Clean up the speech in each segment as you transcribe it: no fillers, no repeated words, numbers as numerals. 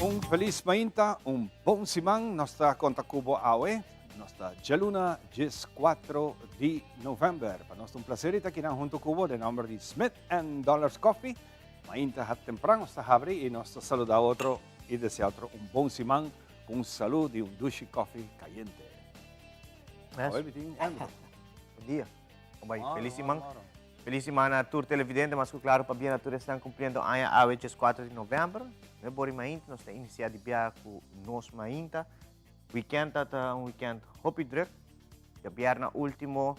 Un felis mainta, un bon siman. Nos ta konta ku bo awe. Nos ta djaluna 14 di novèmber. Pa nos ta un plaser di ta akinan huntu ku bo den nòmber di Smith and Dollars Coffee. Mainta hat tempran nos ta habri i nos ta saludá otro i deseá otro un bon siman ku un salú di un dushi kòfi kayente. Awe mi tin Andrew. Bon dia. Bon bai. Felis siman. Felis siman na tur televidente, mas ku klaro pabia na tur esnan kumpliendo aña awe 14 di novèmber. Nos bori mainta, nos ta inisiá di biaha ku nos mainta. Weekend ta ta un weekend hopi druk. Djabièrnè último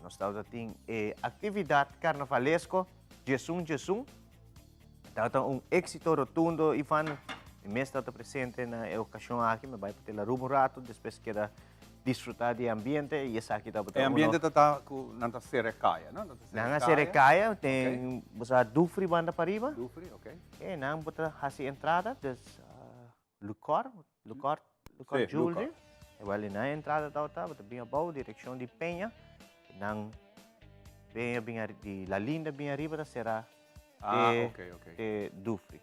nos tabata tin e aktividat karnavalesko Djesun Djesun. Tabata un éksito rotundo, Ivan. Mi mes tabata presente na e okashon aki. Mi bai pa Tel Aruba un ratu, despues keda disfrutá di e ambiente i esaki tabata E ambiente ta ta ku nan ta sera e kaya, no? Nan ta sera e Nan a sera e kaya, ten bo sa Dufri banda pariba. Dufri, ok. E nan bo ta hasi entrada, dus Lucor, Lucor, Lucor Sí, Jewelry. Lucor. Igual na entrada tabata, bo ta bin abou, direccion di Peña. Nan Peña bin ari, di La Linda bin ariba ta sera Ah, te, ok, ok. te Dufri.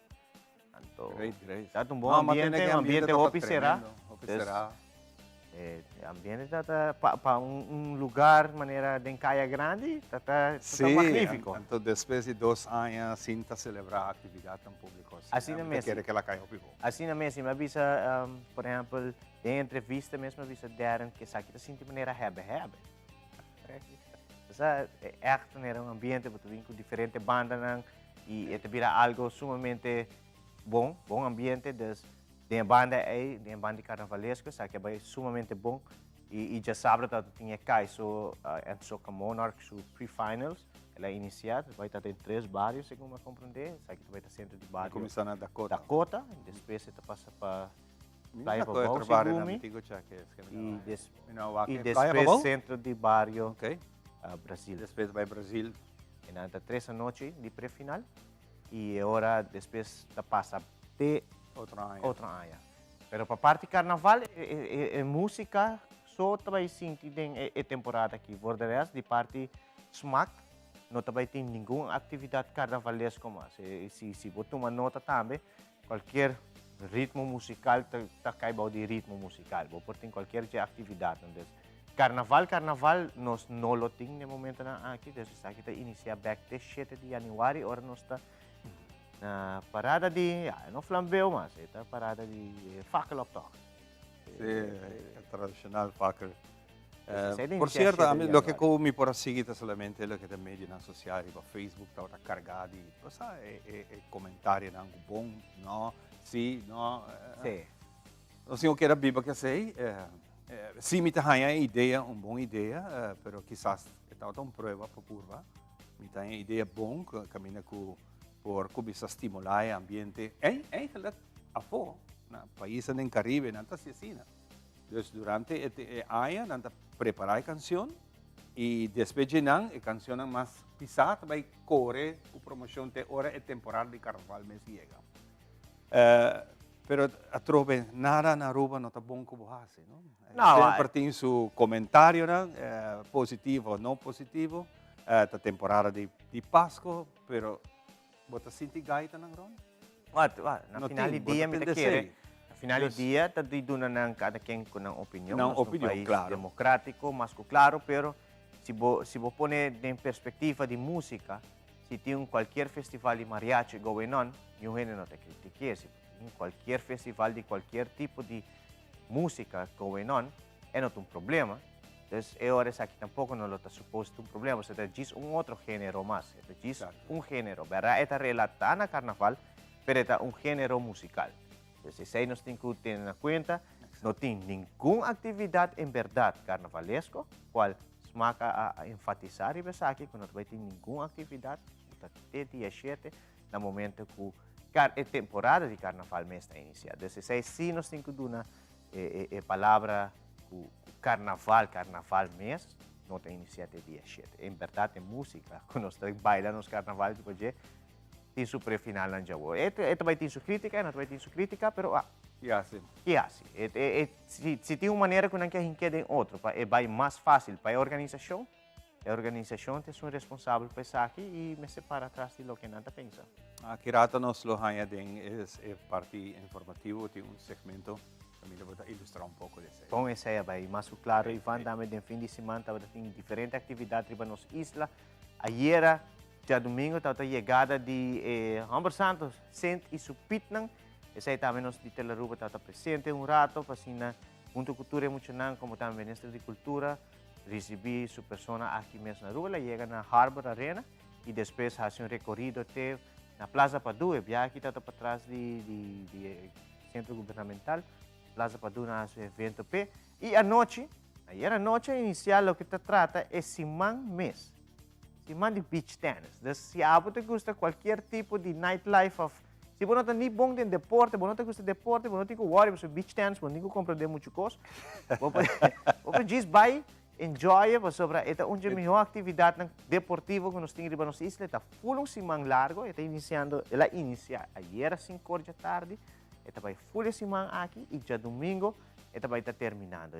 Anto, Great, great. tabata un bon No, ma tene ambiente, que un ambiente tabata hopi sera. tremendo, Hopi Dus, sera. E ambiente ta ta pa pa un un lugar manera den Kaya Grandi ta ta ta Sí, magnífico. anto despues di dos aña sin ta selebrá aktividatnan públiko asina, Asina mi ta mes. kere ke la kai hopi bon. Asina mes, i mi a bisa, por ehèmpel, den entrevista mes mi a bisa Darren ke esaki ta sinti manera hèbè hèbè. Esa e ègt manera un ambiente bo ta bin ku diferente bandanan i e ta bira algo sumamente bon, bon ambiente, dus Den e banda ei, den e banda di karnavalesko, esaki a bai sumamente bon. I i djasabra tabata tin e Kaiso en Soca Monarch su pre-finals. El a inisiá, ta bai ta den tres bario segun mi a komprendé. Esaki ta bai ta sentro di A bario kuminsá na Dakota. Dakota, despues e ta pasa pa Mi Playa no sa kua Pabou otro bario segun nan mi. mi tin ku chèk es ke mi I no des mi no a wak i e Playa despues Pabou? sentro di bario Ok. Brasil. Despues bai Brasil. E nan ta tres anochi di pre-final i e ora despues ta pasa te Otro aña. Otro aña. Pero pa parti carnaval e, e, e música so ta bai sinti den e, e temporada aki. Voor de rest, di parti smaak, no ta bai tin ningun actividad carnavalesco mas. E, si, si bo tuma nota tambe, cualkier ritmo musical ta, ta cai bou di ritmo musical. Bo por tin cualkier dje actividadnan. Dus, carnaval, carnaval, nos no lo tin den momentonan aki. Dus esaki ta inicia bek te 7 di januari, ora nos ta Na parada di, ja, no flambeo mas, e ta parada di fakkeloptocht. Sí, e tradicional fakkel. Eh, por cierto, a mi loke ku mi por a sigui ta solamente loke ta medionan social riba Facebook tabata carga di, bo sa, e, e, e comentarionan ku bon, no, sí, no. Sí. Nos tin ku keda biba ku esei. Sí mi ta haña e idea, un bon idea, pero kisas e tabata un prueba pa purba. Mi ta haña e idea bon kaminda ku por kuminsá stimulá e ambiente. Eigenlijk afó, na paisnan den Karibe nan ta hasi asina. Dus durante e aña nan ta prepará e kanshon i despues dje nan e kanshonnan mas pisá ta bai kore ku promoshon te ora e temporada di karnaval mes yega. Pero atrobe nada na Aruba no ta bon ku bo hasi, no? No, Semper tin su comentarionan, positivo o no positivo. Ta temporada di, di Pasco, pero bo ta sinti gaitanan rond? Wat, wat, na No final tin, di bo dia ta mi ta tende kere, esei. na final di Dus dia ta di duna nan kada ken ku nan opinion. Nan Nos ta un opinion, pais claro. democratico, mas ku claro, pero si bo, si bo pone den perspectiva di musica, Si tin un cualkier festival di mariachi going on, niun hende no ta critiqué. Si tin cualkier festival di cualkier tipo di musica going on, e no ta un problema. Dus e ora esaki tampoco no lo ta supposed un problema, pasobra e ta djis un otro genero mas. E ta djis un genero. Berdad e ta relatá na carnaval, pero e ta un genero musical. Dus esei nos tin cu tene na cuenta. No tin ningun actividad en berdad carnavalesco, cual Smaak a a enfatisa riba esaki cu no ta bay tin ningun actividad cu ta te dia shete na momento cu car e temporada di carnaval mes ta inicia. Dus esei si nos tin cu duna e e palabra cu carnaval, carnaval mes no ta inicia te dia shete. En berdad e musica cu nos ta baila nos carnaval tipo dje tin su prefinalnan djawo. E e ta bay tin su critica, e no ta bay tin su critica, pero ah. Ki hasi? Ki hasi? E e e si si tin un manera ku nan ke hink'é den otro pa e bai mas fásil pa e organisashon, E organisashon ta esun responsabel pa esaki i mester para tras di loke nan ta pensa. Aki rato nos lo haña den e parti informativo tin un segmento kaminda bo ta ilustrá un poko di esei. Bon esei a bai mas ku klaro Ivan, tambe den fin di siman tabata tin diferente aktividat riba nos isla. Ayera djadumingu tabata yegada di e Hòmber Santo Sint i su pitnan. Esei tambe nos di Telaruba tabata presente un rato pa asina huntu ku tur e muchanan komo tambe Minister di Kultura Ricibi su persona aki mes na Aruba, el a yega na Harbor Arena y despues haci un recorido te na Plaza Padu. E biaha aki tabata patras di di di e centro gubernamental, Plaza Padu nan haci un evento p'e. Y anochi, ayer anochi a inicia loke ta trata e siman mes, siman di beach tennis. Dus si abo ta gusta cualkier tipo di nightlife of si bo no ta ni bon den deporte, bo no ta gusta deporte, bo no tin ku worry pasobra beach tennis bo no tin ku komprende muchu kos. Bo por bo por djis bai enjoy e pasobra e ta un dje mihó aktividatnan deportivo ku nos tin riba nos isla. E ta ful un siman largo, e ta inisiando, el a inisiá ayera sinku or dja tardi, e ta bai ful e siman aki i djadumingo e ta bai ta terminando.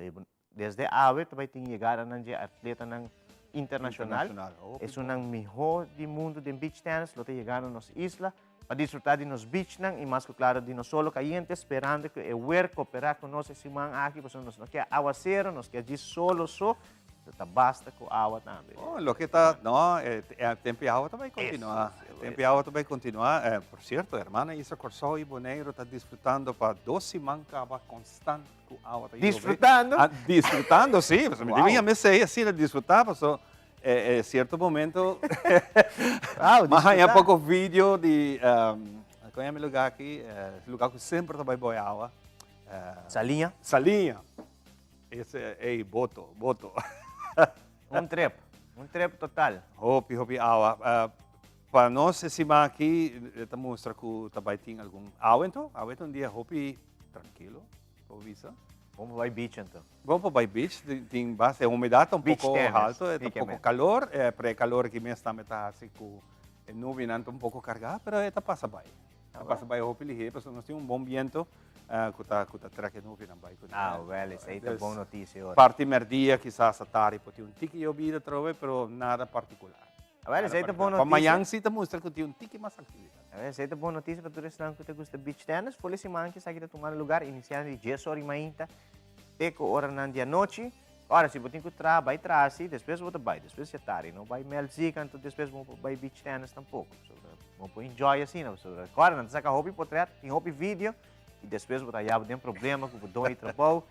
Desde awe ta bai tin yegadanan dje atletanan internacional. Esunnan miho di mundo den beach tennis lo ta yegando nos isla pa disfruta di nos beachnan y mas cu claro di nos solo cayente sperando cu e weer coopera cu nos e siman aki pasobra nos no kier awacero, nos kier djis solo so. Ta basta cu awa tambe. Oh, loke ta, no, e tempo di awa ta bai continua. E tempo di awa ta bai continua. Por cierto, hermana Isa Corsou y Boneiro ta disfrutando pa dos siman caba constant cu awa ta yobe. Disfrutando? Ah, disfrutando, sí. Pasobra mi dibi mi esei asina disfruta, paso e cierto momento Wow, mi a haña disfruta. poco video di, con yama e lugar aki? E lugar cu semper ta bai boy awa. Saliña? Saliña. Ese, ey, boto, boto. Un trip, un trip total. Hopi, hopi awa. Pa nos e siman aki ta mustra cu ta bai tin algun awa ento. Awe ta un dia hopi tranquilo, por bisa. Bon pa bai beach anto. Bon pa bai beach, tin basta, e humedad ta un Beach poco tennis, halto, e ta di poco keme. calor, pero e calor aki mes tambe ta haci cu e nubinan ta un poco carga, pero e ta pasa bai. Ta pasa bai hopi lihe, pasobra nos tin un bon biento cu ta cu ta trek e nubinan bai cu Ah, wel, esey ta bon noticia ora. Parti merdia kisas a tardi por tin un tiki yobida atrobe, pero nada particular. Ah, wel, esey ta bon Pa noticia. mañan si ta mustra cu tin un tiki mas actividad. Ah, wel, esey ta bon noticia pa tur esnan cu ta gusta beach tennis. Ful e siman cu esaki ta tumando lugar, iniciando di dies ora y mainta te cu oranan di anochi. Ora, si bo tin cu traha, bai traha si, despues bo ta bai, despues ya tardi. No bai melzik, anto despues bo no por bai beach tennis tampoco. Pasobra bo por enjoy asina, pasobra ora nan ta saca hopi potret, tin hopi video, y despues bo ta haya bo den problema cu bo doño di trabou,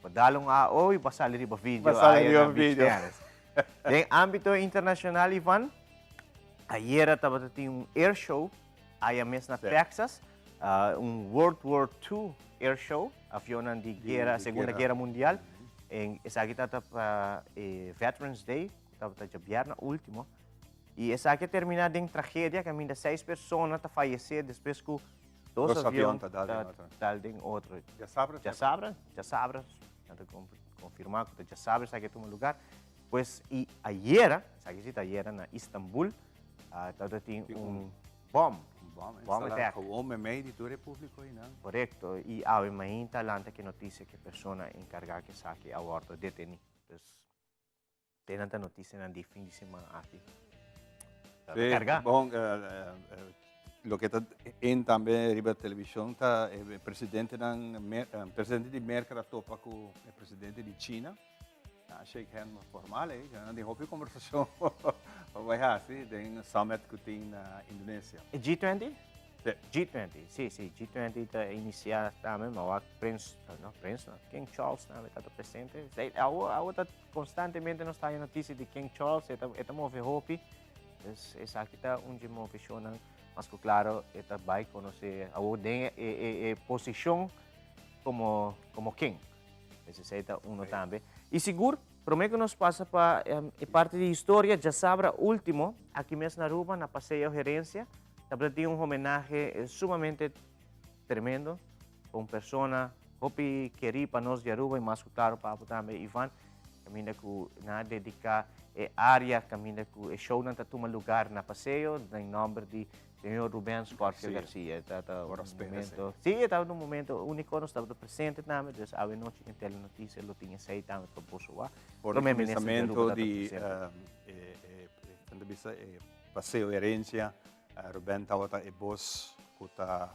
bo dal un AO y bo a sali riba video Bo a sali aya riba na beach video. tennis. Den ambito internacional, Ivan, ayera tabata tin un air show aya mes na Texas, un World War II air show, avionnan di guera, Segunda Guera Mundial. En esaki tabata pa e Veterans Day, ku tabata djabièrnè último. I esaki a terminá den tragedia kaminda seis persona ta fayesé despues ku dos Dos avion avion ta dal den ta otro. dal den otro. Djasabra? Djasabra, djasabra, nan ta konfirmá ku ta djasabra esaki a tuma lugar. Pues i ayera, esaki si ta ayera na Istanbul, tabata tin un bom. Un bom, Bom instalá attack. gewoon meimei di tur e públiko einan. Korekto, i awe mainta a lanta ku e notisia ku e persona enkargá ku esaki a wòrdu detení. Dus, te nan ta notisianan di fin di siman aki. Ta Sí, kargá. bon, loke ta in tambe riba televishon ta e presidentenan, presidente di Merka ta topa ku e presidente di China. Nan a shake hand formal ei, nan tin hopi conversacion pa bai hasi den summit cu tin na Indonesia. E G20? Si. G20, si, si, G20 ta inicia tambe, ma wak Prins, no, Prins no, King Charles tambe ta presente. Awo, awo ta constantemente nos ta haya noticia di King Charles, e ta, e ta move hopi. Dus esaki ta un dje movecionnan, mas cu claro e ta bai conoce awo den e, e, e posicion como, como King. Esei ta uno tambe. I sigur, promé ku nos pasa pa e parti di historia, djasabra último, aki mes na Aruba, na Paseo Herencia, tabata tin un homenahe sumamente tremendo pa un persona hopi kerí pa nos di Aruba i mas ku klaro pa abo tambe, Ivan, kaminda ku nan a dediká E area caminda cu e shownan ta tuma lugar na Paseo den nomber di señor Ruben Scorpio Garcia. E tabata un momento, si, e tabata un momento unico, nos tabata presente tambe, dus awe nochi den Telenoticia lo tin esey tambe pa boso wak. For di cuminsamento di e, e, bisa, e Paseo Herencia, Ruben tabata e bos cu ta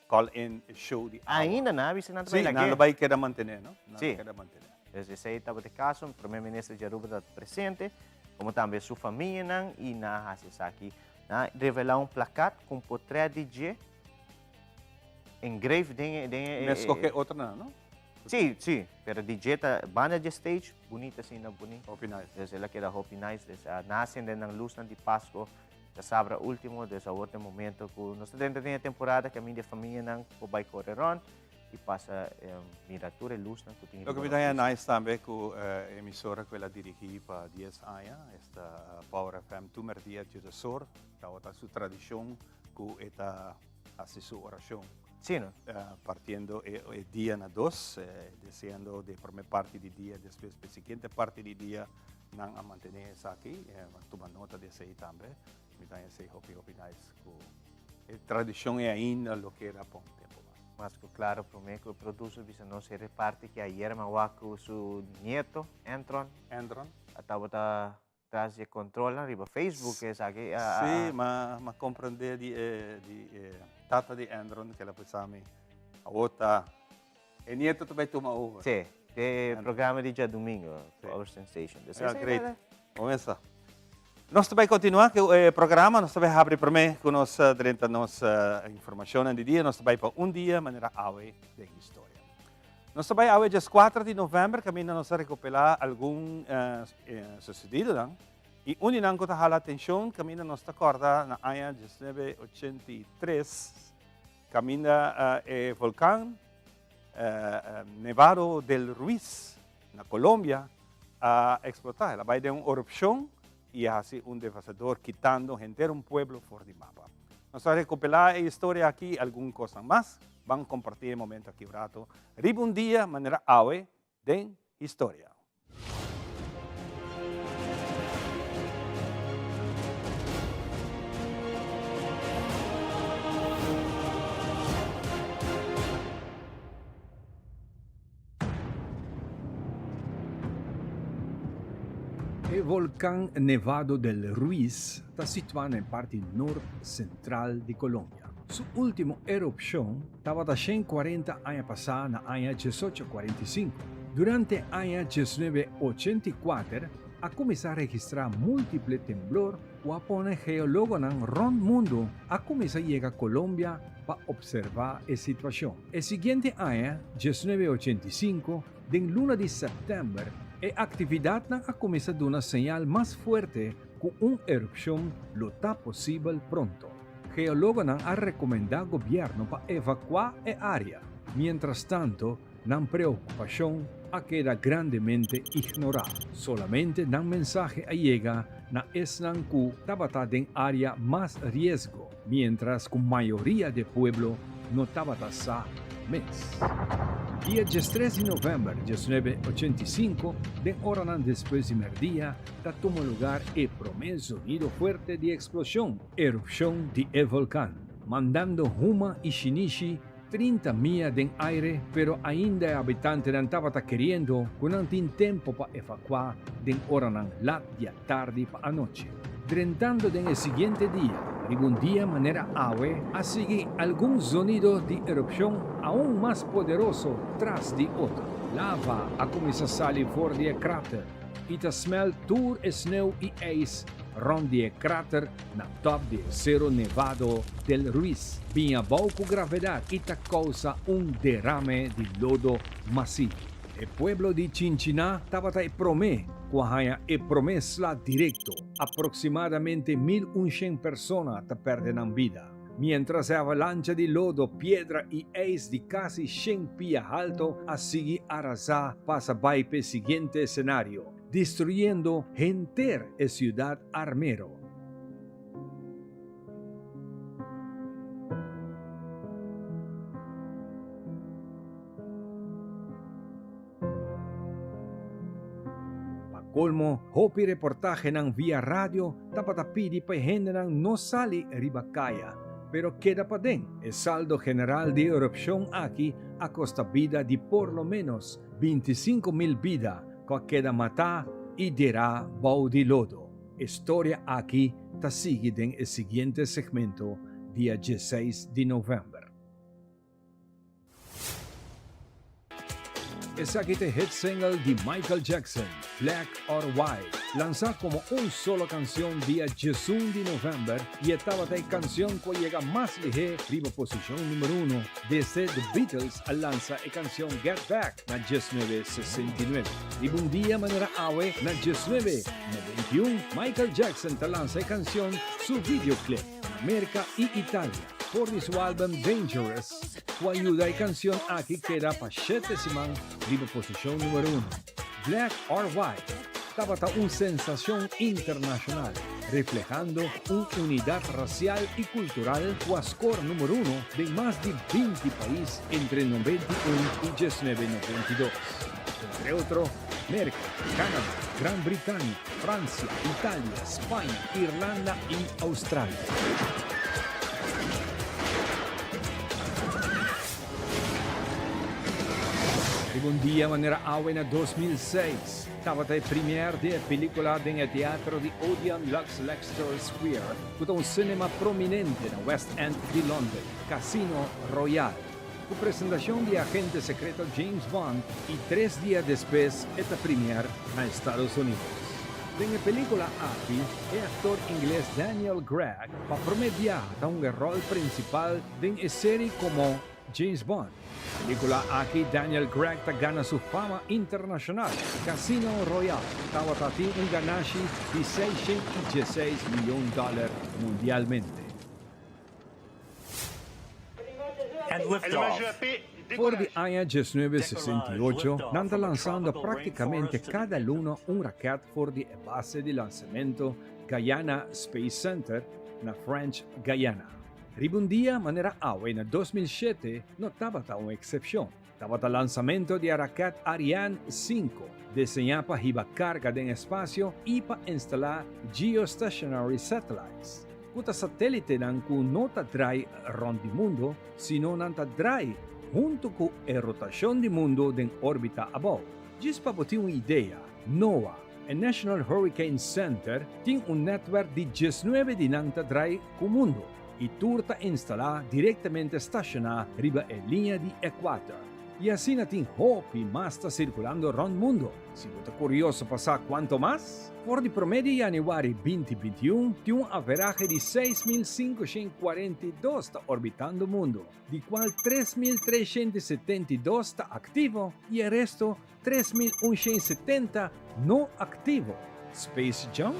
call in e show di awa. Ainda nan a bisa nan ta bai lag'é. Sí, nan lo bai keda mantené, no? Nan lo keda mantené. Dus esei tabata e kaso, Prome Minister di Aruba tabata presente, komo tambe su famianan i nan a hasi esaki. Nan a revelá un plakat ku un potrèt di dje engrave den e, den e. Meskos ku e otronan, no? Sí, sí, pero di dje ta banda dje stage, bunita asina, bunita. Hopi nice. Dus el a keda hopi nice. Dus nan a sende nan lusnan di Pasko Djasabra ultimo, dus awor ta e momento ku nos ta drenta den e temporada ku ami di e famianan por bai kore rònt i pasa mira tur e lusnan ku tin riba nos Loke mi ta haña nice tambe ku e emisora ku el a dirigí pa dies aña, esta Power FM tur mèrdia djedesor, tabata su tradishon ku e ta hasi su orashon. Sí, no? Partiendo e dia na dos, deseando di e promé parti di dia, despues pa e siguiente parti di dia. Nan a mantené esaki, a tuma nota di esei tambe. Mi ta haña esei hopi hopi nice ku e tradishon ei ainda lo keda pa un tempu mas. Mas ku klaro promé ku e producer bisa nos e reparti ku ayer mi a wak ku su nieto Entron. Entron. A tabata tras di e kontrolnan riba Facebook esaki a. Sí, m'a komprendé di e di e tata di Entron ku el a bisa mi awor ta E nieto ta bai tuma over. Sí, e programa di djadumingo, Power Sensation. Dus Ja, great. Comienza. Nos ta bai continua cu e programa, nos ta bai habri prome cu nos drenta nos informacionnan di dia, nos ta bai pa un dia manera awe den historia. Nos ta bai awe djes 4 di november, caminda nos a recopila algun sucedidonan y un di nan cu ta hala atencion caminda nos ta corda na aña 1983, Caminda e volcan Nevado del Ruiz na Colombia a explota. El a bay den un erupcion y a haci un devastador kitando henter un pueblo for di mapa. Nos ta recopila e historia aki y algun cosnan mas. Ban comparti e momento aki un rato riba un dia manera awe den historia. E volkan Nevado del Ruiz ta situá na e parti nort sentral di Colombia. Su último erupshon Tabata 140 aña pasá na aña 1845. Durante aña 1984 a kuminsá registrá múltiple temblor ku a pone geológonan rònt mundu a kuminsá yega Colombia pa opservá e situashon. E siguiente aña, 1985, den luna di sèptèmber, e aktividatnan a kuminsá duna señal mas fuerte ku un erupshon lo ta posibel pronto. Geologonan a rekomendá gobièrnu pa evakuá e área. Mientrastanto, nan preokupashon a keda grandemente ignorá. Solamente nan mensahe a yega na esnan ku tabata den área mas riesgo, miéntras ku mayoria di e pueblo no tabata sa mes. Dia diestres di novèmber 1985, den oranan despues di mèrdia, ta tuma lugar e promé zonido fuerte di eksploshon. Erupshon di e volkan, mandando huma i shinishi 30 mia den aire, pero ainda e habitantenan tabata keriendo ku nan tin tempu pa evakuá den oranan lat di atardi pa anochi. Drentando den e siguiente dia, riba un dia manera awe, a sigui algun zonido di erupshon aun mas poderoso tras di otro. Lava a kuminsá sali for di e krater. I ta smelt tur e sneu i ijs rond di e krater na top di e Cerro Nevado del Ruiz, bin abou ku gravedat i ta kousa un derame di lodo masivo. E pueblo di Chinchiná tabata e promé ku a haña e promé sla direkto. Aproksimadamente 1100 persona ta pèrdè nan bida. Mientras e avalancha di lodo, piedra i ijs di kasi shen pia halto a sigui arasá pasa bai p'e siguiente esenario, destruyendo henter e siudat Armero. Pa Colmo, hopi reportahenan via radio tabata pidi pa e hendenan no sali riba caya, pero keda paden. E saldo general di e erupcion aki a costa bida di por lo menos 25 mil bida cu a keda mata y dera bou di lodo. E storia aki ta sigui den e siguiente segmento dia 16 di november. Esaki ta e hit single di Michael Jackson, Black or White, lansa como un solo cancion dia 11 di november y tabata e cancion cu a yega mas lihe riba posicion number 1 desde The Beatles a lansa e cancion Get Back na 1969. Riba un dia manera awe na 1991, Michael Jackson ta lansa e cancion su videoclip na Merca y Italia. For di su album Dangerous, cu a yuda e cancion aki keda pa 7 siman riba posicion number 1. Black or White tabata un sensacion internacional, reflehando un unidad racial y cultural cu a score number 1 den mas di 20 pais entre 91 y 1992. Entre otro, Merca, Canada, Gran Bretania, Francia, Italia, Spaña, Irlanda y Australia. Riba un dia manera awe na 2006, tabata e premiere di e pelicula den e teatro di Odeon Lux Leicester Square, cu ta un cinema prominente na West End di London, Casino Royale. Cu presentacion di agente secreto James Bond y 3 dia despues e ta premiere na Estados Unidos. Den e pelicula aki, e actor ingles Daniel Craig pa prome biaha ta un rol principal den e serie como James Bond. Pelicula aki Daniel Craig ta gana su fama internacional. Casino Royale tabata tin un ganashi di 616 miyon dollar mundialmente. And liftoff. For di aña 1968, nan ta lansando practicamente cada luna un raket for di base di lansamento Guyana Space Center na French Guiana. Riba un dia manera awe na 2007 no tabata un excepcion. Tabata lansamento di raket Ariane 5, diseña pa hiba carga den espacio y pa instala geostationary satellites. Cu ta satelitenan cu no ta draai rond di mundo, sino nan ta draai hunto cu e rotacion di mundo den orbita abou. Djis pa bo tin un idea, NOAA, e National Hurricane Center, tin un netwerk di 19 di nan ta draai cu mundo y tur ta instala directamente staciona riba e liña di ecuador. Y asina tin hopi mas ta circulando rond mundo. Si bo ta curioso pa sa cuanto mas, for di prome di januari 2021 tin un average di 6.542 ta orbitando mundo, di cual 3.372 ta activo y e resto 3.170 no activo. Space Junk?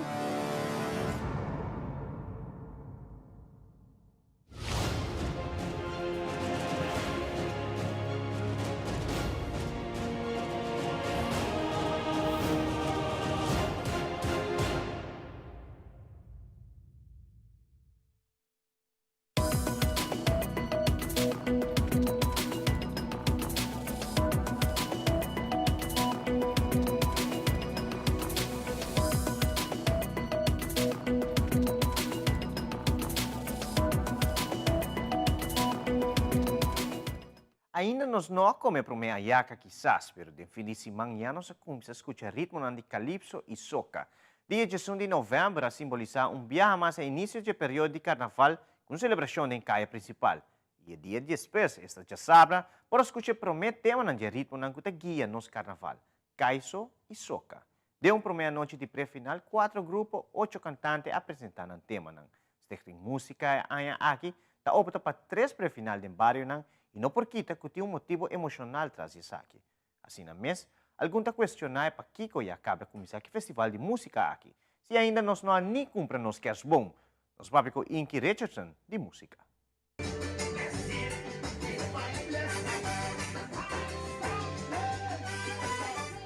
Ainda nos no a come prome ayaca kisas, pero den fin di siman ya nos a cuminsa scucha ritmonan di calypso y soca. Dia 11 di november a simbolisa un biaha mas e inicio di periodo di carnaval cu celebracion den caya principal. Y e dia despues, esta diasabra, por scucha prome temanan di ritmonan cu ta guia nos carnaval, kaiso y soca. Den un prome anochi di pre-final, cuatro grupo, ocho cantante a presenta nan temanan. Stichting Musica aña aki ta opta pa tres pre-final den barionan y no por kita cu tin un motibo emocional tras di esaki. Asina mes, algun ta cuestiona pakico ya caba cuminsa cu festival di musica aki. Si ainda nos no a ni cumpra nos kerstboom, nos papia cu Inky Richardson di musica.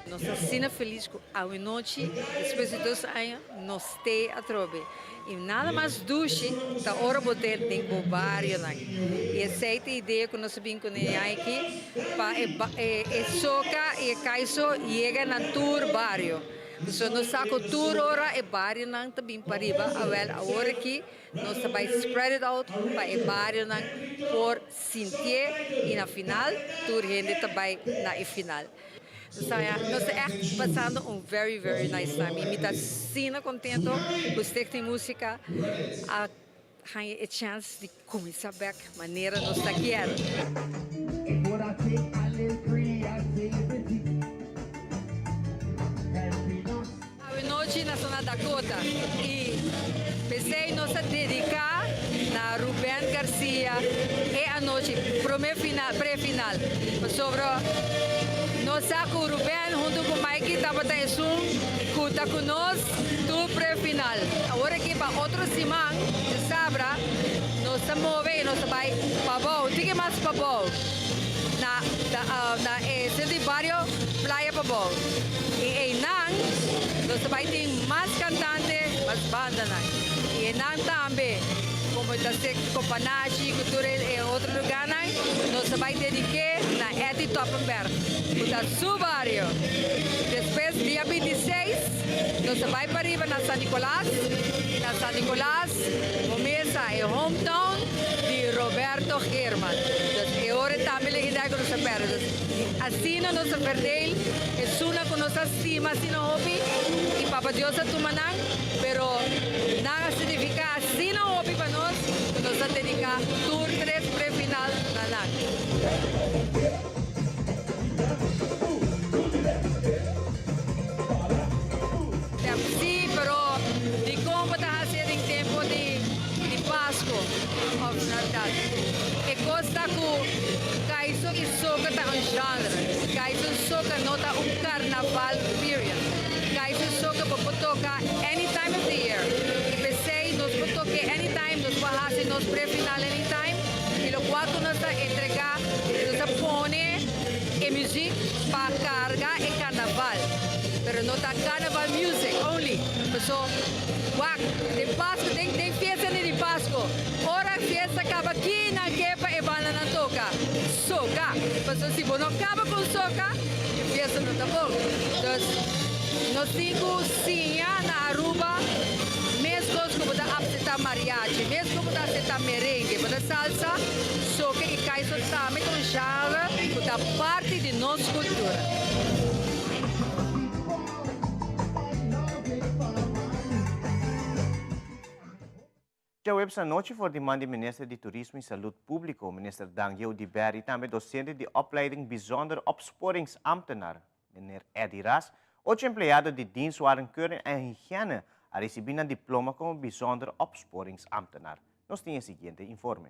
Nos ta asina felis cu anochi, despues di 2 aña, nos ta atrobe. Y nada mas dushi, ta ora bo ta den bo barionan. Y esey ta e idea cu nos a bin cu ne aki, pa e, e soca y e kaiso yega na tur bario. Pasobra nos sa ku tur ora e barionan ta bin pariba, awel awor aki nos ta bai spread it out pa e barionan por sintié i na final tur hende ta bai na e final. Nos ta nos ta ègt pasando un very very nice time i mi ta asina kontento ku Stichting Musica a haña e chèns di kuminsá bèk manera nos ta kier. Awenochi nos ta na Dakota i p'esei nos ta dediká na Ruben Garcia e anochi promé final, pre-final, pasobra nos sa ku Ruben huntu ku Mikey tabata esun ku ta ku nos tur pre-final. Awor aki pa otro siman, djasabra, nos ta move i nos ta bai pabou, tiki mas pabou na na e sentro di bario Playa Pabou. I einan nos ta bai tin mas kantante, mas bandanan. I einan tambe, komo ta ser Kopanashi ku tur e otro lugánan, nos ta bai dedik'é na Etty Toppenberg, ku ta su bario. Despues dia 26 nos ta bai pariba na San Nicolas, i na San Nicolas bo mesa e hometown di Roberto Geerman. Dus e ora tambe legendario ku nos ta pèrdè. Dus asina nos ta verdeel esunnan ku nos a stima asina hopi i Papa Dios a tuma nan, pero nan a signifiká asina hopi pa nos ku nos ta dediká tur tres pre-final na nan. Sí, pero dikon bo ta hasié den tempu di di Pasku òf Navidat? E kos ta ku kaiso i soka ta un genre. Kaiso i soka no ta un karnaval period. Kaiso i soka bo por toka any time of the year. I p'esei nos por tok'é anytime, nos por hasi nos pre-final anytime. I lokual ku nos ta entregá, nos ta pone e muzik pa karga e karnaval. Pero no ta carnaval music only. Paso wak den Pasco den den fiesta ni di Pasco. Ora fiesta caba ki nan ke pa e banda nan toca? Soca. Paso si bo no caba con soca e fiesta no ta bon. Dus nos tin cu siña na Aruba mescos cu bo ta acepta mariachi, mescos cu bo ta acepta merengue, bo ta salsa, soca y caiso tambe ta un genre cu ta parti di nos cultura. Djaweps anochi for di man di Minister di Turismo y Salud Publico, Minister Dangui Oduber y tambe docente di opleiding Bijzonder Opsporingsambtenaar, Meneer Eddy Ras, ocho empleado di Dienst Warenkeuring en Hygiëne a ricibi nan diploma como Bijzonder Opsporingsambtenaar. Nos tin e siguiente informe.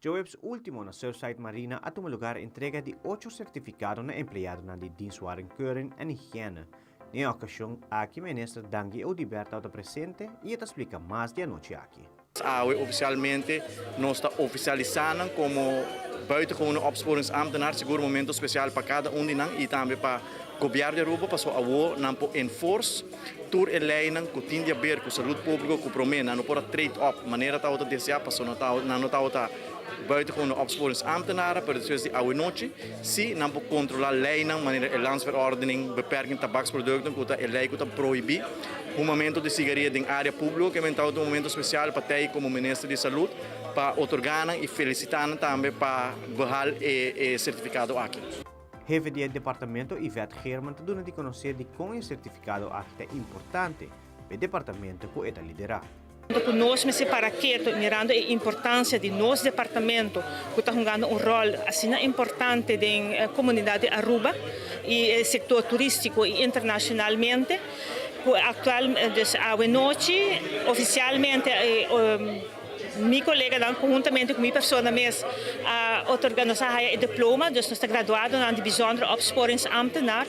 Djaweps último na Surfside Marina a tuma lugar entrega di ocho sertifikado na empleadonan di Dienst Warenkeuring en Hygiëne. Den e okashon aki Minister Dangui Oduber tabata presente i e ta splika mas di anochi aki. Awe ofisialmente nos ta ofisialisá nan komo buitengewone opsporingsambtenaar, sigur momento spesial pa kada un di nan i tambe pa Gobièrnu di Aruba pasobra awor nan por enforce tur e leinan ku tin di aber ku salud públiko ku promé nan no por a trade op manera tabata deseá pasobra nan no tabata buitengewone opsporingsambtenaren, pero despues di awenochi si nan por kontrolá leinan manera e Landsverordening Beperking Tabaksproducten ku ta e lei ku ta prohibí humamentu di sigaria den área públiko ke men tabata un momento spesial pa tei komo minister di salud pa otorgá nan i felisitá nan tambe pa behal e sertifikado aki. Hefe di e departamento Yvette Geerman ta duna di konosé dikon e sertifikado aki ta importante pa e departamento ku e ta liderá. Ku nos mester para ketu mirando e importansia di nos departamento ku ta hungando un ròl asina importante den komunidat di Aruba i e sektor turístiko i internashonalmente ku aktual dus awe nochi ofisialmente Mi koleganan konhuntamente ku mi persona mes a otorga nos a haya e diploma, dus nos ta graduadonan di Bijzondere Opsporingsambtenaar.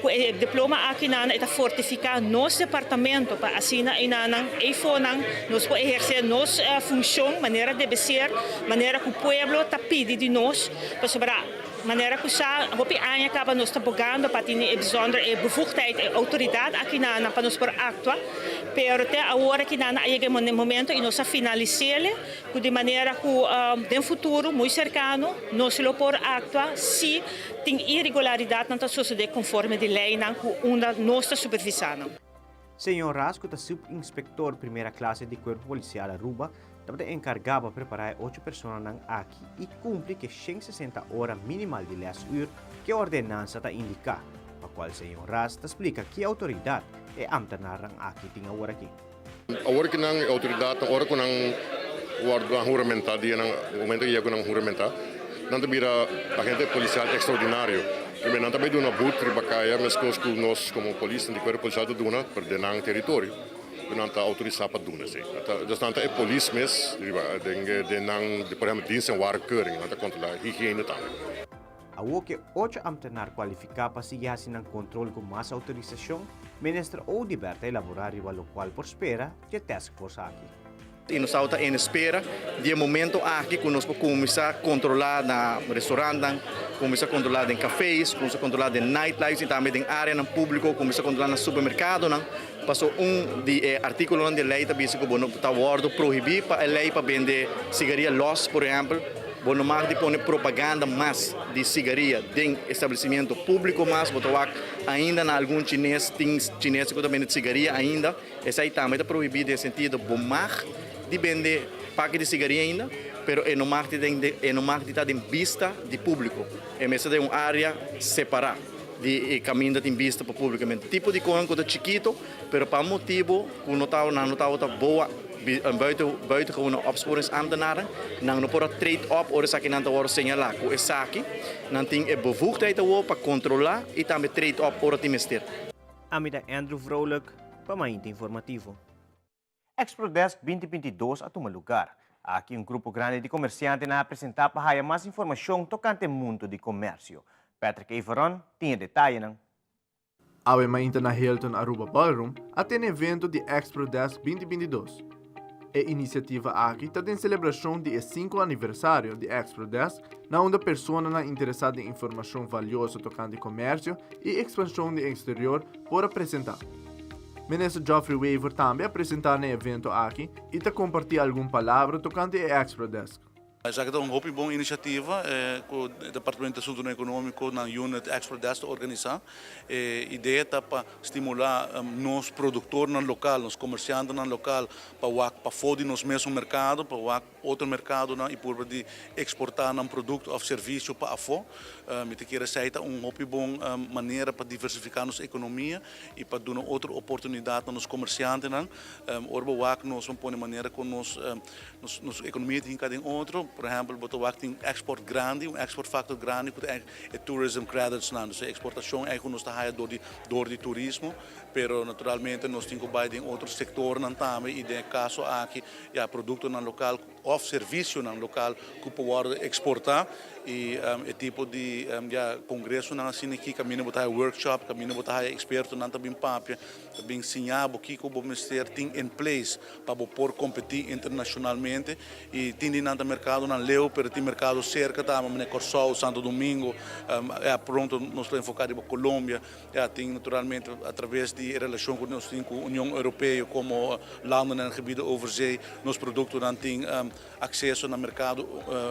Ku e diploma aki nan e ta fortifiká nos departamento pa asina einanan eifonan nos por ehersé nos funshon manera debe ser, manera ku pueblo ta pidi di nos, pasobra manera ku sa hopi aña kaba nos ta bogando pa tene e bijzondere e bevoegdheid, e outoridat aki nan pa nos por aktua. Pero te awor aki nan a yega e momento y nos a finalis'e cu di manera cu den futuro muy cercano nos lo por actua si tin irregularidad nan ta sucede conforme di ley nan cu unda nos ta supervisando. Señor Ras, cu ta subinspector primera clase di Cuerpo Policial Aruba, tabata encarga pa prepara e ocho personanan aki y cumpli cu 160 ora minimal di lesuur cu ordenansa ta indica, pa cual señor Ras ta splica cu autoridad e ambtenaarnan aki tin awor aki. Awor cu nan autoridad, ora cu nan wordo huramenta, dia nan momento cu nan huramenta, nan ta bira agente policial extraordinario. Prome nan tambe duna boet riba caya, mescos cu nos como polis di cuerpo policial ta duna, pero den nan territorio, nan ta autorisa pa duna esey. Dus nan ta e polis mes, riba, den nan, por ehempel, dienst en warenkeuring, nan ta controla higiene tambe. Awor cu ocho ambtenaar cualifica pa sigui haciendo control cu mas autorisacion, Minister Oduber ta elabora riba locual por spera cu e task force aki. Y nos ta en espera di momento aki cu nos cuminsa controla na restaurant, cuminsa controla den cafes, cuminsa controla den nightlife y tambe den area publico, cuminsa controla na supermercado, nan. Paso un di articulo di ley tambe cu bo ta wordo prohibi pa ley pa bende sigaria los, por ehempel, bo no mag di pone propaganda mas di sigaria den establecimento publico mas, bo ta wak ainda na algun chines, tin chines cu ta bende sigaria ainda, esey tambe ta prohibi den sentido bo mag di bende paki di sigaria ainda, pero e no mag di e no mag di ta den vista di publico. E mester den un area separa di caminda tin vista pa publico. Tipo di cos cu ta chikito, pero pa motibo cu no ta boa buitengewone opsporingsambtenaren, nan no por treed op ora esaki nan ta wordo señala cu esaki, nan tin e bevoegdheid pa controla y tambe treed op ora tin mester. Ami ta Andrew Vrolijk, pa Mainta Informativo. Exprodesk 2022 a tuma luga. Aki un grupo grandi di comerciante a presenta pa haya mas informacion tocante mundo di comercio. Patrick Everon tin detaye. Awe mainta na Hilton Aruba Ballroom a tene evento di Expo Desk 2022. E iniciativa aki ta den celebracion di 5 aniversario di Expo Desk, na unda personanan interesa den informacion valioso tocante comercio y expansion di exterior por presenta. Minister Geoffrey Wever tambe a presenta na e evento aki y ta comparti algun palabra tocante e Expo Desk. Esaki ta un hopi bon iniciativa cu e Departamento di Asunto Economico na Unit Export Desk organisa. E idea ta pa stimula nos productornan local, nos comerciantenan local, pa wak pafo di nos mes mercado, pa wak otro mercadonan y por di exporta nan producto of servicio pa afo. Mi ta kere esey ta un hopi bon manera pa diversifica nos economia y pa duna otro oportunidad na nos comerciantenan. Ora bo wak nos pone manera cu nos economia tin cada otro, por ehempel, bo ta wak tin export grandi, un export factor grandi cu e tourism credits nan, dus exportacion ey nos ta haya door di turismo, pero naturalmente nos tin cu bay den otro sectornan tambe y den caso aki, ja, productonan local of servicionan local cu por exporta y e tipo di ja, congresonan asina aki, caminda bo ta workshop, caminda bo ta expertonan tambe papia, tambe siña bo kico bo mester tin in place pa por competi internacionalmente y tin di nan mercadonan leu, pero tin mercado cerca tambe, manera Corsou, Santo Domingo, pronto nos ta enfoca na Colombia, ja, tin naturalmente a traves di relacion cu nos tin cu Union Europeo como landen en gebieden over zee, nos productonan tin acceso na mercado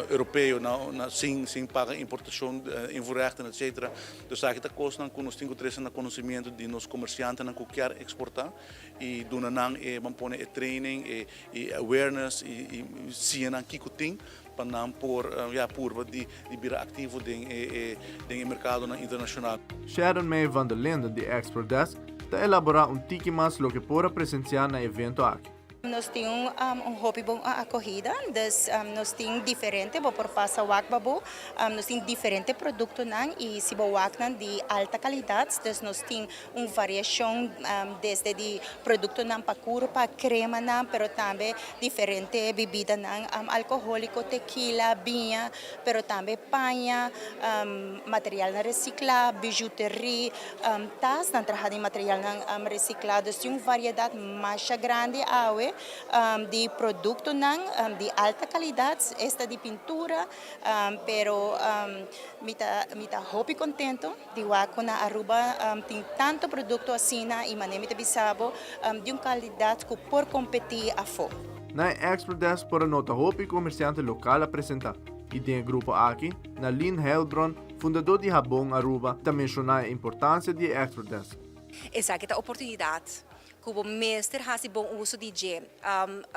Europeo na sin paga importacion, invoerrechten, etc. Dus aki ta cosnan cu nos tin cu trece na conocimento di nos comerciantenan cu kier exporta y duna nan e ban pone e training e awareness y siña nan kico tin pa nan por ja, por di bira activo den e mercado internacional. Sharon May van der Linden di Export Desk ta elabora un tiki mas loke por a presencia na e evento aki. Nos tin un hopi bon acogida, dus nos tin diferente, bo por pasa wak babo, nos tin diferente productonan y si bo waknan di alta calidad, dus nos tin un variacion desde di productonan pa curpa, cremanan, pero tambe diferente bebidanan alcoholico, tequila, biña, pero tambe paña, material na recicla, bijuteria, tas nan traha di material nan recicla, dus tin un variedad mas grandi awe. tambe di produktonan di alta kalidat, esta di pintura, pero mi ta mi ta hopi kontento di wak ku na Aruba tin tantu produkto asina i manera mi ta bisa bo di un kalidat ku por kompetí afó. Na e Expro Desk por a nota hopi komersiante lokal a presentá i den e grupo aki, Nalin Heilbron, fundadó di Habon Aruba, ta menshoná e importansia di e Expro Desk. Esaki ta oportunidat ku bo mester hasi bon uso di dje.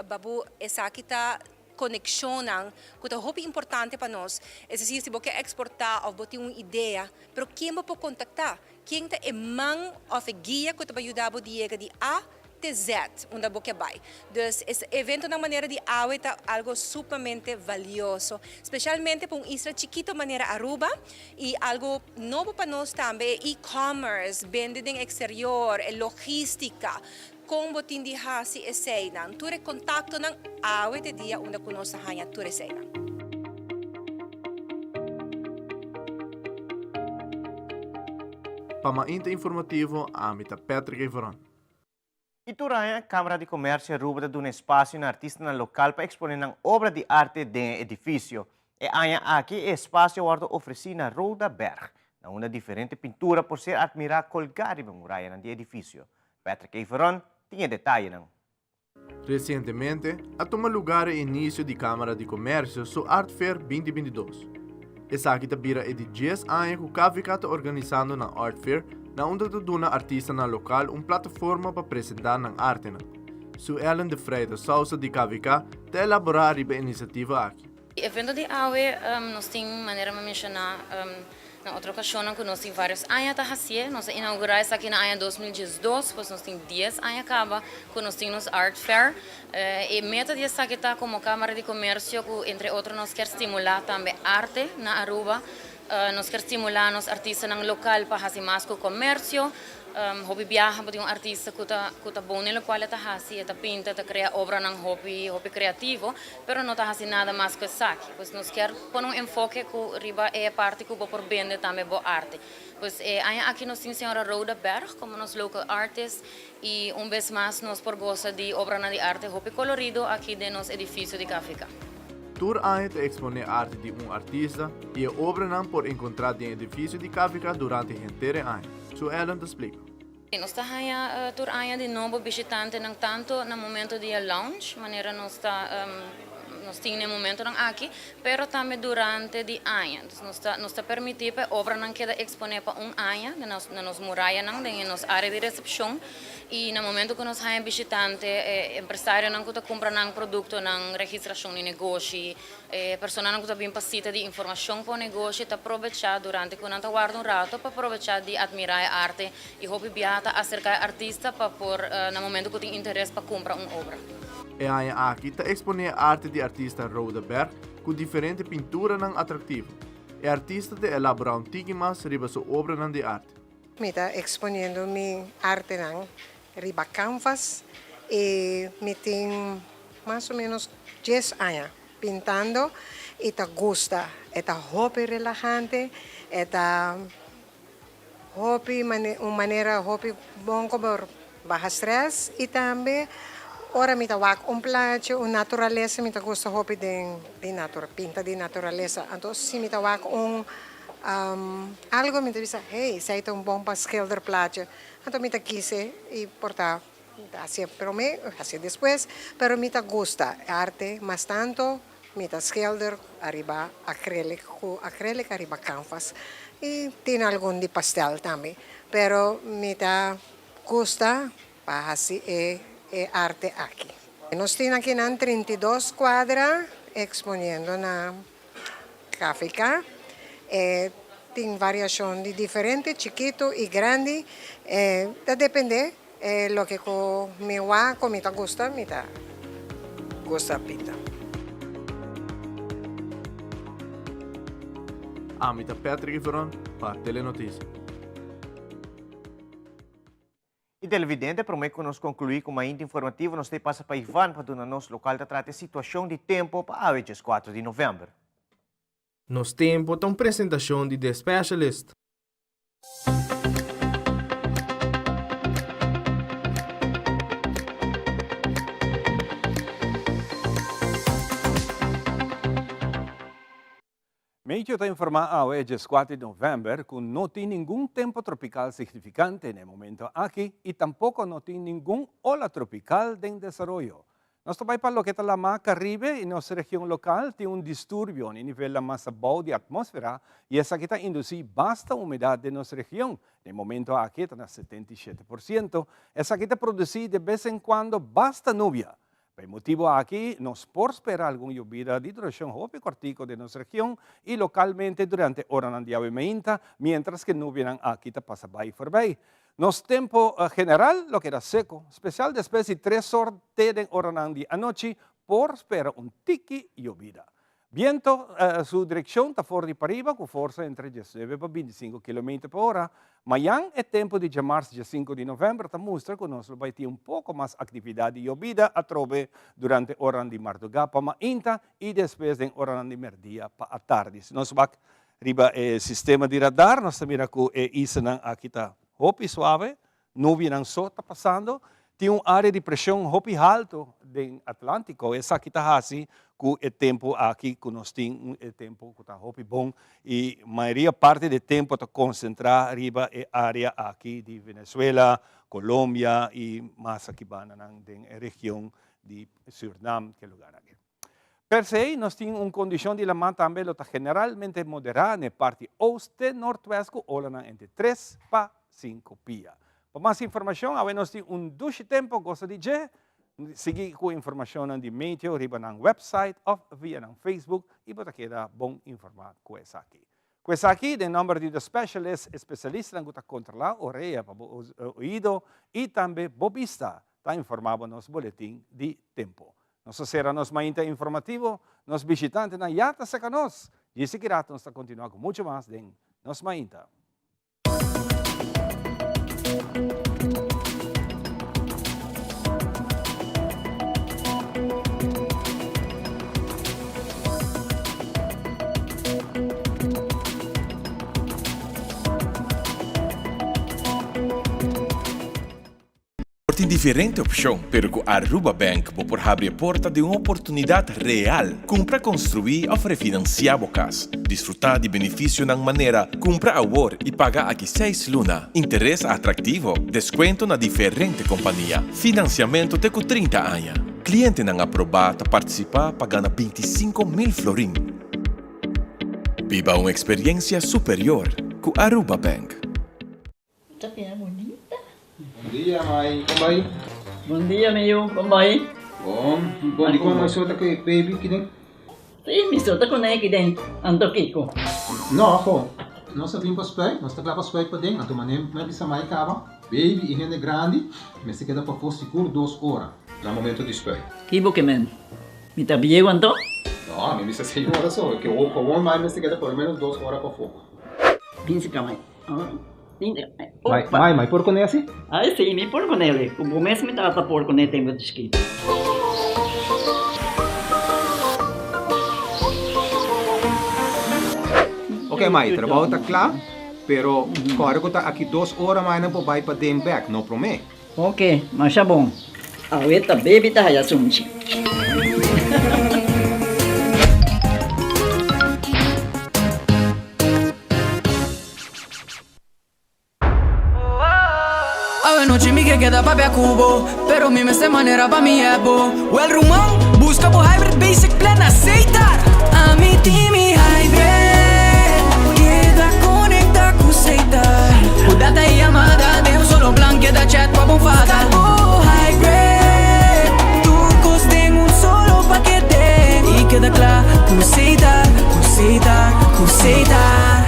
Babu, esaki ta konekshonnan ku ta hopi importante pa nos. Es desir, si bo ke eksportá òf bo tin un idea, pero ken bo por kontaktá? Ken ta e man òf e guia ku ta bai yuda bo di yega di A te Z unda bo ke bai? Dus e eventonan manera di awe ta algo sumamente valioso, spesialmente pa un isla chikito manera Aruba i algo nobo pa nos tambe e e-commerce, bende den eksterior, e logístika. Kon bo tin di hasi eseinan? Tur e kontaktonan awe ta e dia unda ku nos ta haña tur eseinan. Pa Mainta Informativo, ami ta Patrick Everon. I tur aña, Kámara di Komèrsio Aruba ta duna espasio na artistanan lokal pa eksponé nan obra di arte den e edifisio. E aña aki e espasio a wòrdu ofresí na Rodaberg, na unda diferente pintura por ser atmirá kolgá riba murayanan di e edifisio. Patrick Everon tin e detayenan. Resientemente a tuma lugar e inicio di Camara di Comercio su Art Fair 2022. Esaki ta bira e di dies aña cu KVK ta organisando nan Art Fair na unda ta duna artistanan local un plataforma pa presenta nan artenan. Sue Ellen de Freitas Sousa di KVK ta elabora riba e iniciativa aki. E evento di awe nos tin, manera mi a menciona na otro ocasionnan, cu nos tin varios aña ta hacié. Nos a inaugura esaki na aña 2012, pues nos tin dies aña caba cu nos tin nos Art Fair. E meta di esaki ta como Camara di Comercio cu entre otro nos kier stimula tambe arte na Aruba. Nos kier stimula nos artistanan local pa haci mas cu comercio. Hopi biaha bo tin un artista cu ta cu ta bon den locual e ta haci, e ta pinta, e ta crea obranan hopi hopi creativo, pero no ta haci nada mas cu esaki. Pues nos kier pone un enfoke cu riba e parti cu bo por bende tambe bo arte. Pues e aña aki nos tin señora Rhoda Berg como nos local artist y un bes mas nos por goza di obranan di arte hopi colorido aki den nos edificio di KVK. Tur aña ta expone arte di un artista y e obranan por encontra den edificio di KVK durante henter e aña. Su Ellen ta splika. Nos ta haña tur aña di nobo bishitantenan tanto na momento di e launch, manera nos ta nos tin na e momentonan aki, pero tambe durante di aña. Entonces nos ta nos ta permití pa e obranan keda eksponé pa un aña den nos na nos murayanan, den e nos área di resepshon. I na momento ku nos haña bishitante, e empresarionan ku ta kumpra nan produktonan, registrashon di negoshi, E personanan ku ta bin pa sita di informashon pa un negoshi ta probechá durante ku nan ta warda un rato pa probechá di atmirá e arte i hopi biaha ta aserká e artista pa por na momento ku tin interes pa kumpra un obra. E aña aki ta eksponé e arte di artista Rhoda Berg ku diferente pinturanan atraktivo. E artista ta elaborá un tiki mas riba su obranan di arte. Mi ta eksponiendo mi artenan riba canvas y mi tin mas o menos dies aña pintando y ta gusta. E ta hopi relahante, e ta hopi un manera hopi bon como baha stress y tambe ora mi ta wak un plachi, un naturalesa, mi ta gusta hopi den di pinta di naturalesa. Anto si mi ta wak un algo mi ta bisa hey esei ta un bon pa schilder plachi. Anto mi ta kise y por ta hacié promé o hacié despues, pero mi ta gusta arte mas tanto mi ta schilder ariba acrylic cu acrylic ariba canvas y tin algun di pastel tambe, pero mi ta gusta pa haci e e arte aki. Nos tin akinan 32 cuadra exponiendo na Grafica, e tin variacion di diferente, chikito y grandi, e ta depende e loke cu mi wak cu mi ta gusta, mi ta gusta pinta. Ami ta Patrick Iveron pa Telenoticia. Y televidente, prome cu nos conclui cu Mainta Informativo nos ta pasa pa Ivan pa duna nos local ta trata e situacion di tempo pa awe 14 di november. Nos Tempo ta un presentacion di The Specialist. Meteo ta informá awe djeskuater di novèmber ku no tin ningun tempu tropikal signifikante na e momento aki i tampoko no tin ningun ola tropikal den desaroyo. Nos ta bai pa loke ta lamá Karibe i nos region lokal tin un disturbio na e nivel mas abou di atmósfera i esaki ta indusí basta humedat den nos region. Na e momento aki ta na 77%. Esaki ta produsí de bes en kuando basta nubia. Pa e motibu aki nos por spera algun yobida di durashon hopi kòrtiku den nos region i lokalmente durante oranan di awe meinta, miéntras ku e nubianan aki ta pasa bai forbei. Nos tempu general lo keda seku, spesial despues di tres or te den oranan di anochi por spera un tiki yobida. Biento su direkshon ta for di pariba ku forsa entre diesnuebe pa bintisinko kilometer pa ora. Mayan e tempu di djamars diesinko di novèmber ta mustra ku nos lo bai tin un poko mas aktividat di yobida atrobe durante oranan di mardugá pa mainta i despues den oranan di mèrdia pa atardi. Si nos wak riba e sistema di radar nos ta mira ku e islanan aki ta hopi suave. Nubianan so ta pasando. Tin un área di preshon hopi haltu den Atlántiko. Esaki ta hasi ku e tempu aki ku nos tin e tempu ku ta hopi bon i mayoria parti di e tempu ta konsentrá riba e área aki di Venezuela, Colombia i mas aki bandanan den e region di Sürnam, ke lugar aki. P'esei nos tin un kondishon di laman tambe lo ta generalmente moderá na e parti oost te nortwest ku olanan entre tres pa sinku pia. Pa mas informashon awe nos tin un dushi tempo gosa di dje. Sigui ku informashonnan di meteo riba nan website òf via nan Facebook i bo ta keda bon informá ku esaki. Ku esaki den nòmber di The Specialist, e spesialistanan ku ta kontrolá orea pa bo oido i tambe bo bista ta informá bo nos boletin di tempo. Nos a sera nos mainta informativo, nos bishitantenan ya ta seka nos. Djis aki rato nos ta kontinuá ku muchu mas den nos mainta. Por tin diferente opcion, pero cu Aruba Bank bo por habri e porta di un oportunidad real. Cumpra, construi of refinancia bo cas. Disfruta di beneficionan manera cumpra awor y paga aki seis luna, interes atractivo, descuento na diferente compania, financiamento te cu 30 aña. Clientenan aproba ta participa pa gana 25,000 florin. Biba un experiencia superior cu Aruba Bank. Ta bira bunita. Bon dia mai, kon bai? Bon dia mi yu, kon bai? Bon, bon di kon mi so ta ku e baby kiden? Si, mi so ta ku ne kiden, anto kiko? No, ho, nos ta bin pa spuit, nos ta kla pa spuit paden, anto manera mi a bisa mai kaba, baby i hende grandi mester keda pafó sigur dos ora na momento di spuit. Ki bo ke men? Mi ta bieu anto? No, mi bisa seis ora so, ke gewoon mai mester keda por lo menos dos ora pafó. Bin si ka mai. Mai, mai, mai por kuné asi? Ai si, mi por kuné li. Ku bo mes mi tata por kuné tempu di chikitu. Ok mai, trabou ta kla, pero kòrda ku ta aki dos ora mai nan por bai paden bèk, no promé. Ok, masha bon. Awe ta baby ta haya sunchi. Awe nochi mi ke keda papia ku bo Pero mi mester manera pa mi ebo Well ruman, buska bo hybrid basic plan na Setar Ami tin mi hybrid Keda konekta ku Setar Ku data i yamada den un solo plan Keda chat pa bo fada Buska bo hybrid Tur kos den un solo pakete I keda kla ku Setar, ku Setar, ku Setar.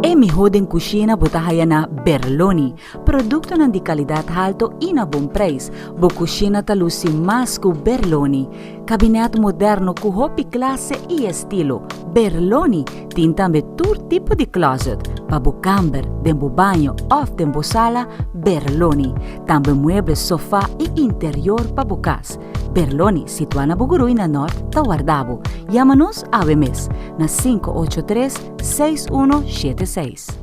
E mihó den kushina bo ta haya na Berloni. Produktonan di kalidat halto i na bon preis. Bo kushina ta lusi mas ku Berloni. Kabinèt moderno ku hopi klase i estilo. Berloni tin tambe tur tipo di klòzet. Pa bo kamber, den bo baño òf den bo sala, Berloni. Tambe mueble, sofá i interior pa bo kas. Berloni, situá na Bugurui na Nort, ta warda bo. Yama nos awe mes na 583 6176.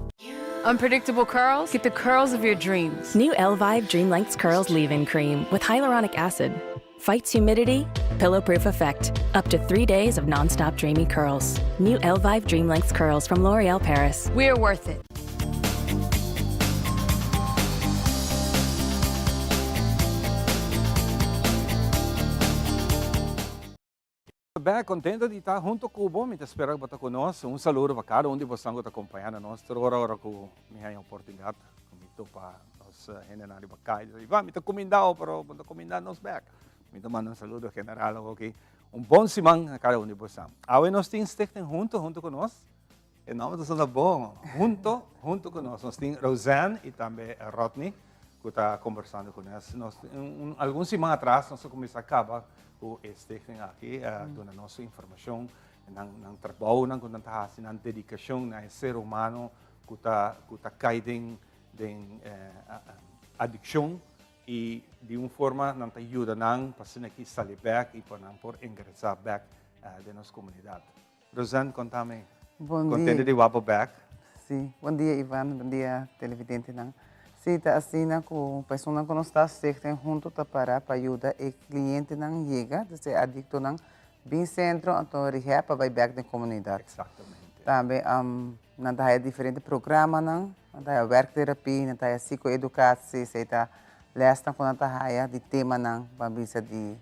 Unpredictable curls? Get the curls of your dreams. New Elvive Dream Lengths Curls Leave-In Cream with hyaluronic acid. Fights humidity, pillow-proof effect. Up to three days of non-stop dreamy curls. New Elvive Dream Lengths Curls from L'Oreal Paris. We're worth it. Bek, contento di ta hunto cu bo, mi ta spera cu bo ta cu nos. Un saludo pa cada un di bosan cu ta acompañando nos tur ora ora cu mi haña oportunidad cu mi topa nos hendenan riba caya. Ivan, mi ta cuminda bo, pero bo no ta cuminda nos bek. Mi ta manda un saludo general awoki. Un bon siman na cada un di bosan. Awe nos tin Stichting Hunto hunto cu nos. E nomber ta sona bon. Hunto, hunto cu nos. Nos tin Roseanne y tambe Rodney cu ta conversando cu nos. Nos un, algun siman atras nos a cuminsa caba cu e stichting aki, uh, duna nos informacion, nan, nan trabounan cu nan ta haci, nan dedicacion na e ser humano cu ta, cu ta cay den, den eh, adiccion y di un forma nan ta yuda nan pa asina aki sali bek y pa nan por ingresa bek uh, den nos comunidad. Rosanne, konta mi. Bon dia. Kontento di wak bo bek. Si. Bon dia Ivan, bon dia televidentenan. Si, ta asina ku personanan ku nos ta Stichting Hunto ta para pa yuda e klientenan yega, dus e adiktonan, bin sentro anto rehab pa bai bek den komunidat. Eksaktamente. Tambe nan ta haya diferente programanan, nan ta haya werkterapie, nan ta haya psiko-edukatie, esei ta lèsnan ku nan ta haya di temanan, ban bisa di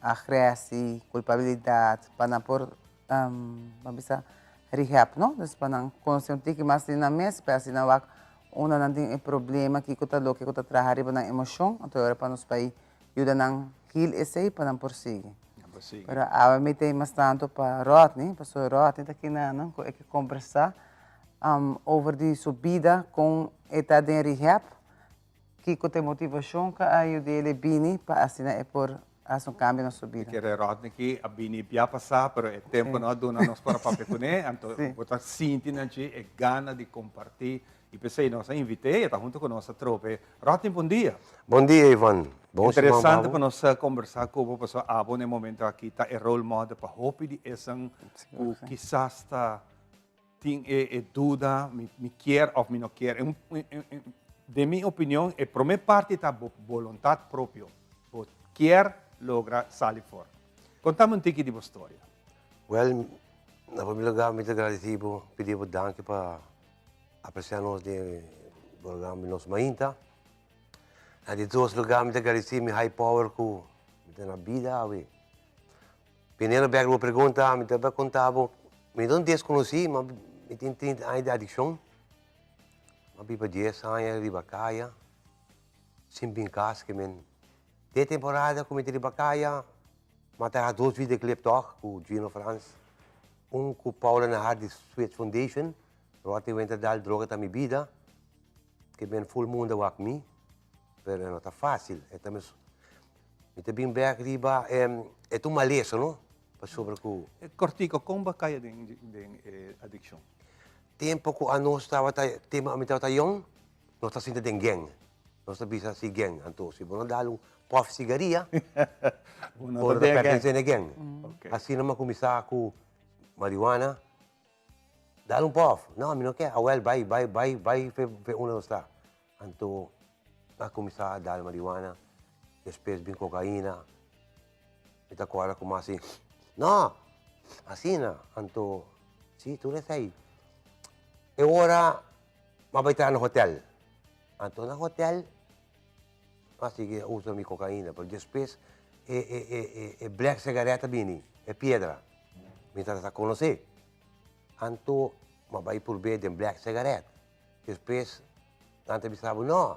Agresi, kulpabilidat, pa nan por ban bisa rehab no, dus pa nan konosé un tiki mas di nan mes, pa asina wak unda nan tin e problema, kiko ta loke ku ta traha riba nan emoshon, anto e ora pa nos bai yuda nan heal esei pa nan por sigui. Pero awe mi ta mas tantu pa Rodney, pasobra Rodney ta kinanan ku e ke kombersá over di su bida kon e ta den rehab. Kiko ta e motivashon ku a yud'é bini pa asina e por hasi un kambio na su bida? Mi kere Rodney ki a bini bia pasá, pero e tempu no a duna nos para papia kuné, anto bo ta sinti nan chi e gana di kompartí i p'esei nos a invit'é, e ta huntu ku nos atrobe. Rodney, bon dia. Bon dia, Ivan. Bon siman pa bo. Interesante pa nos kombersá ku bo, pasobra abo na e momento aki ta e role model pa hopi di esnan ku kisas ta Tin e e duda, mi mi kier of mi no kier. Den mi opinion e prome parti ta bo boluntad propio. Bo kier logra sali for. Contami un tiki di bo storia. Well, na prome lugar mi ta gradeci bo, pidi bo danki pa aprecia nos den e programa di Nos Mainta. Na di dos lugar mi ta gradeci mi high power cu mi ta na bida awe. Biniendo bek bo pregunta, mi ta bai konta bo, mi no deskonosí, ma mi tin trinta aña di adikshon. Mi a biba dies aña riba kaya, sin bin kas, ke men den e temporada ku mi ta riba kaya, mi a traha dos videoclip tòg ku Gino Frans, un ku Paula Nahar di Switch Foundation, Ròt i Wenter Dal, Droga ta mi bida, ke men ful mundu a wak mi, pero e no ta fásil, e ta mes. Mi ta bin bek riba e ta un malesa no, pasobra ku. Kortiko, kon bo a kaya den den e adikshon? Tempo ku anos tabata, tempo ami tabata yòn, nos ta sinta den gèng. Nos ta bisa si gèng. Anto si bo no dal un pòf sigaria, Bo no bo ta no ta den e gèng. pertenesé na e gèng. Asina mi a kuminsá ku marihuana. Dal un pòf. No, mi no ke. Awèl, bai, bai, bai, bai fe unda nos ta. Anto a kuminsá dal marihuana, despues bin kokaina. Mi ta kòrda ku mas si, No! Asina. Anto, si, tur esei. E ora mi a bai traha na hotèl. Anto na hotèl mi a sigui usa mi kokaina, pero despues e e e e blèk sigarèt a bini, e piedra. Mi tabata konosé. Anto mi a bai purb'é den blèk sigarèt. Despues nan ta bisa bo, no,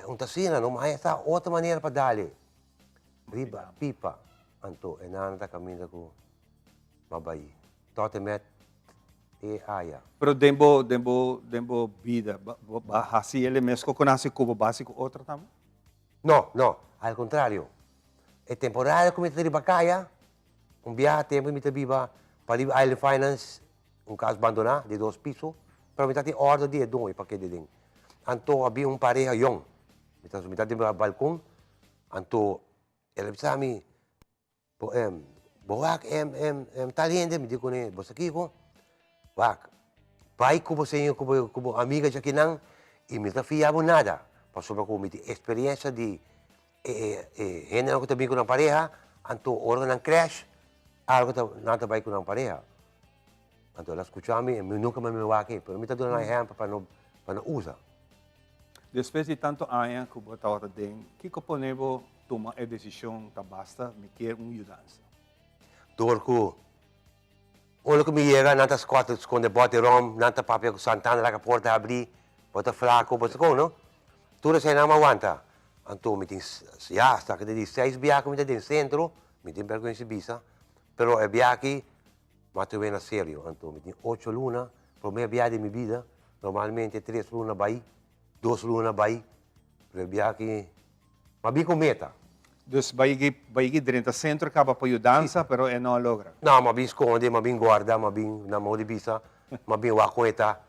un ta asina no, ma esta otro manera pa dale. Riba pipa. Anto e nana ta caminda cu ma bay tot en met te aya. Pero den bo, den bo, den bo bida, bo ba haci el e mes cu conoci cu bo basi cu otro tambe? No, no, al contrario. E temporada cu mi ta riba caya, un biaha tempo mi ta biba pariba Island Finance, Un kas bandoná di dos piso, pero mi ta tin òrdu di e doño pa keda den. Anto a bin un pareha yòn, mi ta mi ta den balkon, anto el a bisa mi, bo bo wak tal hende, mi di kuné, bo sa kiko? Wak, bai ku bo señor ku bo ku bo amiga djakinan i mi ta fia bo nada, pasobra ku mi tin eksperensia di. E e hendenan ku ta bin ku nan pareha, anto ora ku nan crash, algu ta nan ta bai ku nan pareha. Anto el a skucha mi, mi nunka mas mi wak ei, pero mi ta duna nan ehèmpel pa no pa no usa. Despues di tantu aña ku bo tabata den, kiko pone bo tuma e desishon ta basta, mi kier un yudansa? Dor ku ora ku mi yega nan ta skòt skonde bòt di ròm, nan ta papia ku Santana laga porta habrí, bo ta flaku, bo ta kon no. Tur esei nan a wanta. Anto mi tin ya hasta ku ta di seis bia ku mi ta den sentro, mi tin bèrgwensa bisa, pero e bia aki mi a tuma na serio. Anto mi tin ocho luna, promé bia di mi bida, normalmente tres luna bai, dos luna bai, pero e bia aki mi a bin ku meta. Dus bai bai drenta sentro kaba pa yudansa, pero e no a logra. No, mi a bin skonde, mi a bin gòrda, mi a bin na modo di bisa, mi a bin wak kon e ta.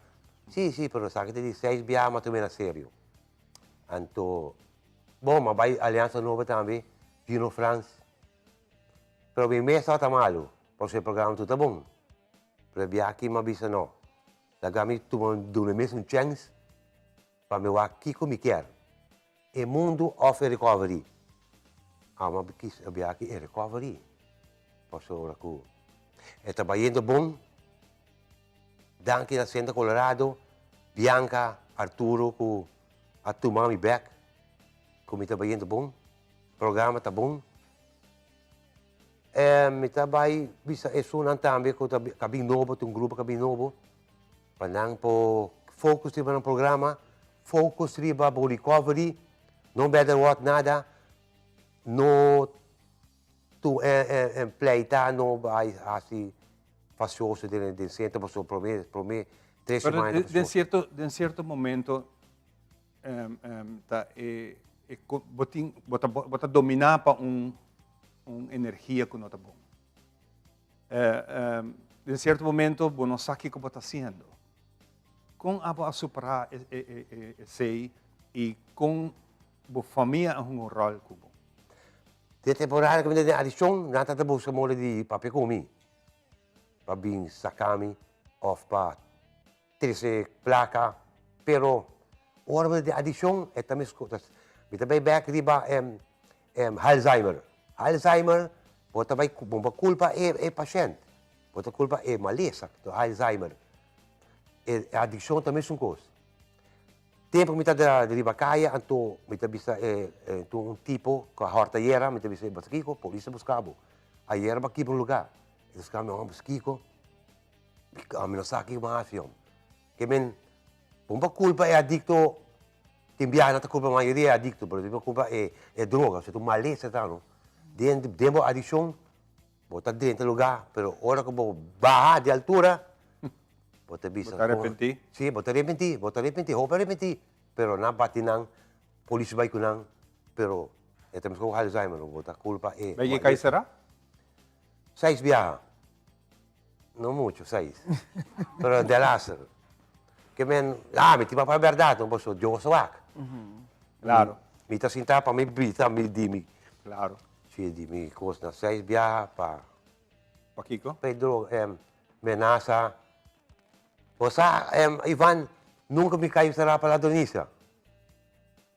Si, si, pero esaki ta di seis bia mi a tuma na serio. Anto, bon, m'a bai Alianza Nobo tambe, Gino Frans. Pero mi mes tabata malu, pasobra e programa tur ta bon. Pero e biaha aki m'a bisa no, laga mi tuma duna mi mes un chèns pa mi wak kiko mi kier, e mundu òf e recovery. A m'a kis e biaha aki e recovery, pasobra ku e ta bayendo bon. Danki na Senta Colorado, Bianca, Arturo ku a tuma mi bek, ku mi ta bayendo bon, programa ta bon. E mi ta bai bisa esunnan tambe ku ta ka bin nobo, tin un grupo ka bin nobo, pa nan por focus riba nan programa, focus riba bo recovery, no matter what nada, no Tu e pleita no bai hasi fasioso den den centro pasobra prome prome tres Pero semana ta den fasioso. cierto den cierto momento ta e e bo tin bo ta bo ta domina pa un un energia ku no ta bon. Den cierto momento bo no sa kiko bo ta hasiendo. Kon abo a supera e e e esei i kon bo famia a hunga un ròl ku bo? Den temporada ku mi ta den adikshon, nan ta ta buska moda di papia ku mi, pa bin saka mi òf pa trese plaka. Pero ora mi ta den adikshon e ta mes kos. Mi ta bai bèk riba Alzheimer. Alzheimer bo ta bai bo no kulpa e pashènt, bo ta kulpa e malesa, Alzheimer. E adikshon ta mesun kos. Tempo mi ta riba kaya anto mi ta bisa e anto un tipo ku a hòrta ayera mi ta bisa e basa kiko polis ta buska bo ayera bo a kibra un lugá e ta buska mi hòmber kiko mi no sa kiko bo a hasi hòmber ke men bo no por kulpa e adikto tin biaha nan ta kulpa mayoria e adikto pero bo kulpa e droga pasobra ta un malesa ta no den den bo adikshon Bo ta drenta lugá, pero ora ku bo baha di altura, bo ta bisa. Bo ta arepentí? Sí, bo ta arepentí, bo ta arepentí, hopi arepentí. Pero nan bati nan, polis bai ku nan, pero e ta meskos ku Alzheimer, bo ta kulpa e. Bai kai será? Seis biaha. No mucho, seis. Pero delaster. Ke men, ah, mi tin papia bèrdat, no pasobra Dios wak. Klaro. Mi ta sinta pa mi bisa mi di mi. Klaro. Si di mi kosnan seis biaha pa. Pa kiko? Pa e droga, menasa. Bo sa, Ivan, nunka mi kai sera pa ladronisia.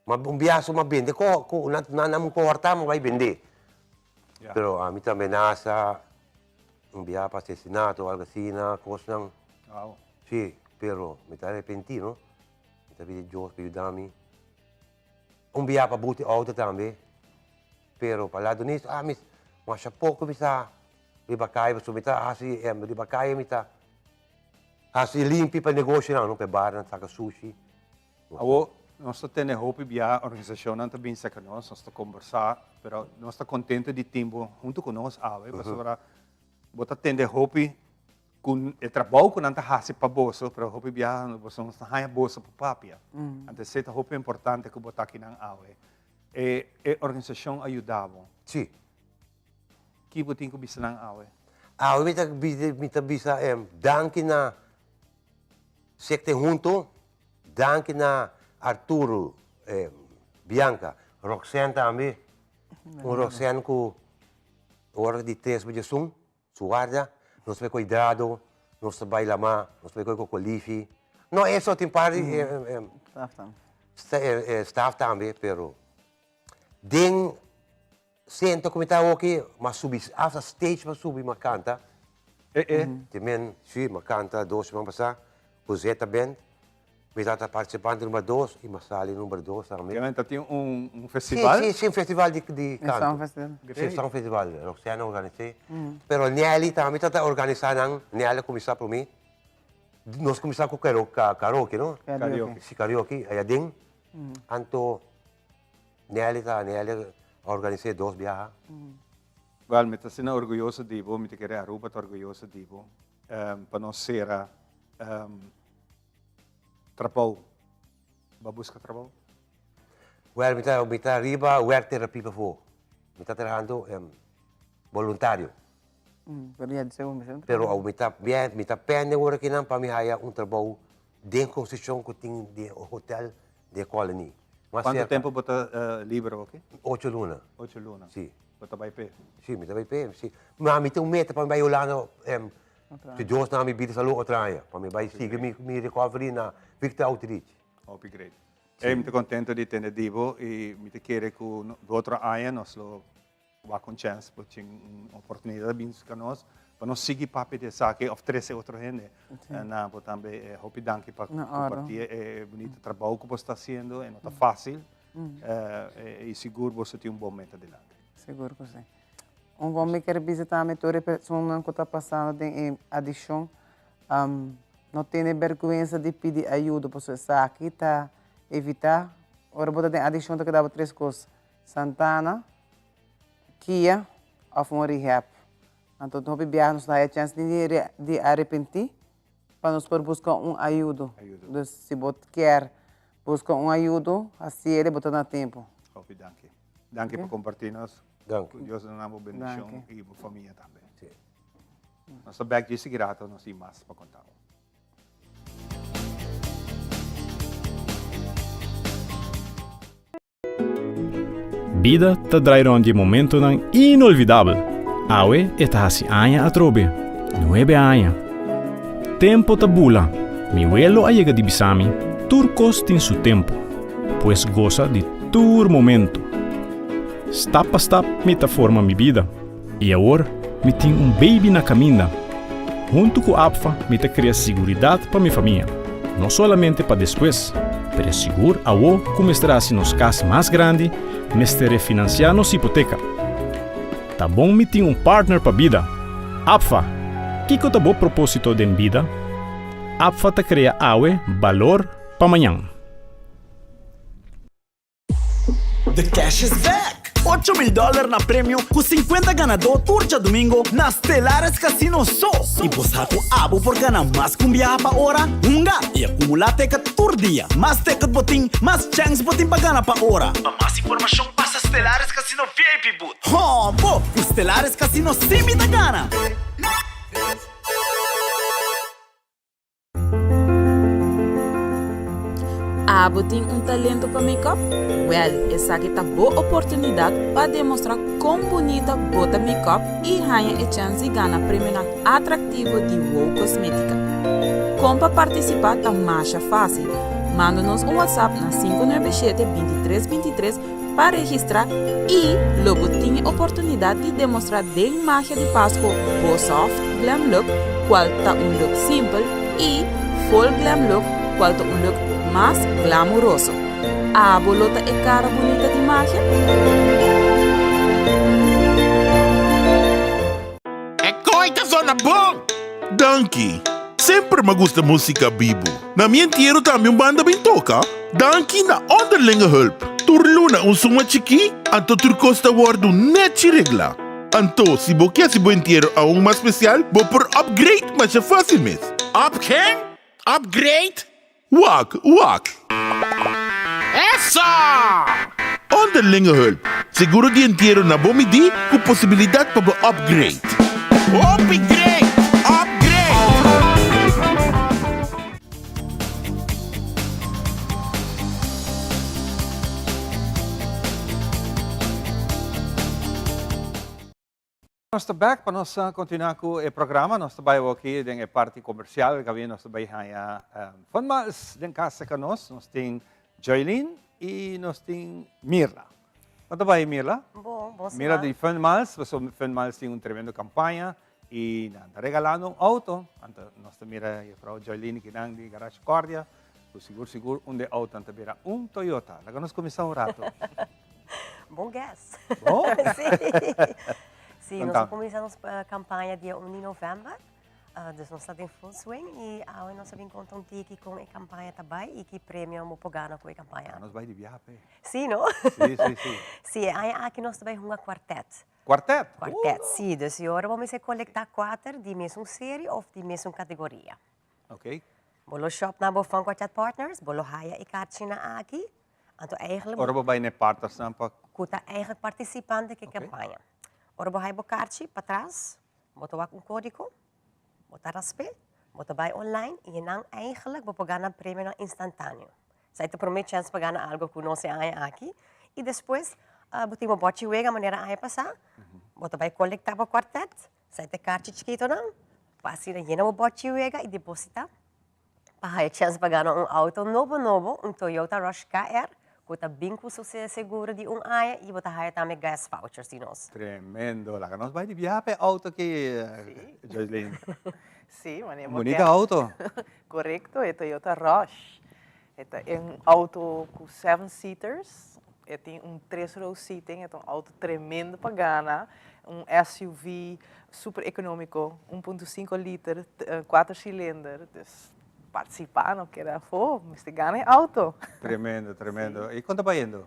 Ma un biaha so m'a bende ko, ko, nan, nan a kòrta, m'a bai bende. Pero ami ta menasa, un biaha pa asesinato o algo asina, kosnan. Wow. Si, pero mi ta arepentí, no? Mi ta pidi Dios pa yuda mi. Un biaha pa buti outo tambe, pero pa ladronis, ah, mi masha poko mi sa riba kaya, pasobra mi ta hasi riba kaya mi ta hasi limpi pa negoshonan, no? Pa e barnan saka sushi. Awor, nos ta tene hopi bia organisashonnan ta bin serka nos, nos ta kombersá, pero nos ta kontento di tin bo huntu ku nos awe, pasobra bo ta tende hopi ku e trabou ku nan ta hasi pa boso, pero hopi biaha boso no ta haña boso pa papia. Anto esei ta hopi importante ku bo ta akinan awe. E e organisashon a yuda bo? Sí. Ki bo tin ku bisa nan awe? Awe mi ta mi ta bisa danki na Sekte Hunto. Danki na Arturo, Bianca, Roxanne tambe. Un Roxanne ku ora di tres pa djesun, su warda, nos ta bai koidrado, nos ta bai lamá, nos ta bai koi kokolishi. No eso, tin par di staff tambe, pero. Den sento ku mi ta awoki, m'a subi hasta stage m'a subi m'a kanta. Te men, si, m'a kanta dos siman pasá ku Zeta Band. Mi tabata partisipante number dos i m'a sali number dos tambe. Te men ta tin un festival? Si, si, un festival di kanto. Song festival. Si, song festival. Roxanne a organis'é. Pero Nelly tambe tabata organisá nan. Nelly a kuminsá promé. Nos kuminsá ku karaoke, no? Karaoke. Si, karaoke aya den. Anto Nelly ta, Nelly a organis'é dos biaha. Wel, mi ta asina orguyoso di bo, mi ta kere Aruba ta orguyoso di bo, pa nos sera trabou. Bo a buska trabou? Wel, mi ta, mi ta riba werktherapie pafó. Mi ta trahando boluntario. Pero ya dice un bishon. Pero awo mi ta bien, mi ta pende ora kinan pa mi haya un trabou den construccion cu tin den hotel den Colony. Mas Cuanto cerca. tempo bo ta liber awoki? Ocho luna. Ocho luna. Si. Bo ta bay pe? Si, mi ta bay pe, si. Ma mi tin un meta pa mi bay Hulanda, si Dios na mi bida salud otro aña, pa mi bay sigui mi recovery na Victor Outreach. Hopi great. Ey, mi ta contento di tende di bo y mi ta kere cu otro aña nos lo Wak un chèns por tin un oportunidat bin busca nos pa nos sigui papia di esaki òf trese otro hende na bo tambe. Hopi danki pa kompartí e bunita trabou ku bo sta hasiendo. E no ta fásil i sigur boso tin un bon meta dilanti. Sigur ku si. Un kon mi ker bisa tambe tur e personanan ku ta pasando den e adikshon no tene bèrgwensa di pidi ayuda pasobra esaki ta evitá ora bo ta den adikshon ta keda bo tres kos. Santana, Kia of un rehab. Anto hopi biaha nos no haya chance ni di arepenti pa nos por busca un ayudo. Dus si bo kier busca un ayudo, haciele, bo ta na tempo. Hopi danki. Danki pa comparti nos. Danki. Cu Dios duna bo bendicion y bo famia tambe. Nos ta bek dje sigui rato, nos tin mas pa conta bo. Bida ta drai rond di momentonan inolvidabel. Awe e ta hasi aña atrobe. Nuebe aña. Tempo ta bula. Mi welo a yega di bisa mi, tur kos tin su tempo. Pues gosa di tur momento. Stap pa stap mi ta forma mi bida. I awor mi tin un baby na kaminda. Huntu ku APFA mi ta krea siguridat pa mi famia, no solamente pa despues, pero sigur awo ku mester hasi nos kas mas grandi, mester refinansiá nos hipoteka. Ta bon mi tin un partner pa bida. APFA! Kiko ta bo propósito den bida? APFA ta krea awe balor pa mañan. The cash is back! 8000 dollar na premio cu 50 ganador tur djadomingo na Stellares Casino so! Y bo sa cu abo por gana mas cu un biaha pa ora? Hunga y acumula ticket tur dia! Mas ticket bo tin, mas chance bo tin pa gana pa ora! Pa mas informacion pasa Stellares Casino VIP booth. Hombo! Cu Stellares Casino si mi ta gana! Abo tin un talento pa make-up? Wèl, esaki ta bo oportunidat pa demostrá kon bunita bo ta make-up i haña e chèns di gana premionan atraktivo di Wow Kosmétika. Kon pa partisipá ta masha fásil, manda nos un WhatsApp na 597 23 23 pa registrá i lo bo tin e oportunidat di demostrá den magia di Pasco bo soft glam look kual ta un look simpel i full glam look kual ta un look mas glamuroso. Abo lo ta e kara bunita di magia? E koi ta zona bon! Danki! Semper m'a gusta musica bibu. Na mi entiero tambe un banda bin toca. Danki na Onderlinge Hulp. Tur luna un suma chikí, anto tur kos ta wòrdu nèchi reglá. Anto, si bo ke hasi bo entiero aun mas spesial, bo por upgrade masha fásil mes. Up ken? Upgrade? Wak, wak. Eso! Onderlinge Hulp, seguro di entiero na bo midí ku posibilidat pa bo upgrade. Hopi great! Upgrade! Nos ta bek pa nos continua cu e programa. Nos ta bay awoki den e parti comercial. Gabi nos ta bay haya Van Mals den casa ca nos. Nos tin Joylene y nos tin Mirla. Kon ta bai Mirla? Bon, bon Mira siman. di Fun Miles, pasobra Fun Miles tin un tremendo campaña y nan ta regalando un auto. Anto nos ta mira juffrouw Joyline kinan di Garage Cordia, cu sigur sigur un de autonan ta bira un Toyota. Laga nos cuminsa un rato. Bon guess. Bon? Sí. Sí, nos a cuminsa nos campaña dia un di november. Dus nos ta den full swing y awe nos a bin conta un tiki con e campaña ta bay y ki premio bo por gana cu e campaña. Nos bay di biaha p'e. Sí, no? Sí, sí, sí. Sí, e aña aki nos ta bay hunga cuartet. Cuartet? Cuartet, sí. Dus y ora bo mester colecta cuater di mesun serie of di mesun categoria. Ok. Bo lo shop na bo Fun Cuartet Partners, bo lo haya e kaartjinan aki. Anto eigenlijk. Ora bo bai na e partnersnan pa. Ku ta eigenlijk partisipante ku e kampaña. Ora bo haya bo kaartji patras, bo ta wak un kódigo, bo ta rasp'é, bo ta bai online i nan eigenlijk bo por gana premionan instantáneo. Esei ta promé chèns pa gana algu ku nos e aña aki. I despues bo tin bo bòchi wega manera aña pasá, bo ta bai kolektá bo kuartèt, esei ta e kaartji chikitonan, pa asina yena bo bòchi wega i depositá pa haya chèns pa gana un outo nobo nobo, un Toyota Rush KR, ku ta bin ku su seguro di un aña i bo ta haya tambe gas vouchers di nos. Tremendo! Laga nos bai di biaha pa e outo aki, Joyceline. Sí, wanneer bo Bunita outo. Korekto, e Toyota Rush. E ta un outo ku seven seaters, e tin un tres row seating, e ta un outo tremendo pa gana, un SUV super economico, un punto cinco liter, cuater cilinder, dus participa no keda afo, mester gana e auto. Tremendo, tremendo. Y con ta bayendo?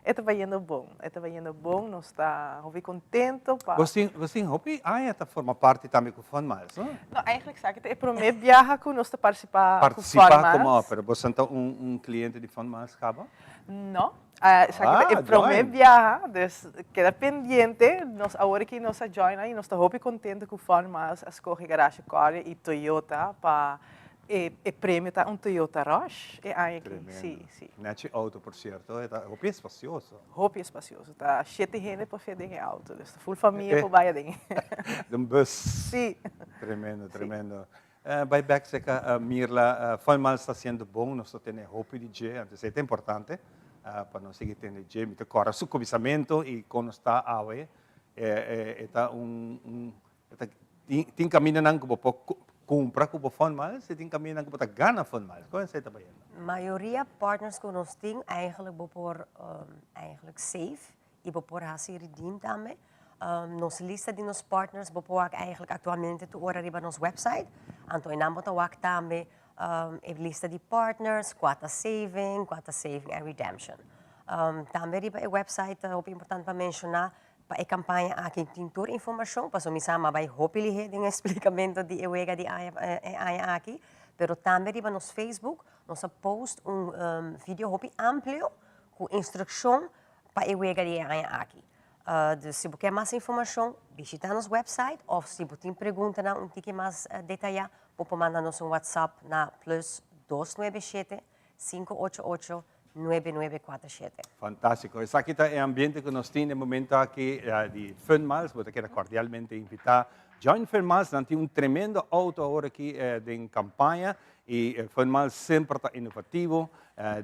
E ta bayendo bon, e ta bayendo bon, nos ta hopi contento pa. Bos tin, bos tin hopi aña ta forma parti tambe cu Fun Miles, no? No, eigenlijk esaki ta e prome biaha cu nos ta participa cu Fun Miles. Participa como, pero bos ta un, un cliente di Fun Miles caba? No, esaki ta e prome biaha, dus keda pendiente, nos awor aki nos a join y nos ta hopi contento cu Fun Miles a scoge Garage Cordia y Toyota pa e e premio ta un Toyota Rush e aña aki, si, si. Nechi auto por cierto, e ta hopi espacioso. Hopi espacioso, ta shete hende por fit den e auto, dus ta full famia por bai aden. Den bus. Si. Tremendo, tremendo. Bai bek cerca Mirla, Fun Miles ta haciendo bon, nos ta tene hopi di dje, anto esey ta importante pa nos sigui tene dje. Mi ta corda su cuminsamento y con nos ta awe, e ta un, un, e ta, tin camindanan cu bo por cumpra cu bo Fun Miles y tin camindanan cu bo ta gana Fun Miles. Con esey ta bayendo? Mayoria partners cu nos tin eigenlijk bo por eigenlijk save y bo por haci redeem tambe. Nos lista di nos partners bo por wak eigenlijk actualmente tur ora riba nos website. Anto einan bo ta wak tambe e lista di partners, kua ta saving, kua ta saving en redemption. Tambe riba e website ta hopi importante pa menciona pa e campaña aki tin tur informacion, pasobra mi sa m'a bai hopi lihe den e splicamento di e wega di aña e aña aki, pero tambe riba nos Facebook nos a post un video hopi amplio cu instruccion pa e wega di e aña aki. Dus si bo kier mas informacion, bishita nos website of si bo tin preguntanan un tiki mas detaya, bo por manda nos un WhatsApp na plus dos nuebe shete, sinku ocho ocho, nuebe nuebe kuater shete. Fantastico. Esaki ta e ambiente cu nos tin e momento aki di Fun Miles. Bo ta keda cordialmente invita. Join Fun Miles, nan tin un tremendo auto awor aki den campaña y Fun Miles semper ta innovativo.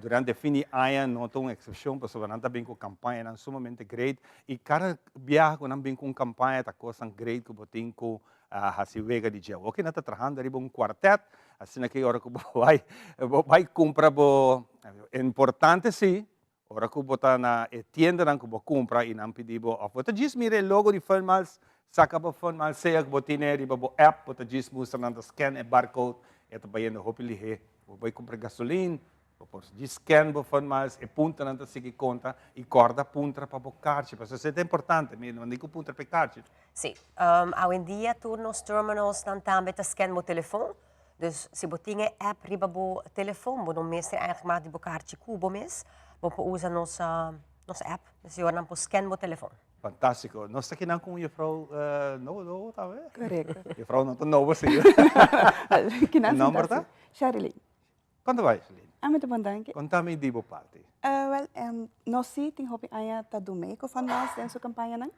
Durante fin di aña no ta un excepcion pasobra nan ta bin cu campañanan sumamente great y cada biaha cu nan bin cu un campaña ta cosnan great cu bo tin cu haci wega di dje. Oke nan ta trahando ariba un cuartet asina ki ora cu bo bay bo bay cumpra bo importante si ora cu bo ta na e tiendanan cu bo cumpra y nan pidi bo of bo ta djis mira e logo di Fun Miles saca bo Fun Miles sea cu bo tine riba bo app bo ta djis mustra nan ta scan e barcode e ta bayendo hopi lihe. Bo bai kumpra gasolin, bo por djis scan bo Fun Miles, e puntonan ta sigui konta i kòrda puntra pa bo karchi, pasobra esei ta importante, mi no di ku puntra pa e karchi. Sí, awendia tur nos terminalsnan tambe ta scan bo telefon, dus si bo tin e app riba bo telefon, bo no mester eigenlijk mas di bo karchi ku bo mes, bo por usa nos nos app, dus e ora nan por scan bo telefon. Fantástico. Nos ta kinan cu un juffrouw nobo nobo tambe. Correcto. Juffrouw no ta nobo si. Kinan Nomber ta? Sherilyn. Con ta bai Sherilyn? Ami ta bon danki. Conta mi di bo parti. Wel, nos si tin hopi aña ta duna cu Fun Miles den su campañanan.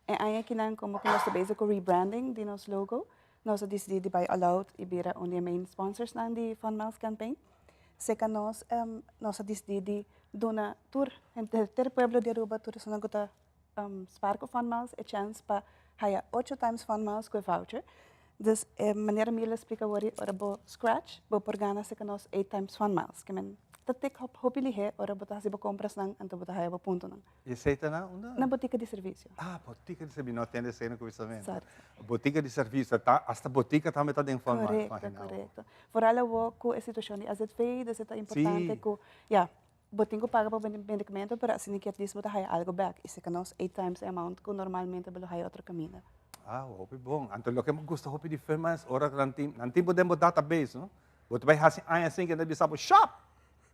E aña kinan como cu nos ta bezig cu rebranding di nos logo, nos a dicidi di bai all out y bira un di e main sponsorsnan di Fun Miles campaign. Seca nos, nos a dicidi di duna tur henter pueblo di Aruba, tur esunnan cu ta spaar cu Fun Miles e chance pa haya ocho times Fun Miles cu e voucher. Dus e manera mi lo splica awor ora bo scratch bo por gana seca nos eight times Fun Miles. Ke men ta tik hop hopi lihe ora bo ta haci bo comprasnan anto bo ta haya bo puntonan. Y esey ta na unda? Na botica di servicio. Ah, botica di servicio. No tende esey na cuminsamentu. Sorry. Botica di servicio. Ta, hasta botica tambe ta den Fun Miles. Correcto, correcto. Vooral awor cu e situacion di AZV, dus e ta importante cu, ya, Bo tin cu paga pa bo medicamento, pero asina ki at least bo ta haya algo bek y seca nos eight times e amount cu normalmente bo lo haya otro caminda. Ah, hopi bon. Anto loke mi gusta hopi di firma es ora cu nan tin, nan tin bo den bo database, no? Bo ta bay haci aña asin cu nan ta bisa bo, Shop!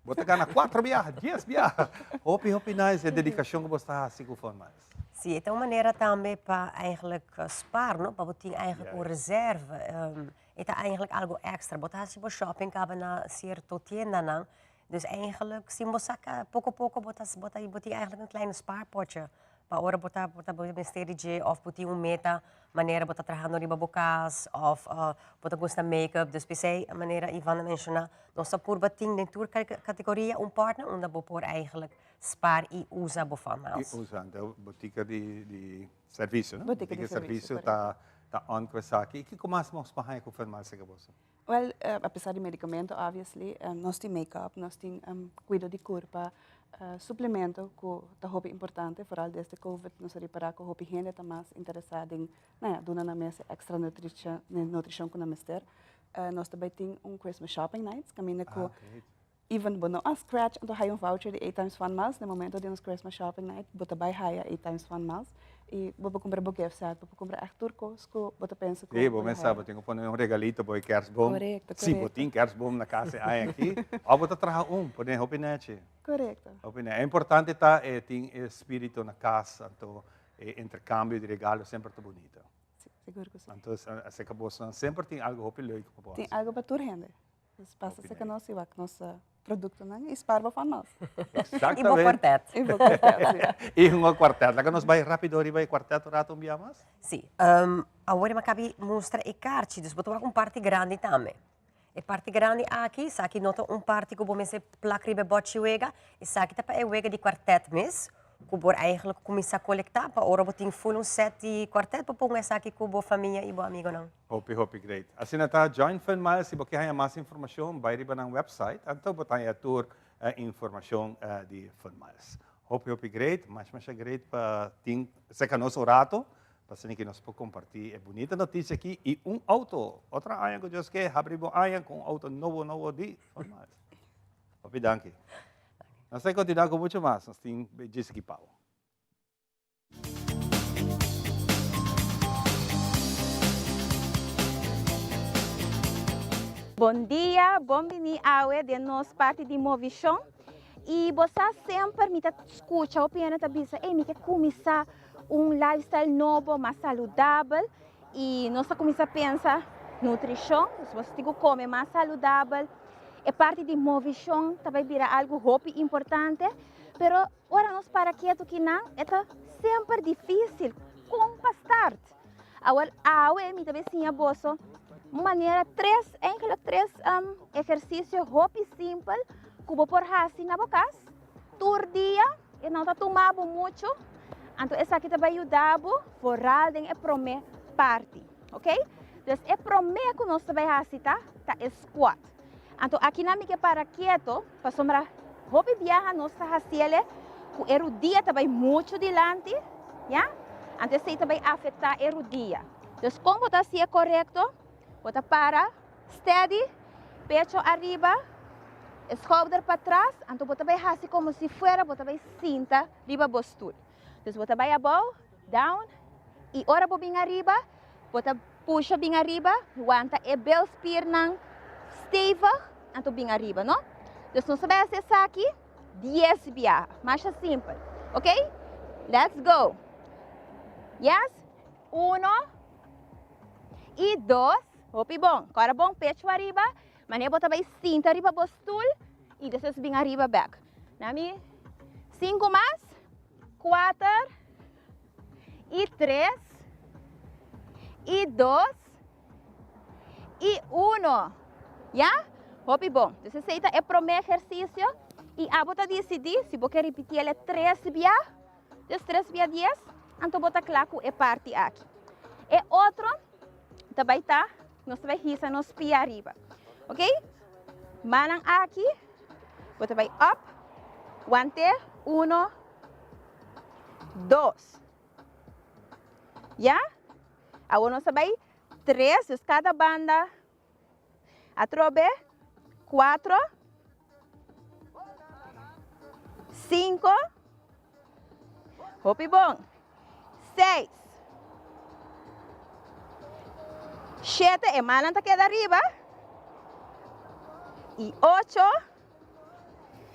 Bo ta gana cuatro biaha, dies biaha. Hopi, hopi nice e dedicacion cu bo sta haci cu Fun Miles. Si, e ta un manera tambe pa eigenlijk spaar, no? Pa bo tin eigenlijk un reserve. E ta eigenlijk algo extra. Bo ta haci bo shopping caba na cierto tiendanan, Dus eigenlijk si bo saca poco poco bo ta bo ta bo tin eigenlijk un kleine spaarpotje pa ora bo ta bo ta mester di dje of bo tin un meta manera bo ta trahando riba bo cas of bo ta gusta make-up. Dus p'esei manera Ivan a menciona nos ta purba tin den tur categoria un partner unda bo por eigenlijk spaar y usa bo fun miles. Y usa, anto botica di di servicio no? Botica di servicio, ta ta on cu esaki. Y kico mas nos por haña cu fun miles cerca boso? Well, apesar di medicamento obviously, nos tin make-up, nos tin cuido di curpa, suplemento cu ta hopi importante, vooral desde covid nos a ripara cu hopi hende ta mas interesa den, nou ja, duna nan mes e extra nutricion cu nan mester. Nos ta bay tin un Christmas shopping nights caminda cu Even bo no a scratch anto haya un voucher di eight times fun miles, na momento di nos Christmas shopping night bo ta bai haya eight times fun miles y bo por cumpra bo gift set, bo por cumpra echt tur cos cu bo ta pensa cu Sí, bo mes sa, bo tin cu pone un regalito bo e kerstboom. Correcto, Si bo correcto. tin kerstboom na cas e aña aki, of bo ta traha un, pone hopi nechi. Correcto. Hopi nechi. E importante ta e tin e spirito na cas, anto e intercambio di regalo semper ta bunito. Sí, sigur cu sí. Anto, acerca bosonan semper tin algo hopi leuk pa bo Tin haci. algo pa tur hende. Dus pasa serka nos i wak nos produktonan i spar bo van nos. Exactamente. I bo kwartet. I bo kwartet, si. I un kwartet. Laga nos bai rapido riba e kwartet un rato un bia mas. Si. Awor mi a kabi mustra e karchi, dus bo ta wak un parti grandi tambe. E parti grandi aki, esaki no ta un parti ku bo mester plak riba e bòchi wega, esaki ta pa e wega di kwartet mes, Ku por eigenlijk kuminsá kolektá pa ora bo tin ful un sèt di kuartèt bo pon esaki ku bo famia i bo amigonan. Hopi hopi great. Asina ta join Fun Miles si bo ke haña mas informashon bai riba nan website anto bo ta haña tur e informashon di Fun Miles. Hopi hopi great, masha masha great pa tin serka nos un rato pa asina ki nos por kompartí e bunita notisia aki i un outo otro aña ku Dios ke habri bo aña ku un outo nobo nobo di Fun Miles. Hopi danki. Nos ta continua cu mucho mas. Nos tin djis aki pao. Bon dia, bon bini awe den nos parti di Movishon. I bo sa semper mi ta skucha hopi hende ta bisa, ey mi ke kuminsá un lifestyle nobo, mas saludabel. I nos ta kuminsá pensa nutrishon, dus bo tin ku kome mas saludabel. E parti di movishon ta bai bira algu hopi importante, pero ora nos para ketu kinan e ta semper difísil kon pa start. Awor awe mi ta bai siña boso un manera tres, eigenlijk tres ehersisio hopi simpel ku bo por hasi na bo kas tur dia. E no ta tuma bo muchu, anto esaki ta bai yuda bo vooral den e prome parti, ok? Dus e prome ku nos ta bai hasi ta, ta e squat. Anto akinan mi ke para keto, pasobra hopi biaha nos ta hasiele ku e rudia ta bai muchu dilanti, ya? Anto esei ta bai afektá e rudia. Dus kon bo ta hasié korekto? Bo ta para steady, pecho ariba, e schouder patras, anto bo ta bai hasi como si fuera bo ta bai sinta riba bo stoel. Dus bo ta bai abou, down, y ora bo bin ariba, bo ta pusha bin ariba, wanta e bilspiernan stevig, anto bin ariba, no? Dus nos ta bai hasi esaki dies biaha, masha simpel, ok? Let's go! Yes? Uno y dos. Hopi bon. Kòrda bon pechu ariba. Manera bo ta bai sinta riba bo stul y despues bin ariba bèk. Na mi sinku mas. Kuater y tres y dos y uno. Ya? Hopi bon. Dus esei ta e promé ehersisio i abo ta disidí si bo ke ripití el e tres bia, dus tres bia dies, anto bo ta kla ku e parti aki. E otro ta bai ta, nos ta bai hisa nos pia ariba. Ok? Mannan aki, bo ta bai up, wante, uno, dos. Ya? Awor nos ta bai tres, dus kada banda Atrobe, cuatro, cinco, hopi bon, seis, shete, e mannan ta keda riba, y ocho,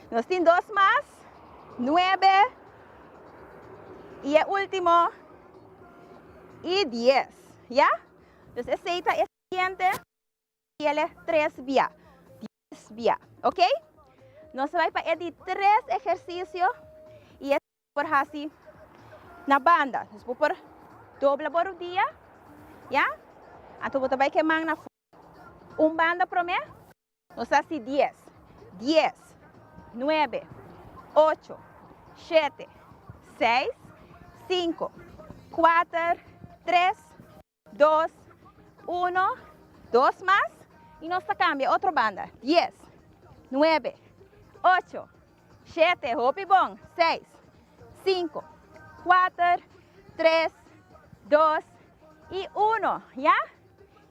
nos tin dos mas, nuebe, y e ultimo, y dies, ya? Dus esey ta e siguiente. Tiele tres bia. Dies bia. Ok? Nos ta bai pa e di tres ehersisio i e por hasi na banda. Dus bo por dobla bo rudia, ya? Anto bo ta bai ke man na un banda promé. Nos ta hasi dies. Dies, nuebe, ocho, shete, seis, sinku, kuater, tres, Dos, uno, dos mas y nos ta cambia otro banda. Dies, nuebe, ocho, shete, hopi bon, seis, cinco, cuater, tres, dos y uno, ya?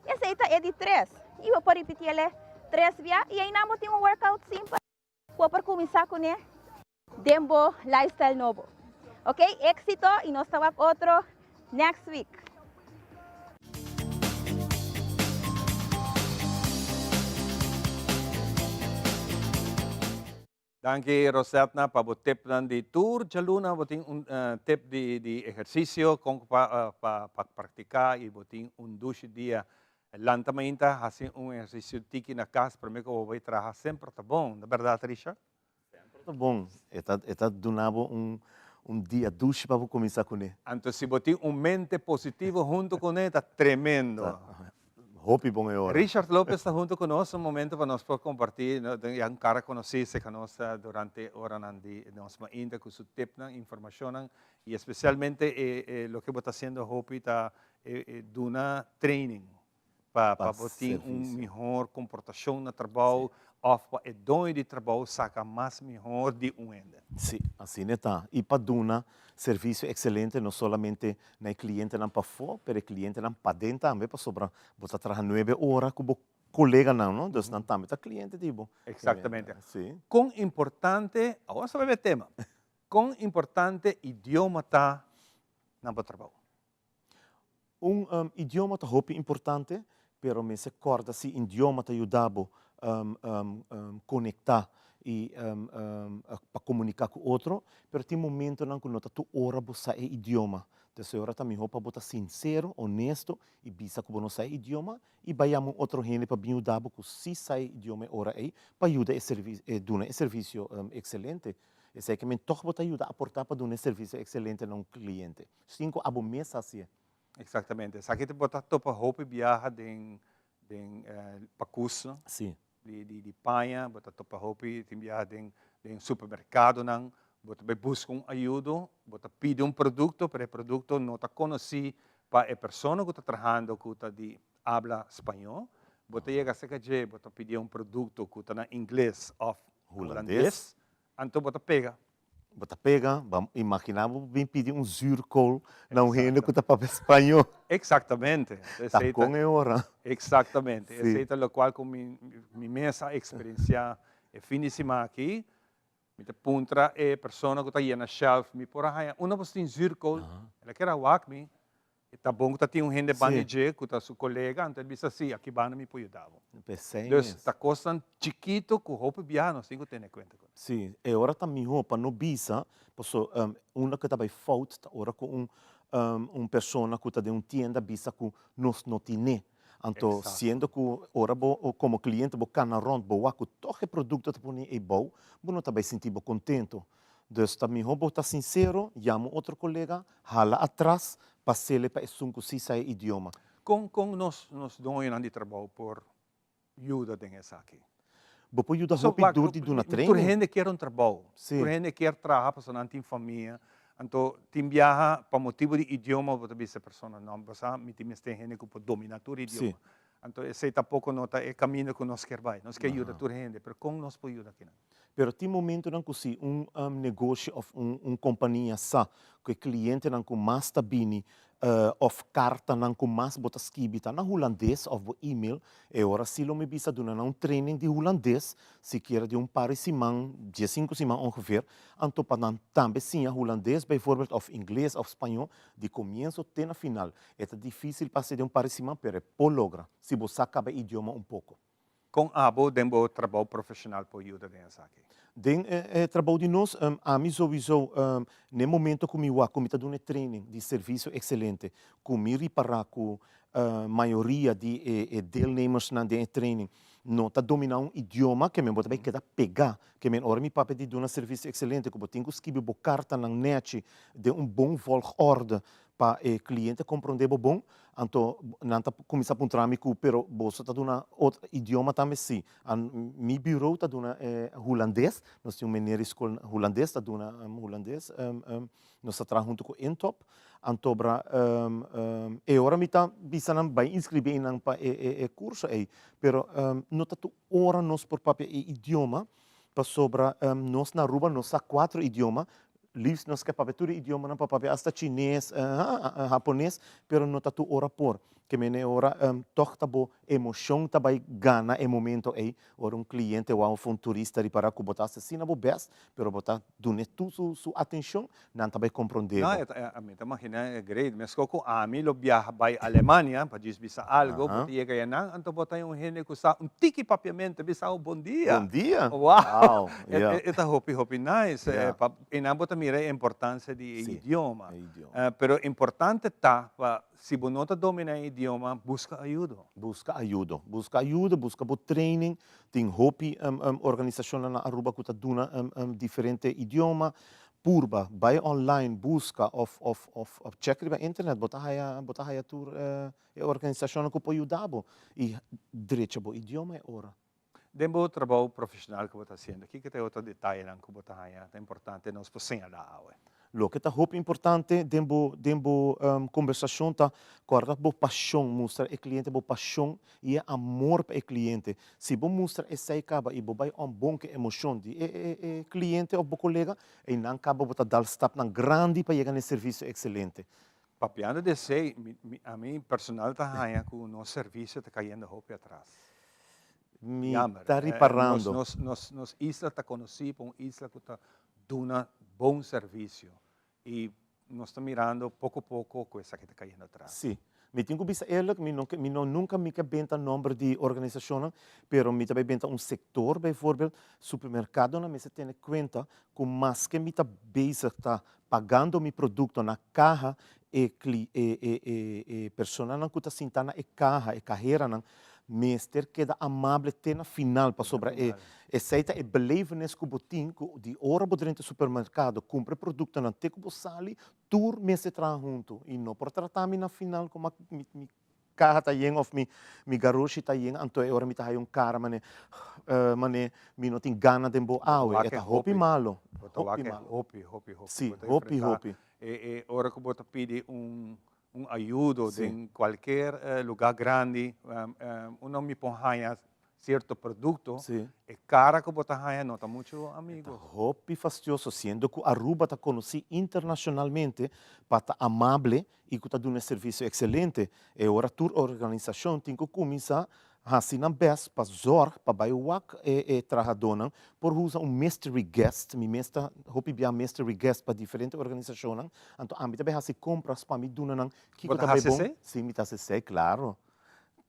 Esey ta e di tres. Y bo por ripiti el e tres bia y eynan bo tin un workout simpel cu bo por cuminsa cune den bo lifestyle nobo. Ok, éxito y nos ta wak otro next week. Danki Rosetna pa bo tipnan di tur djaluna bo tin un tip di di ehersisio kon pa pa pa praktika y bo tin un dushi dia. Lanta mainta hasi un ehersisio tiki na kas prome ku bo bai traha semper ta bon, no bèrdat Richard? Semper ta bon. E ta e ta duna bo un un dia dushi pa bo kuminsá kuné. Anto si bo tin un mente positivo huntu kuné ta tremendo. Ta hopi bon e ora. Richard Lopez ta huntu ku nos un momento pa nos por kompartí ya un kara konosí serka nos durante oranan di nos mainta ku su tipnan, informashonnan i espesialmente e e loke bo ta hasiendo hopi ta e e duna training pa pa bo tin un mihor komportashon na trabou òf pa e doño di trabou saka mas mihor di un hende. Sí, asina e ta. I pa duna servisio ekselente no solamente na e klientenan pafó, pero e klientenan paden tambe, pasobra bo ta traha nuebe ora ku bo koleganan, no? Dus nan tambe ta kliente di bo. Eksaktamente. Sí. Kon importante, awor nos ta bai e tema, kon importante idioma ta na bo trabou? Un idioma ta hopi importante, pero mester kòrda si idioma ta yuda bo konektá i pa komuniká ku otro, pero tin momentonan ku no ta tur ora bo sa e idioma. Entonces e ora ta mihó pa bo ta sinsero, honesto i bisa ku bo no sa e idioma i bai yama un otro hende pa bin yuda bo ku si sa e idioma e ora ei pa yuda e servi duna e servisio ekselente. Esei ke men tòg bo ta yuda aportá pa duna e servisio ekselente na un kliente. Sin ku abo mes hasié. Exactamente. Esaki ta bo ta topa hopi biaha den den pakusnan. Sí. Di di di paña, bo ta topa hopi tin biaha den den supermerkadonan, bo ta bai buska un ayudo, bo ta pidi un produkto, pero e produkto no ta konosí pa e persona ku ta trahando ku ta di habla spañó. Bo ta yega serka dje, bo ta pidié un produkto ku ta na ingles òf hulandes, anto bo ta pega. Bo ta pega, bo a imagina bo bin pidi un zuurkool na un hende ku ta papia spañó. Exactamente. Ta kon e ora. Exactamente. Esei ta lokual ku mi mi mes a eksperensiá e fin di siman aki. Mi ta puntra e persona ku ta yena shelf, mi por a haña unda bo tin zuurkool? El a kere a wak mi. E ta bon ku ta tin un hende banda di dje ku ta su kolega, anto el bisa si, aki banda mi por yuda bo. P'esei Dus mes. ta kosnan chikito ku hopi biaha nos tin ku tene kuenta ku nan. Si, e ora ta mihó pa no bisa, paso unda ku ta bai fout ta ora ku un un persona ku ta den un tienda bisa ku nos no tin'é. Anto siendo ku ora bo komo kliente bo kana rònt bo wak ku tòg e produkto ta pone ei bou, bo no ta bai sinti bo kontento. Dus ta mihó bo ta sinsero, yama un otro kolega, hala atras, pas'ele pa esun ku sí sa e idioma. Kon kon nos nos doñonan di trabou por yuda den esaki? Bo por yuda So, hopi wak, dor di duna tur training. hende kier un trabou. Sí. Tur hende kier traha pasobra nan tin famia. Anto tin biaha pa motibu di idioma bo ta bisa e persona, no, bo sa mi tin mester hende ku por domina tur idioma. Sí. Anto esei tampoko no ta e kaminda ku nos kier bai. Nos kier yuda tur hende, pero kon nos por yuda kinan? Pero tin momentonan ku si un negoshi òf un kompania sa ku e klientenan ku mas ta bini òf kartanan ku mas bo ta skibi ta na hulandes òf bo email, e ora si lo mi bisa duna nan un training di hulandes, sikiera di un par di siman, diesinku siman ongeveer, anto pa nan tambe siña hulandes bijvoorbeeld òf ingles òf spañó di komienso te na final. E ta difísil pa hasi den un par di siman pero e por logra si bo sa kaba e idioma un poko. Kon abo den bo trabou profeshonal por yuda den esaki? Den e trabou di nos, ami souiso n'e momento ku mi wak ku mi ta duna e training di servisio ekselente, ku mi ripará ku mayoria di e deelnemersnan den e training no ta dominá un idioma ke men bo ta bai keda pegá, ke men ora mi papia di duna servisio ekselente ku bo tin ku skibi bo kartanan nèchi den un bon volgorde Pa e cliente comprende bo bon, anto nan ta cuminsa puntra mi cu pero boso ta duna otro idioma tambe? Si, mi bureau ta duna Hulandes, nos tin un meneer di scol Hulandes ta duna Hulandes, nos ta traha hunto cu Intop, antobra e ora mi ta bisa nan bay inscribi nan pa e curso ey, pero no ta tur ora nos por papia e idioma, pasobra nos na Aruba nos sa cuatro idioma, Liefst nos ke papia tur e idiomanan pa papia hasta chines, hapones, pero no ta tur ora por. Ke mene ora tog ta bo emocion ta bai gana e momento ei, ora un cliente wou of un turista ripara ku bo ta hasi asina bo best, pero bo ta dun'e tur su su atencion, nan ta bai comprende No, bo. e ta, mi ta magina e great. Mesco ku ami lo biaha bai Alemania, pa djis bisa algo, bo ta yega ayanan, anto bo ta un hende ku sa un tiki papiamento, bisa bo bon dia. Bon dia! Wow! Wow, yeah. E ta hopi hopi nice. Yeah. Pa einan bo ta mira e importancia di e Sí, idioma. e idioma. Pero importante ta pa si bo no ta domina e idioma, busca ayudo. Busca ayudo. Busca ayudo, busca bo training. Tin hopi organisacionnan na Aruba cu ta duna diferente idioma. Purba, bay online, busca of of of check riba internet, bo ta haya bo ta haya tur e organisacionnan cu por yuda bo y drecha bo idioma e ora. Den bo trabou profesional ku bo ta hasiendo, kiko ta e otro detayenan ku bo ta haña ta importante nos por señalá awe? Loke ta hopi importante den bo den bo kombersashon ta kòrda bo pashon, mustra e kliente bo pashon i e amor pa e kliente. Si bo mustra esei kaba i bo bai òm bon ku e emoshon di e e e kliente òf bo kolega, einan kaba bo ta dal stapnan grandi pa yega na e servisio ekselente. Papiando di esei, mi mi ami personal ta haña ku nos servisio ta kayendo hopi atras. Mi Jammer. ta riparando. Nos, nos, nos isla ta conoci pa un isla cu ta duna bon servicio y nos ta mirando poco poco cu esaki ta cayendo atras. Sí. Mi tin cu bisa eerlijk, mi no ke, mi no nunca mi ke benta nomber di organisacionnan, pero mi ta bay benta un sector, bijvoorbeeld, supermercadonan mester tene cuenta cu maske mi ta bezig ta pagando mi producto na caha, e cli, e, e, e, e personanan cu ta sinta na e caha, e caheranan, mester keda amable te na final, pasobra e, esey ta e belevenis cu bo tin, cu di ora bo drenta e supermercado, cumpra e productonan te cu bo sali, tur mester traha hunto y no por trata mi na final como mi, mi Kaha ta yen of mi mi garoshi ta yen anto e ora mi ta haya un kara mane mane mi no tin gana den bo awe e ta hopi malo hopi malo hopi hopi hopi si hopi hopi e e ora ku bo ta pidi un un ayudo den kualker luga grandi uno mi por haya cierto producto, e cara cu bo ta haya no ta mucho amigo. E ta hopi fastioso, siendo cu Aruba ta conoci internacionalmente pa ta amable y cu ta duna e servicio excelente. E ora tur organisacion tin cu cuminsa haci nan best pa zorg pa bay wak e e trahadonan por usa un mystery guest, mi mes ta hopi bia mystery guest pa diferente organisacionnan, anto ami ta bay haci compras pa mi duna nan kico Bo ta ta bay haci bon. esey? Si, mi ta haci esey, claro.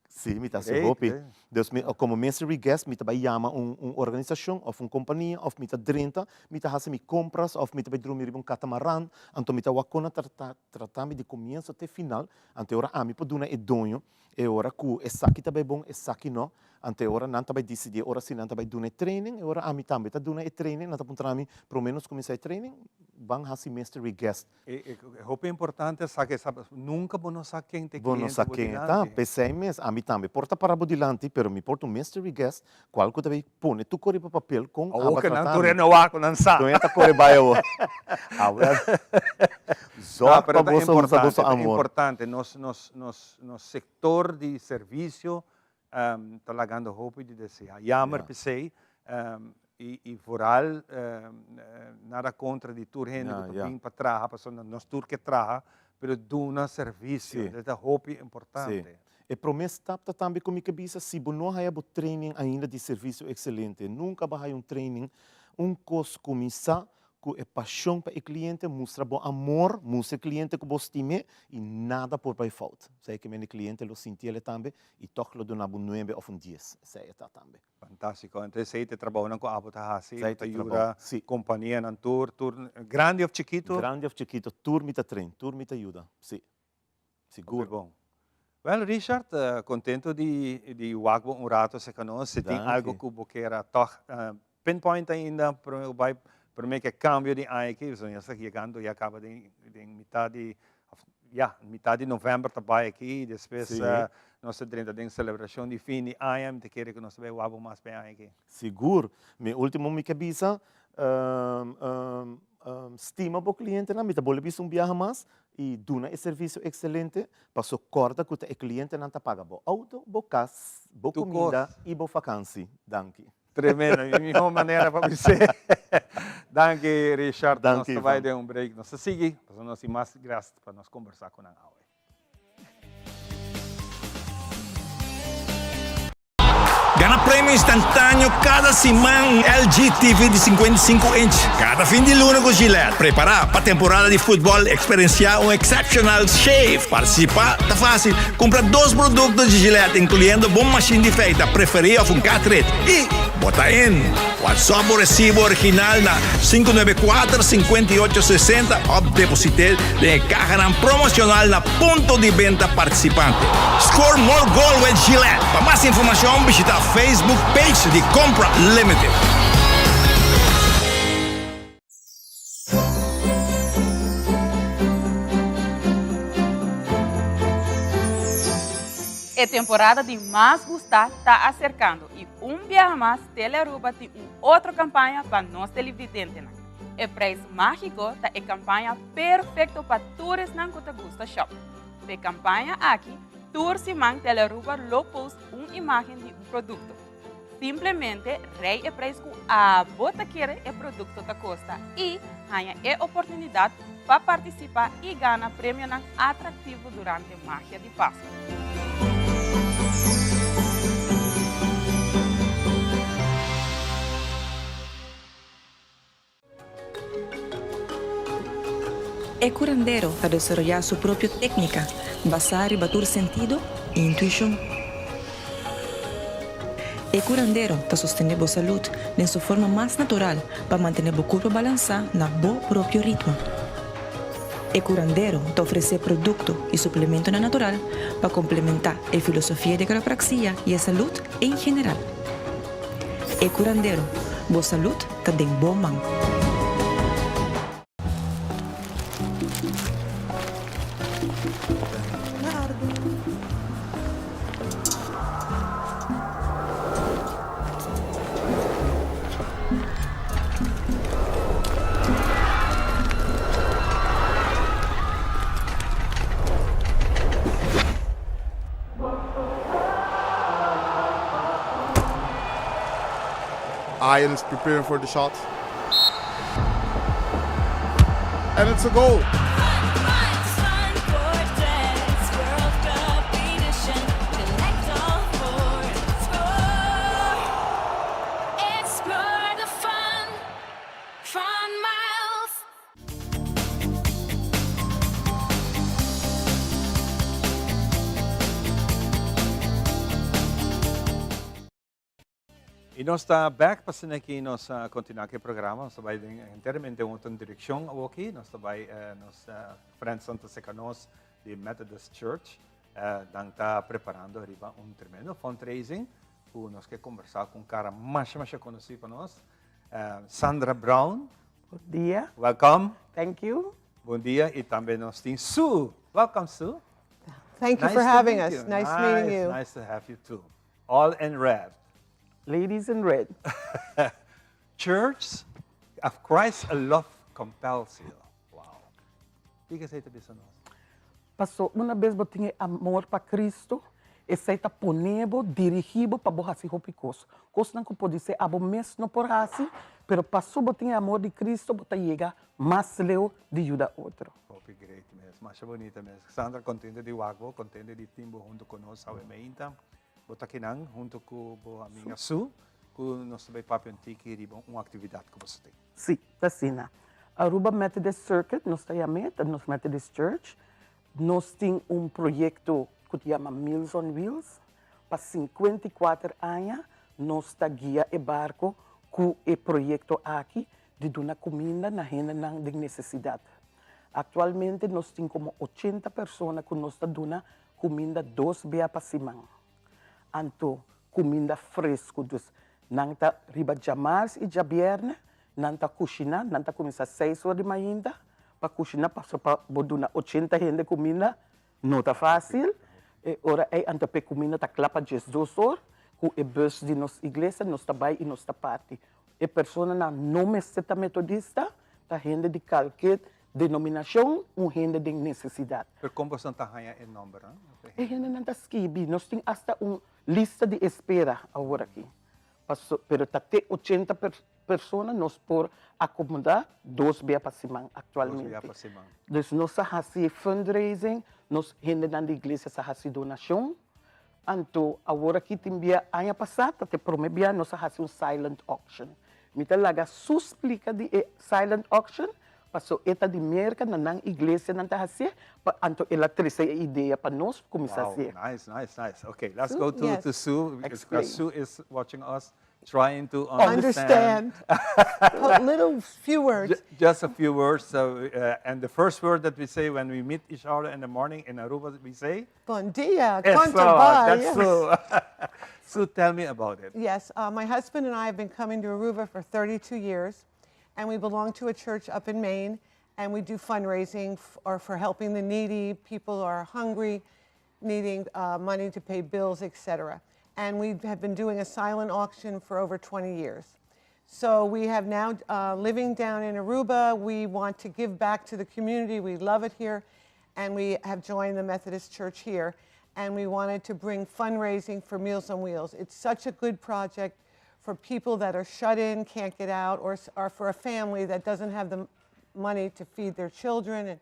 Sí, mi ta hasi Great, hopi. great. Dus mi, komo mystery guest, mi ta bai yama un, un organisashon òf un kompania òf mi ta drenta, mi ta hasi mi kompras òf mi ta bai drumi riba un katamaran, anto mi ta wak kon nan ta ta trata mi di komienso te final, anto e ora ami por duna e doño, e ora ku esaki ta bai bon, esaki no, Anto e ora nan ta bai disidí e ora si nan ta bai duna e training, e ora ami tambe ta duna e training, nan ta puntra mi, promé nos kuminsá e training, ban hasi mystery guest. E hopi importante sa ke sa, nunka bo no sa ken ta e Bo no kliente sa bo ken e ta, dilanti. p'esei mes ami tambe por ta para bo dilanti, pero mi por ta un mystery guest, kual ku ta bai pone tur kos riba papel kon Awor aba ke nan trata tur mi. renowá ku nan sa. Don e ta kore bai awor. Awel, No, zòrg pero pa ta boso usa importante, boso ta amor. importante. Nos, nos, nos, nos sektor di servisio ta lagando hopi di desea. Jammer p'esei y vooral nada contra di tur hende cu ta bin pa traha pasobra nos tur ke traha pero duna servicio esei ta hopi importante. E prome stap ta tambe cu mi ke bisa si bo no haya bo training ainda di servicio excelente nunca bo haya un training un cos cuminsa Ku e pashon pa e kliente, mustra bo amor, mustra e kliente ku bo stim'é i nada por bai fout. Esei ke mende kliente lo sinti el tambe i tòg lo duna bo nuebe òf un dies. Esei e ta tambe. Fantástiko. Entonces esei ta e trabounan ku abo ta hasi, Esei bo ta ta e trabou, yuda si. kompanianan tur, tur, grandi òf chikitu? Grandi òf chikitu, tur mi ta train, tur mi ta yuda, si. Sigur. Hopi bon. Wel Richard, contento di di wak bo un rato cerca nos. Si tin algo cu bo kier a toch pinpoint ainda prome cu bay, prome cu e cambio di aña aki, pasobra ya sta yegando ya caba den den mitad di of ya mitad di november ta bay aki y despues nos ta drenta den celebracion di fin di aña. Mi ta kere cu nos ta bay wak bo mas pa e aña aki. Sigur. Mi ultimo mi ke bisa, stima bo clientenan, mi ta bolbe bisa un biaha mas, i duna e servisio ekselente, paso kòrda ku ta e klientenan ta paga bo outo, bo kas, bo Tur kuminda kos. i bo fakansi. Danki. Tremendo, e mihó manera pa bis'é. Danki Richard, nos Danki ta bai Ivan. den un break, nos ta sigui, pasobra nos tin mas gast pa nos kombersá ku nan awe. Gana premio instantáneo kada siman un LG TV di 55 inch kada fin di luna ku Gillette. Prepará pa temporada di futbòl, eksperensiá un exceptional shave. Partisipá ta fásil, kumpra dos produkto di Gillette inkluyendo bo mashin di feita preferí òf un cartridge i bo ta in! WhatsApp bo resibo original na 594 58 60 òf deposit'é den e kahanan promoshonal na Punto di benta participante. Score more goal with Gillette. Pa mas informacion bishita Facebook page di Compra Limited. E temporada di mas gusta ta acercando y un biaha mas Telearuba tin un otro campaña pa nos televidentenan. E prijs magico ta e campaña perfecto pa tur esnan cu ta gusta shop. P'e campaña aki, tur siman Telearuba lo post un imagen di un producto. Simplemente rei e prijs cu abo ta kere e producto ta costa y haña e oportunidad pa participa y gana premionan atractivo durante Magia di Pasco. E curandero ta desaroyá su propio técnica basá riba tur sentido i intuishon. E curandero ta sostené bo salud den su forma mas natural pa mantené bo curpa balansá na bo propio ritmo. E curandero ta ofresé producto i suplementonan natural pa complementá e filosofia di quiropraxia i e salud en general. E curandero, bo salud ta den bo man. Ian is preparing for the shot. And it's a goal. Y nos ta back pa asina aki nos a continua cu e programa. Nos ta bay den enteramente un otro direccion awoki. Nos ta bay nos friend Santa Seca nos di Methodist Church. Nan ta preparando riba un tremendo fundraising. ku nos ke kombersá ku un kara masha masha konosí pa nos, Sandra Brown. Bon dia. Welcome. Thank you. Bon dia i tambe nos tin Sue. Welcome Sue. Thank you for having us. Nice meeting you. Nice to have you too. All in red. Ladies in red. Church of Christ love compels you. Wow. Kiko esei ta bisa nos? Paso una bes bo tin e amor pa Cristo, esei ta pone bo, dirigi bo pa bo hasi hopi kos. Kosnan ku podisé abo mes no por hasi, pero paso bo tin e amor di Cristo bo ta yega mas leu di yuda otro. Hopi great mes, masha bonita mes. Sandra contento di wak bo, contento di tin bo hunto cu nos awe meinta. Bo ta kinan hunto cu bo amiga Sue, cu nos ta bay papia un tiki riba un actividad cu boso tin. Sí, ta asina. Aruba Methodist Circuit nos ta yam'é, ta nos Methodist Church. Nos tin un proyecto cu ta yama Meals on Wheels. Pa 54 aña nos ta guia e barco cu e proyecto aki di duna cuminda na hendenan den necesidad. Actualmente nos tin como 80 persona cu nos ta duna cuminda dos bia pa siman. Anto cuminda fresco, dus nan ta riba djamars y djabierne nan ta cushina, nan ta cuminsa seis ora di mainta pa cushina pasobra pa bo duna 80 hende cuminda No ta fácil. E ora ei anto p'e cuminda ta cla pa diesdos or, cu e bus di nos iglesia nos ta bai y nos ta parti. E personanan no mester ta metodista, ta hende di calke denominacion, un hende den necesidad. Pero con boso ta haña e nombernan? E hendenan ta skibi. Nos tin hasta un lista di espera awor aki. Paso, pero ta te 80 persona nos por acomoda dos bia pa siman actualmente. Dos bia pa siman. Dus nos sa haci fundraising, nos hendenan di iglesia sa haci donacion. Anto awor aki tin bia, aña pasa ta te prome bia nos a haci un silent auction. Mi ta laga su splica di e silent auction, paso e ta di Merca, na nan iglesia nan ta hacié, pa anto el a trece e idea pa nos cuminsa hacié. Wow, nice, nice, nice. Okay, let's go to, to Sue, because Sue is watching us, trying to understand. Understand. Little few words. Just a few words. So, and the first word that we say when we meet each other in the morning in Aruba, we say? Bon dia, con ta bai. That's yes. Sue. Sue, tell me about it. Yes, my husband and I have been coming to Aruba for 32 years, and we belong to a church up in Maine, and we do fundraising or for helping the needy, people who are hungry, needing money to pay bills, etc. And we have been doing a silent auction for over 20 years. So we have now, living down in Aruba, we want to give back to the community. We love it here. And we have joined the Methodist Church here. And we wanted to bring fundraising for Meals on Wheels. It's such a good project for people that are shut in, can't get out, or for a family that doesn't have the money to feed their children. And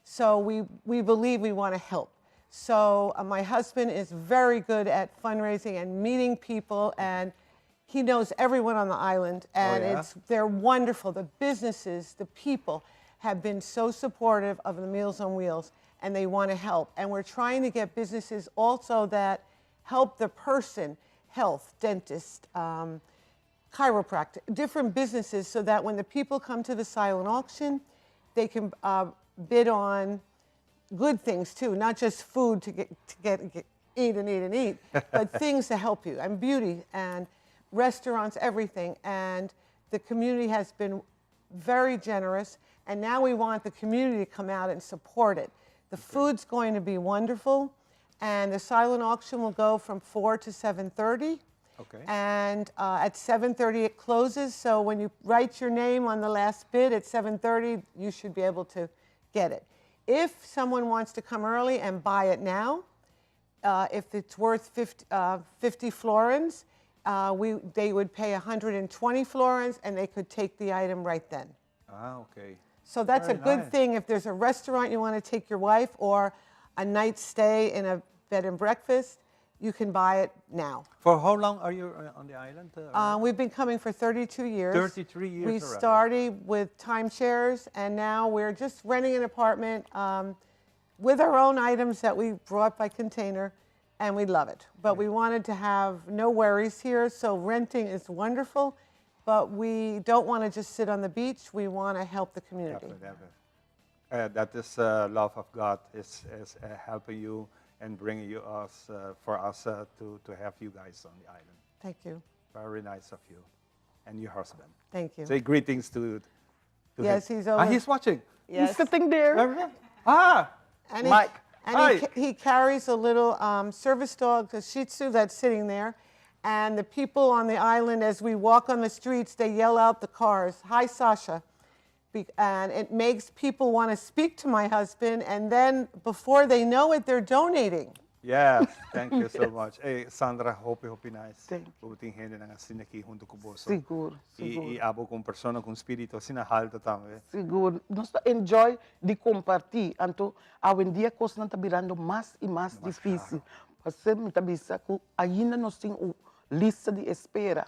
so we believe we want to help. So my husband is very good at fundraising and meeting people, and he knows everyone on the island, and they're wonderful. The businesses, the people have been so supportive of the Meals on Wheels, and they want to help. And we're trying to get businesses also that help the person, health, dentist, chiropractor, different businesses, so that when the people come to the silent auction, they can bid on good things too, not just food to get eat and eat and eat, but things to help you and beauty and restaurants, everything. And the community has been very generous, and now we want the community to come out and support it. The food's going to be wonderful, and the silent auction will go from 4 to 7:30. And at 7:30 it closes, so when you write your name on the last bid at 7:30, you should be able to get it. If someone wants to come early and buy it now, if it's worth 50, 50 florins, they would pay 120 florins and they could take the item right then. Ah, okay. So that's Very a good nice. thing if there's a restaurant you want to take your wife or a night stay in a bed and breakfast, you can buy it now. For how long are you on the island? We've been coming for 32 years. 33 years We already. started with timeshares, and now we're just renting an apartment with our own items that we brought by container, and we love it. But we wanted to have no worries here, so renting is wonderful, but we don't want to just sit on the beach. We want to help the community. Definitely, definitely. That is love of God is helping you and bringing you us for us to have you guys on the island. Thank you. Very nice of you and your husband. Thank you. Say greetings to, to Yes, him. he's Ah, over. he's watching. Yes. He's sitting there. Ah, And he, Mike. And Hi. he, he carries a little service dog, a Shih Tzu, that's sitting there. And the people on the island, as we walk on the streets, they yell out the cars, Hi, Sasha. And it makes people want to speak to my husband. And then before they know it, they're donating. Yes, thank you so much. Hey, Sandra, hopi, hopi nice. Thank you. Tin hendenan asina aki hunto cu bo. Sigur, sigur. Y abo como persona cu spirito asina halto tambe. Sigur. Nos ta enjoy di comparti. Anto, awendia cosnan ta birando mas y mas dificil. Pasobra mi ta bisa cu ainda nos tin un lista di espera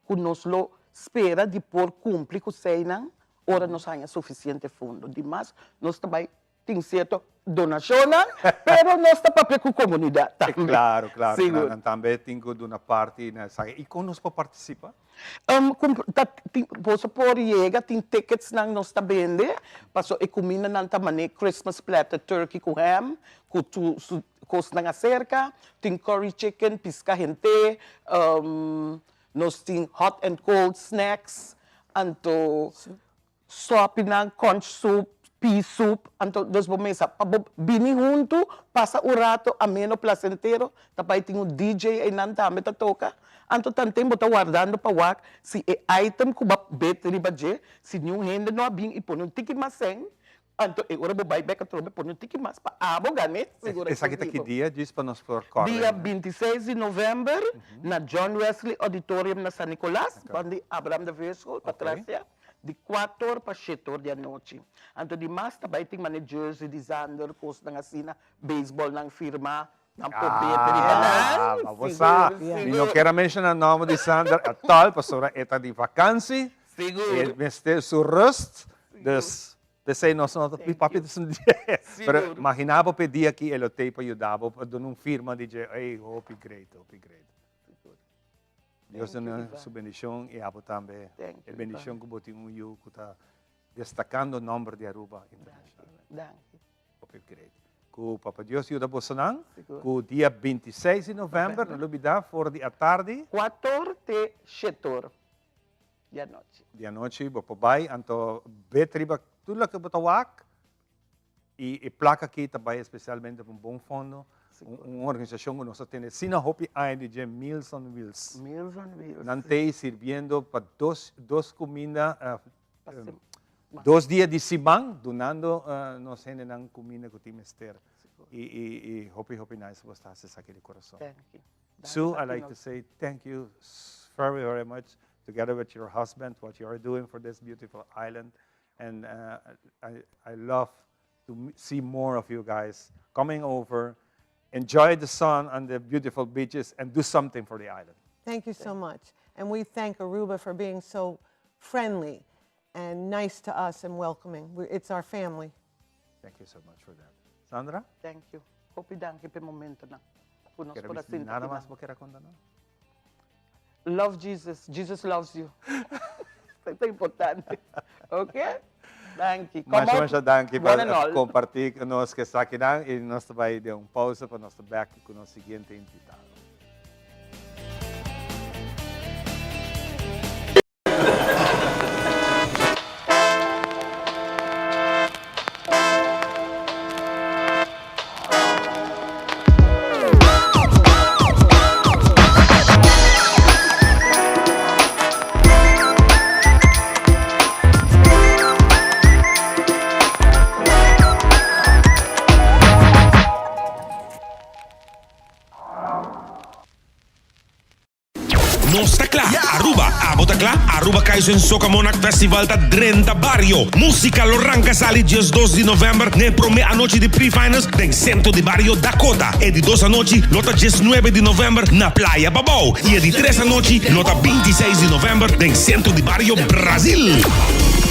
cu nos lo spera di por cumpli cu eseinan ora nos haña suficiente fondo. Dimas nos ta bay tin cierto donacionnan, pero nos ta papia cu comunidad tambe. Claro, claro. Sigur. Nan tambe tin cu duna parti na esaki. Y con nos por participa? Ta, tin, boso por yega, tin ticketsnan nos ta bende, paso e cumindanan ta mane Christmas platter turkey cu ham, cu tu su cosnan acerca, tin curry chicken, pisca hente, nos tin hot and cold snacks, anto Sòpinan, conch soup, pea soup, anto dos bo mesa pa bo bini huntu, pasa un rato ameno, placentero, ta bai tin un DJ einan tambe ta toca, anto tanten bo ta wardando pa wak si e item cu bo a bet riba dje, si niun hende no a bin y pone un tiki mas sen, anto e ora bo bai bek atrobe pone un tiki mas pa abo gane sigura Esaki ta ki dia djis pa nos por kòrda? Dia 26 di november na John Wesley Auditorium na San Nicolas, banda di Abraham de Veerschool, patras ya. Di kuator pa shetor di anochi. Anto di mas ta bai tin mane jersey di Zander, kosnan asina, beisbolnan firma, nan por bete riba nan. Ah, ma bo sa, mi no kier a menshona nomber di Zander at all, pasobra e ta di vakansi. Sigur. E mester su rust, dus p'esei nos no ta papia di su dia. Pero magina bo p'e dia aki e lo tei pa yuda bo pa duna un firma di dje, ey, hopi great, hopi great. Dios duna su bendicion y abo tambe e bendicion cu bo tin un yu cu ta destacando nomber di Aruba internacionalmente. Hopi great. Cu Papa Dios yuda bosonan cu dia 26 di november, no lubida, for di atardi. Cuator te shetor di anochi. Di anochi bo por bay, anto bet riba tur loke bo ta wak. Y e placa aki ta bay especialmente pa un bon fondo, un organisacion cu nos a tene asina hopi aña di dje, Meals on Wheels. Meals on Wheels. Nan t'ey sirbiendo pa dos, dos cuminda, dos dia di siman, dunando nos hendenan cuminda cu tin mester. Y, y, y hopi, hopi nice bo ta haci esaki di corazon. Thank you. Sue, I like to say thank you very, very much, together with your husband, what you are doing for this beautiful island. And I, I love to see more of you guys coming over, enjoy the sun and the beautiful beaches, and do something for the island. Thank you so much. And we thank Aruba for being so friendly and nice to us and welcoming. It's our family. Thank you so much for that. Sandra? Thank you. Hopi danki p'e momentonan cu nos Kier por a bisa sinti nada aki mas nan. bo kier a conta nos? Love Jesus, Jesus loves you. Esei ta importante. Ok? Danki. Come Masha out masha danki one and pa all. comparti cu nos cu esakinan y nos ta bay den un pausa pa nos ta back cu nos siguiente invitado. Nos ta kla, Aruba! Abo ta kla? Aruba Kaizen Soca Monarch Festival ta drenta bario! Musica lo ranca sali 12 di november na e prome anochi di pre-finals den Centro di Bario Dakota. E di dos anochi lo ta 19 di november na Playa Pabou y e di tres anochi lo ta 26 di november den Centro di Bario Brazil.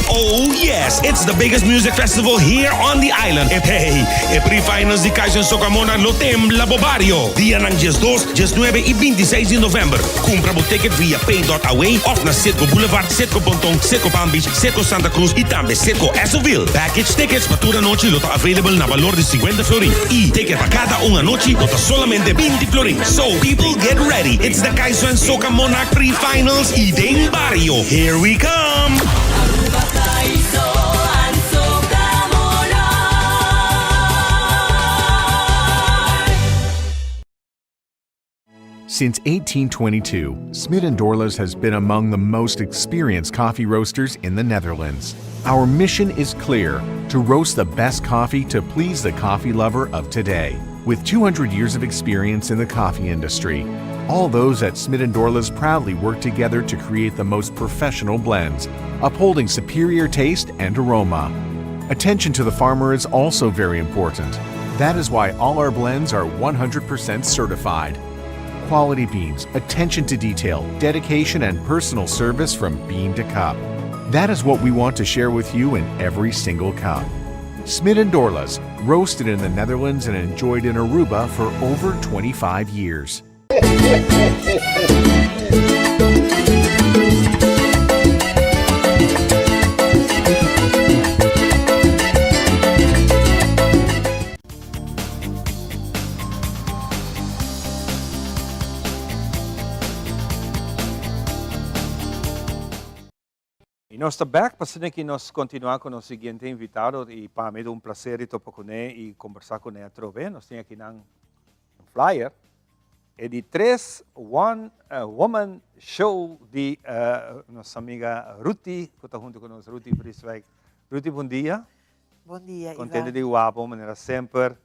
Oh yes, it's the biggest music festival here on the island. E hey, e pre-finals di Kaiso en Soca Monarch lo tembla bo bario. Dianan 12, 19 y 26 di november. Cumpra bo ticket via pay.away of na Citgo Boulevard, Citgo Ponton, Citgo Palm Beach, Citgo Santa Cruz y tambe Citgo Essoville. Package tickets pa tur anochi lo ta available na balor di 50 florin y ticket pa cada un anochi lo ta solamente 20 florin. So, people get ready, it's the Kaiso en Soca Monarch Pre-Finals y den bario, here we come! Aruba Kaiso and Soca Monarch. Since 1822, Smit & Dorlas has been among the most experienced coffee roasters in the Netherlands. Our mission is clear to roast the best coffee to please the coffee lover of today. With 200 years of experience in the coffee industry, all those at Smit & Dorlas proudly work together to create the most professional blends, upholding superior taste and aroma. Attention to the farmer is also very important. That is why all our blends are 100% certified. Quality beans, attention to detail, dedication, and personal service from bean to cup. That is what we want to share with you in every single cup. Smit and Dorlas, roasted in the Netherlands and enjoyed in Aruba for over 25 years. Y nos ta bek pa asina ki nos continua cu nos siguiente invitado y pa mi ta un placer di topa cune y conversa cune atrobe. Nos tin akinan un flyer e di tres one woman show di nos amiga Ruthie cu ta hunto cu nos, Ruthie Vrieswijk. Ruthie bon dia. Bon dia, Ivan. Contento di wak bo manera semper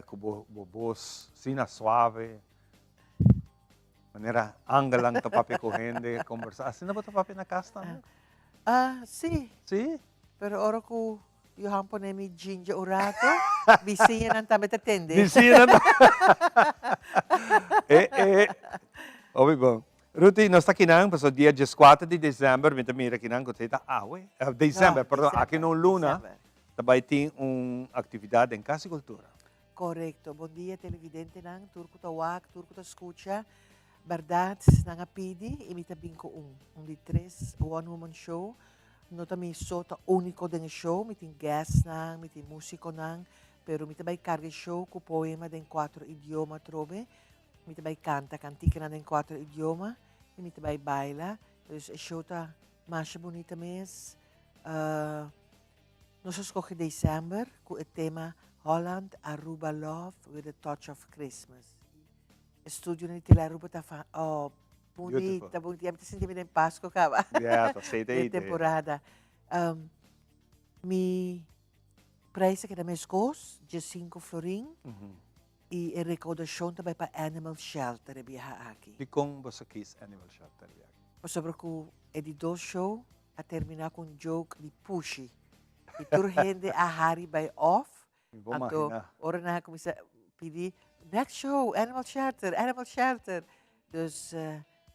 cu bo bos asina suave. Manera angelnan ta papia cu hende, conversa. Asina bo ta papia na cas tambe? Ah, si. Si? Pero ora cu Johan pone mi ginger un rato, bisiñanan tambe ta tende. Bisiñanan ta. E, e. Hopi bon. Ruthie, nos ta kinan, pasobra dia dieskuater di december, mi ta mira kinan cu ta awe, december, perdon, aki na un luna, ta bay tin un actividad den Cas di Cultura. Korekto. Bon dia televidentenan, tur ku ta wak, tur ku ta skucha. Bèrdat nan a pidi i mi ta bin ku un. Un di tres one woman show. No ta mi so ta úniko den e show, mi tin guestnan, mi tin músikonan, pero mi ta bai karga e show ku poema den kuatro idioma atrobe. Mi ta bai kanta kantikanan den kuatro idioma i mi ta bai baila. Dus e show ta masha bunita mes. Nos a scoge december cu e tema Holland Aruba Love with a Touch of Christmas. E studionan di Tele Aruba ta fa oh bunita bunita ya mi ta sinti mi den Pasco caba. Yeah, ta sei Den temporada. Um, mi prijs a keda mescos, diescinco florin. Y e recaudacion ta bay pa Animal Shelter e biaha aki. Dicon boso kies Animal Shelter e biaha aki? Pasobra cu e di dos show a termina cu un joke di pushi y tur hende a hari bay off. Mi por Anto magina. ora nan a cuminsa pidi next show, Animal Shelter, Animal Shelter. Dus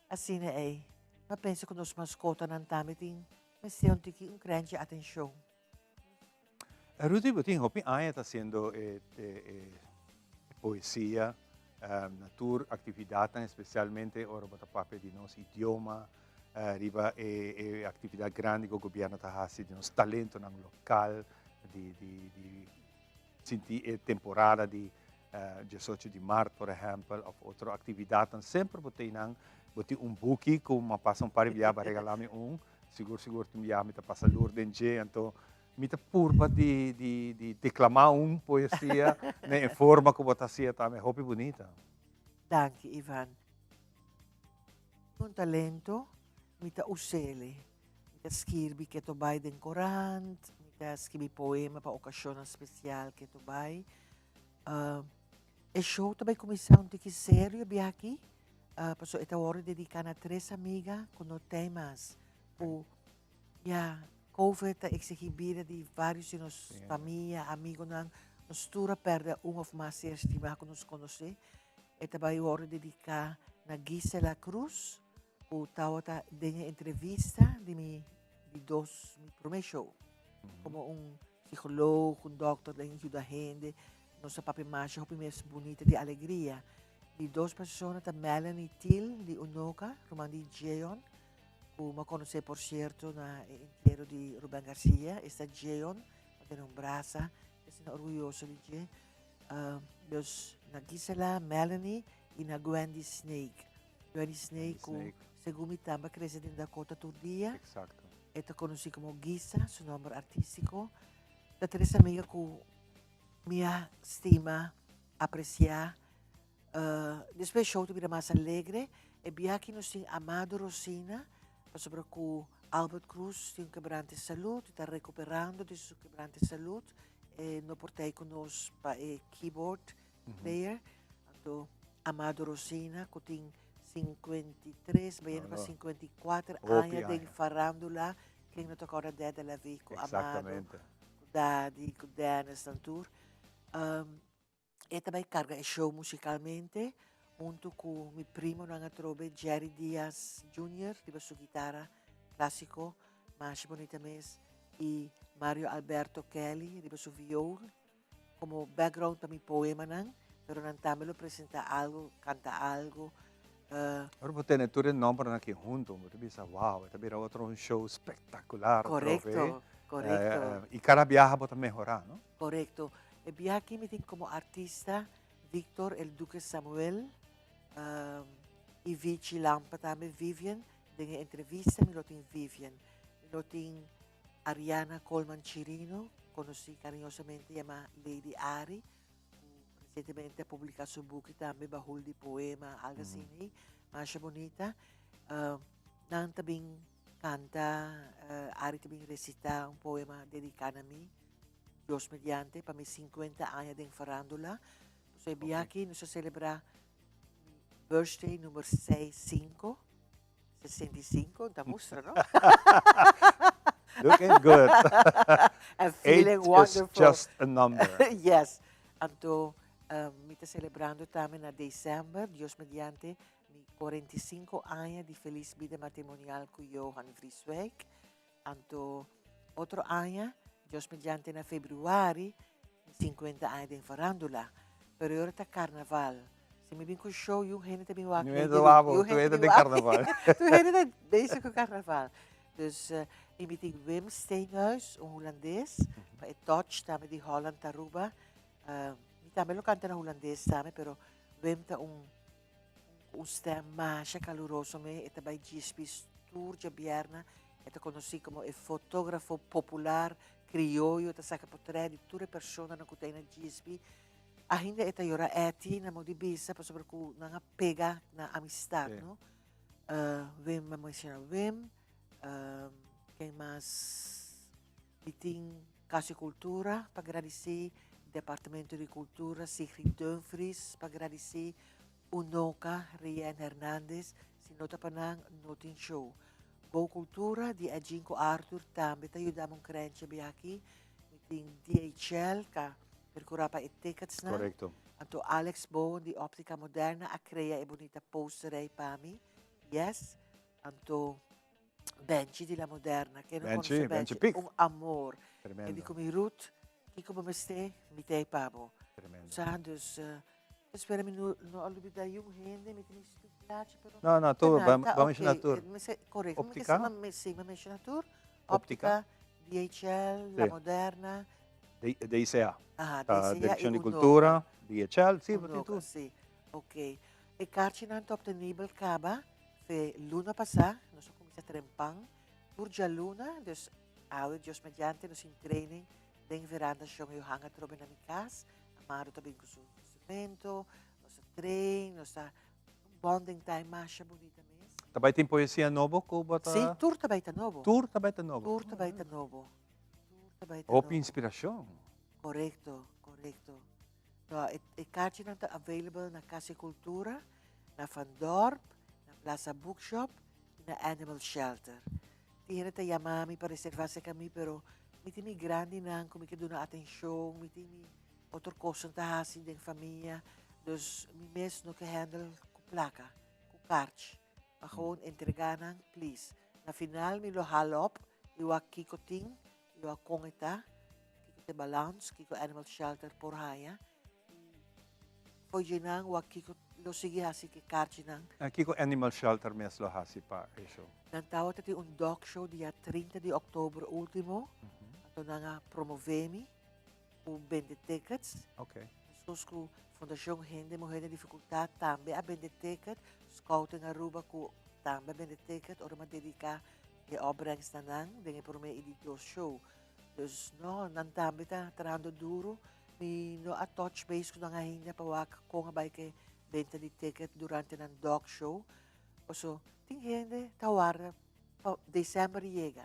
asina ey. Mi a pensa cu nos mascotanan tambe tin mester un tiki un krentje atencion. Rudy, bo tin hopi aña ta haciendo e poesia na tur actividadnan, especialmente ora bo ta papia di nos idioma, riba e actividad grandi cu gobierno ta haci di nos talentonan local, di sinti e temporada di diesocho di mart, por ehempel, of otro actividadnan. Semper bo tin nan, bo tin un buki cu mi a pasa un par di bia, bo a regala mi un. Sigur sigur tin bia mi ta pasa lur den dje, anto mi ta purba di di di declama un poesia na e forma cu bo ta hacia tambe hopi bunita. Danki Ivan. Un talento mi ta usele. Mi ta skirbi ke to bai den korant, mi ta skibi poema pa ocasionnan special ke to bai. E show ta bai cuminsa un tiki serio bia aki. Pasobra e ta wòrdu dediká na tres amiga ku no tei mas. Ku ya Covid ta eksigí bida di vários di nos famia, amigonan. Nos tur a pèrdè un òf mas ser stimá ku nos konosé. E ta bai wòrdu dediká na Gisela Cruz ku tabata den e entrevista di mi. di dos, mi promé show. Komo un psikoloog, un dòkter den yuda hende, nos a papia masha hopi mes bunita di alegria. Di dos persona ta Melanie Thiel di Unoca, ruman di Jeon, ku mi a konosé por sierto na e entiero di Ruben Garcia, esta Jeon, a tene un brasa, mi asina orguyoso di dje. Dus na Gisela, Melanie i na Gwendy Snake. Gwendy Snake ku segun mi tamba krese den Dakota tur dia. Exacto. E ta konosí komo Gisa, su nòmber artístiko. Ta tres amiga ku mi a stima, apresiá. Despues e show ta bira mas alegre. E biaha aki nos tin Amado Rosina, pasobra ku Albert Cruz tin un kebrante salud, e ta rekuperando di su kebrante salud. E no por ta ei ku nos pa e keyboard player. Anto Amado Rosina ku tin 53, bayendo pa 54 aña den farándula, ken no ta kòrda Dede Lavie ku Amado, ku Dadi, ku Dennis nan tur. E ta bai karga e show musikalmente huntu ku mi primonan atrobe Jerry Diaz Junior riba su gitara klasiko masha bunita mes i Mario Alberto Kelly riba su viool komo background pa mi poemanan pero nan tambe lo presenta algo, kanta algo. Ora bo tene tur e nombernan aki hunto bo ta bisa wow e ta bira otro un show spektakular atrobe. Korekto, korekto. I kada biaha bo ta mehora no? Korekto. E biaha aki mi tin komo artista Victor El Duque Samuel i Vichi Lampa tambe, Vivian. Den e entrevista mi lo tin Vivian. Mi lo tin Ariana Colman Chirino, konosí kariñosamente yamá Lady Ari, ku resientemente a publiká su buki tambe, Bahul di Poema, algu asina ei, masha bunita. Nan ta bin kanta, Ari ta bin resitá un poema dediká na mi. Dios mediante pa mi 50 aña den farándula. Pasobra e bia aki nos a selebrá mi birthday number seis sinku, 65, ta mustra no? Looking good. And feeling Age is wonderful. just a number. Yes. Anto mi ta selebrando tambe na december, Dios mediante, mi 45 aña di feliz bida matrimonial ku Johan Vrieswijk. Anto otro aña, Dios mediante na februari, mi 50 aña den farándula. Pero e ora ta carnaval. Si mi bin cu show, yu hende ta bin wak. Yu hende ta wak bo, tu hende den carnaval. Tu hende ta bezig cu carnaval. Dus y mi tin Wim Steenhuis, un hulandes, pa e touch tambe di Holland Aruba. Mi tambe lo canta na hulandes tambe, pero Wim ta un Un stem masha kaluroso me, e ta bai djispis tur djabièrnè. E ta konosí komo e fotógrafo popular krioyo, ta saka potrèt di tur e personanan ku ta ei na djispi. Ainda e ta yora Etty na mo di bisa pasobra ku nan a pega na amistat, no? Wim, a menshoná Wim, ken mas? Mi tin Cas di Cultura pa gradisí, Departamento di Cultura, Sigrid Dumfries pa gradisí, Unoca, Rianne Hernandez, si no ta pa nan, no tin show. Go Cultura di Edjinko Arthur tambe ta yuda mi un krenche biaha aki. Mi tin DHL ka percura pa e ticketsnan. Correcto. Anto Alex Bowen di Optica Moderna a crea e bunita poster ei pa mi. Yes. Anto Benchi di La Moderna. Ken no Benchi, conoce Benchi Benchi? Pik. Un amor. Tremendo. E di cu mi Ruth, kico bo mester, mi ta ei pa bo. Tremendo. Sa, dus, eh, ta spera mi no, no a lubida yun hende, mi tin mi stuplaatje, pero No, no, tur, Ta, ba, ta ba menciona oké. tur. Eh, mi se- correcto. Mi Optica? ke- mi, sí, mi menciona tur. Optica. Optica, DHL, La Sí. Moderna. D- DCA. Aha, Ta DCA y Direccion di Unoca. Cultura, DHL, sí, bo tin Unoca, tur. sí. Ok. E kaartjenan ta obtenibel caba Fe luna pasá nos a kuminsá trempan tur djaluna, dus awe Dios mediante nos tin training den veranda Shon Johan a trobe na mi kas, Amado ta bin ku su instrumento, nos ta train, nos ta un bonding time masha bunita mes. Ta bai tin poesia nobo ku bo ta? Sí, tur ta bai ta nobo. Tur ta bai ta nobo. Tur ta bai ta nobo. Tur ta bai ta Hopi nobo. inspirashon. Korekto, korekto. No, e e karchinan ta available na Kas di Kultura, na Van Dorp, na Plaza Bookshop i na Animal Shelter. Tin hende ta yama mi pa reserva serka mi, pero mi tin mi grandinan ku mi ke duna atenshon, mi tin mi otro kosnan ta hasi den famia, dus mi mes no ke handle ku plaka, ku karchi. Ma gewoon entrega nan, please. Na final mi lo hal op. i wak kiko tin i wak kon e ta, kiko ta e balans, kiko Animal Shelter por haña i fo'i dje nan wak kiko lo sigui hasi ku e karchinan. Kiko Animal Shelter mes lo hasi pa e show? Nan tabata tin un dog show dia 30 di òktober último, anto nan a promové mi ku bende tickets. Meskos ku Fundashon Hende Muhé den Difikultat tambe a bende ticket, Scouting Aruba ku tambe a bende ticket ora mi a dediká e opbrengst na nan den e promé i di dos show. Dus no, nan tambe ta trahando duru. Mi no a touch base ku nan ainda pa wak kon a bai ku e benta di ticket durante nan dog show. Paso tin hende ta warda pa december yega.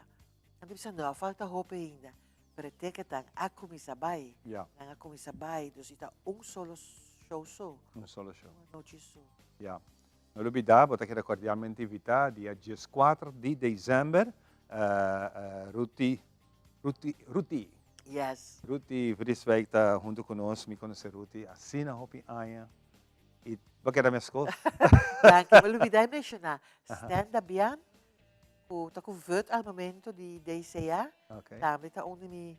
Nan ta bisa no, a falta hopi ainda. Pero e ticketnan a cuminsa bay. Nan a cuminsa bay. Dus i ta un solo show so. Un solo show. Un anochi so. Ya. No lubida, bo ta keda cordialmente invita dia dieskuater di december, Ruti, Ruti, Ruti. Yes. Ruti Vrieswijk ta hunto cu nos. Mi conoce Ruti asina hopi aña. I bo keda meskos. Danki. Mi lubida e menshoná Stan Dabian ku ta ku vut al momento di DCA. Tambe ta un di mi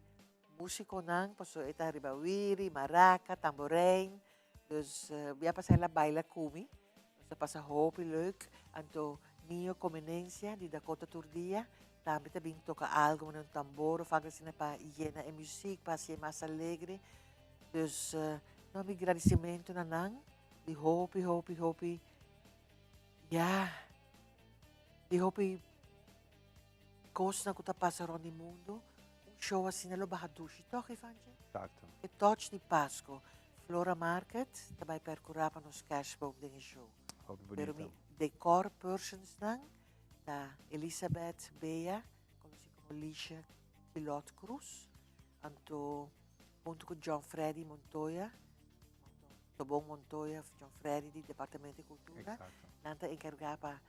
musikonan pasobra e ta riba wiri, maraka, tamborein. Dus mi a pasa el a baila ku mi. Nos a pasa hopi leuk. Anto Nio Comenencia di Dakota tur dia tambe ta bin toka algu manera un tambor of algu asina pa yena e muzik pa hasié mas alegre. Dus no mi gradicimento na nan di hopi hopi hopi ya di hopi cosnan cu ta pasa rond di mundo un show asina lo baha dushi toch Ivantje? Exacto. E touch di Pasco Flora Market ta bay percura pa nos kerstboom den e show. Hopi bonito. Pero mi decor persons nan ta Elizabeth Bea conoci como Lisha Pilot Cruz anto Hunto cu John Freddy Montoya, Tobon Montoya, John Freddy di Departamento di Cultura, nan ta encarga pa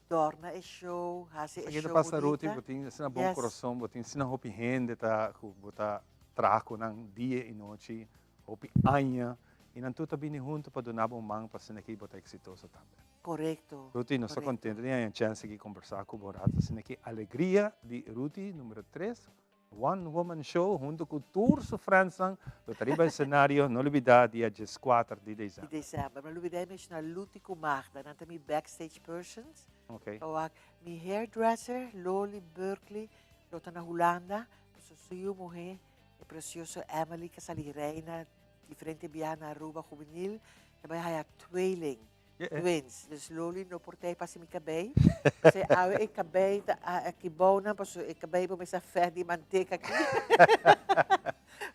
dorna e show, haci e Esaki ta show pasa Ruti, bunita. bo tin asina bon Yes. corazon, bo tin asina hopi hende ta cu bo ta traha cu nan dia y nochi, hopi aña, y nan tur ta bini hunto pa duna bo un man pa asina aki bo ta exitoso tambe. Correcto, Ruti, nos ta correcto. contento di haña chance aki combersa cu bo rato asina aki. Alegria di Ruti numero tres. One Woman Show hunto cu tur su friendsnan lo ta riba escenario, no lubida dia dieskuater di Di december. december. No lubida e menciona Luti cu Magda, nan ta mi backstage persons. Ok. Awak mi hairdresser Loli Berkeley lo ta na Hulanda, pasobra su yu muhe e precioso Emily ke sali reina diferente biaha na Aruba juvenil ta bay haya tweeling. Twins. Dus Loli no por tei pasi mi kabei. P'esei awe e kabei ta aki bou nan pasobra e kabei por mester fèt di manteka aki.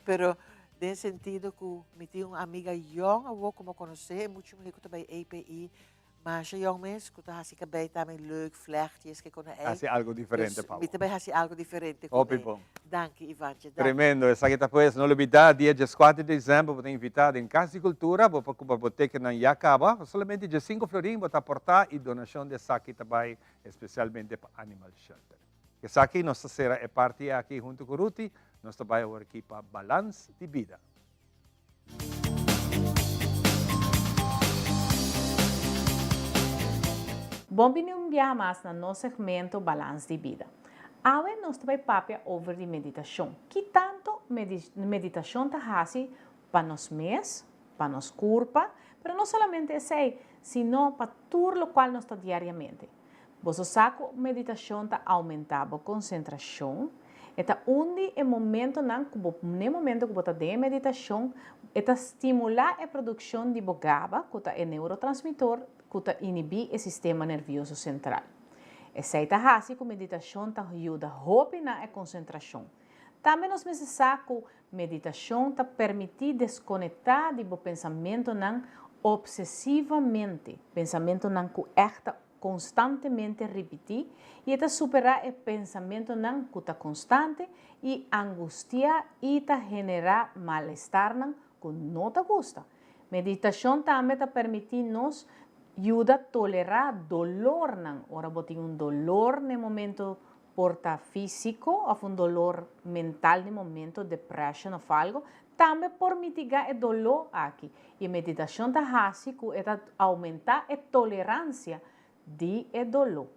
Pero den sentido ku mi tin un amiga yòn awor ku mi a konosé, e mucha muhé ku ta bai API masha yòn mes ku ta hasi kabei tambe leuk, vlechtjes, kiko na ei. Hasi algu diferente Dus pa bo. mi ta bai hasi algu diferente ku Hopi mi. bon. Danki Ivantje, danki. Tremendo, esaki ta pues, no lubida dia dieskuater di december bo ta invita den Cas di Cultura, bo por cumpra bo ticketnan ya caba, solamente diescinco florin bo ta aporta y donacion di esaki ta bay especialmente pa Animal Shelter. Esaki nos ta cera e parti aki hunto cu Ruti, nos ta bay awor aki pa Balans di Bida. Bon bini un biaha mas na nos segmento Balans di Bida. Awe nos ta bai papia over di meditashon. Ki tanto meditashon ta hasi pa nos mes, pa nos kurpa, pero no solamente esei, sino pa tur lokual nos ta diariamente. Boso sa ku meditashon ta oumentá bo konsentrashon. E ta un di e momentonan ku bo, n'e momento ku bo ta den e meditashon, e ta stimulá e produkshon di bo GABA, ku ta e neurotransmitor ku ta inhibí e sistema nervioso sentral. Esei ta hasi ku meditashon ta yuda hopi na e konsentrashon. Tambe nos mester sa ku meditashon ta permití deskonektá di bo pensamentonan opsesivamente, pensamentonan ku ègt ta konstantemente ripití, i e ta superá e pensamentonan ku ta konstante i angustiá i ta generá malestarnan ku no ta gusta. Meditashon tambe ta permití nos yuda tolerá dolornan. Ora bo tin un dolor n'e momento Por ta físiko òf un dolor mental di momento, depression òf algo, tambe por mitigá e doló aki. I meditashon ta hasi ku e ta oumentá e toleransia di e doló.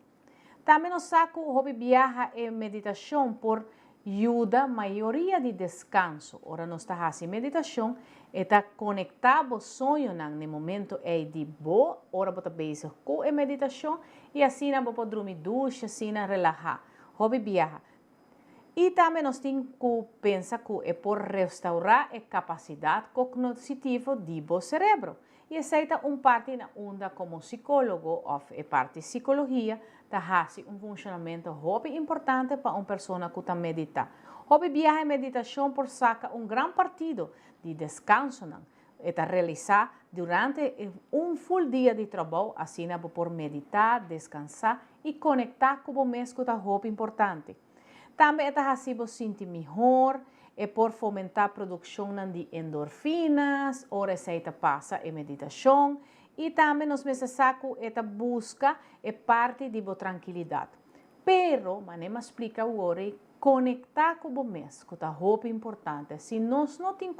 Tambe nos sa ku hopi biaha e meditashon por yuda mayoria di deskanso. Ora nos ta hasi meditashon, e ta konektá bo soñonan n'e momento ei di bo ora bo ta bezig ku e meditashon i asina bo por drumi dushi asina relahá. Hopi biaha. I tambe nos tin ku pensa ku e por restaurá e kapasidat kognitivo di bo serebro. I esei ta un parti na unda komo sikólogo òf e parti sikologia ta hasi un funshonamentu hopi importante pa un persona ku ta meditá. Hopi biaha e meditashon por saka un gran partido di deskansonan. E ta realisá durante un ful dia di trabou, asina bo por meditá, deskansá i konektá ku bo mes ku ta hopi importante. Tambe e ta hasi bo sinti mihor, e por fomentá produkshonnan di endorfinas ora esei ta pasa e meditashon i tambe nos mester sa ku e ta buska e parti di bo trankilidat. Pero, manera mi a splika awor ei, konektá ku bo mes ku ta hopi importante. Si nos no tin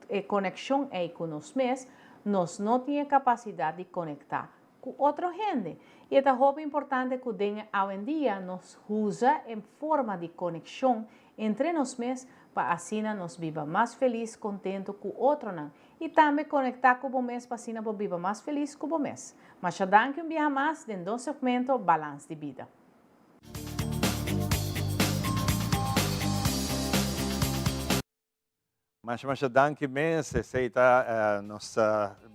e konekshon ei ku nos mes, nos no tin e kapasidat di konektá ku otro hende. I e ta hopi importante ku den e awendia nos usa e forma di konekshon entre nos mes pa asina nos biba mas felis, kontentu ku otronan. I tambe konektá ku bo mes pa asina bo biba mas felis ku bo mes. Masha danki un biaha mas den dos segmento Balans di Bida. Masha masha danki mes, esey ta nos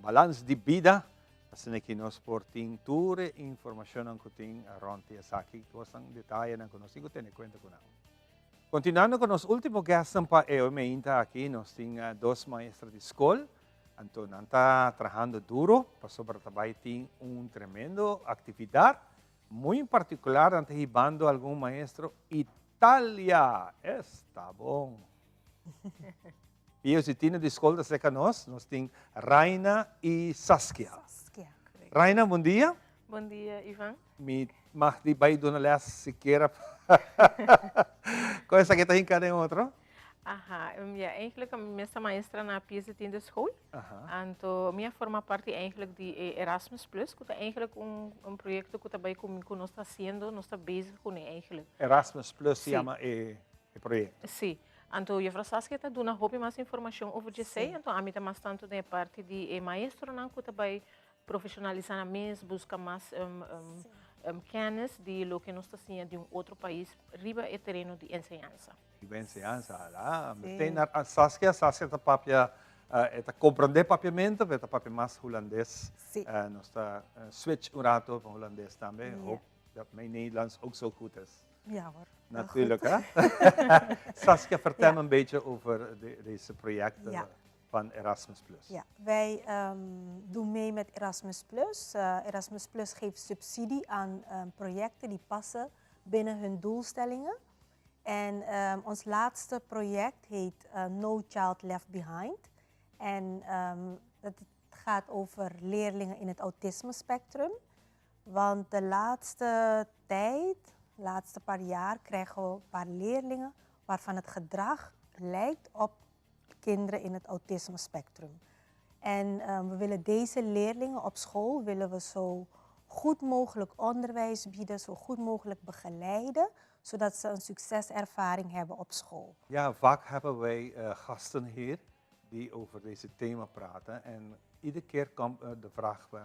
balans di bida, asina ki nos por tin tur e informacionnan cu tin rond di esaki, cosnan, detayenan cu nos tin cu tene cuenta cu nan. Continuando cu nos ultimo guestnan pa e hoy meinta aki, nos tin dos maestra di scol, anto nan ta trahando duro pasobra ta bay tin un tremendo actividad, muy en particular nan ta hibando algun maestro Italia, esta bon! Pio si Tino di skol ta serka nos, nos tin Raina i Saskia. Saskia. Raina, bon dia. Bon dia, Ivan. Mi mag di bai duna les sikiera. Kon esaki ta hinka den otro? Aha, ja, eigenlijk mi mes ta maestra na Pio Tiende School. Anto mi a forma parti eigenlijk di e Erasmus Plus, ku ta eigenlijk un, un proyecto ku ta bai ku, ku nos ta haciendo, nos ta bezig kuné eigenlijk. Erasmus Plus se llama e e proyecto. Sí. Anto juffrouw Saskia ta duna hopi mas informacion over djesei, anto ami ta mas tanto den e parti di e maestronan cu ta bay profesionalisa nan mes, busca mas kennis di loke nos ta siña di un otro pais riba e tereno di enseñansa. Riba enseñansa, ala. Meteen naar Saskia, Saskia ta papia, e ta comprende papiamento, pero e ta papia mas Hulandes. Nos ta switch un rato pa Hulandes tambe, hoop dat mijn Nederlands ook zo goed is. Ja hoor. Natuurlijk hè. Saskia, vertel me een beetje over de, deze projecten ja. van Erasmus Plus. Ja, wij um, doen mee met Erasmus Plus. Uh, Erasmus Plus geeft subsidie aan um, projecten die passen binnen hun doelstellingen. En um, ons laatste project heet uh, No Child Left Behind. En dat gaat over leerlingen in het autisme spectrum. Want de laatste tijd, de laatste paar jaar, krijgen we een paar leerlingen waarvan het gedrag lijkt op kinderen in het autisme spectrum. En um, we willen deze leerlingen op school willen we zo goed mogelijk onderwijs bieden, zo goed mogelijk begeleiden, zodat ze een succeservaring hebben op school. Ja, vaak hebben wij uh, gasten hier die over deze thema praten. En iedere keer komt uh, de vraag, uh,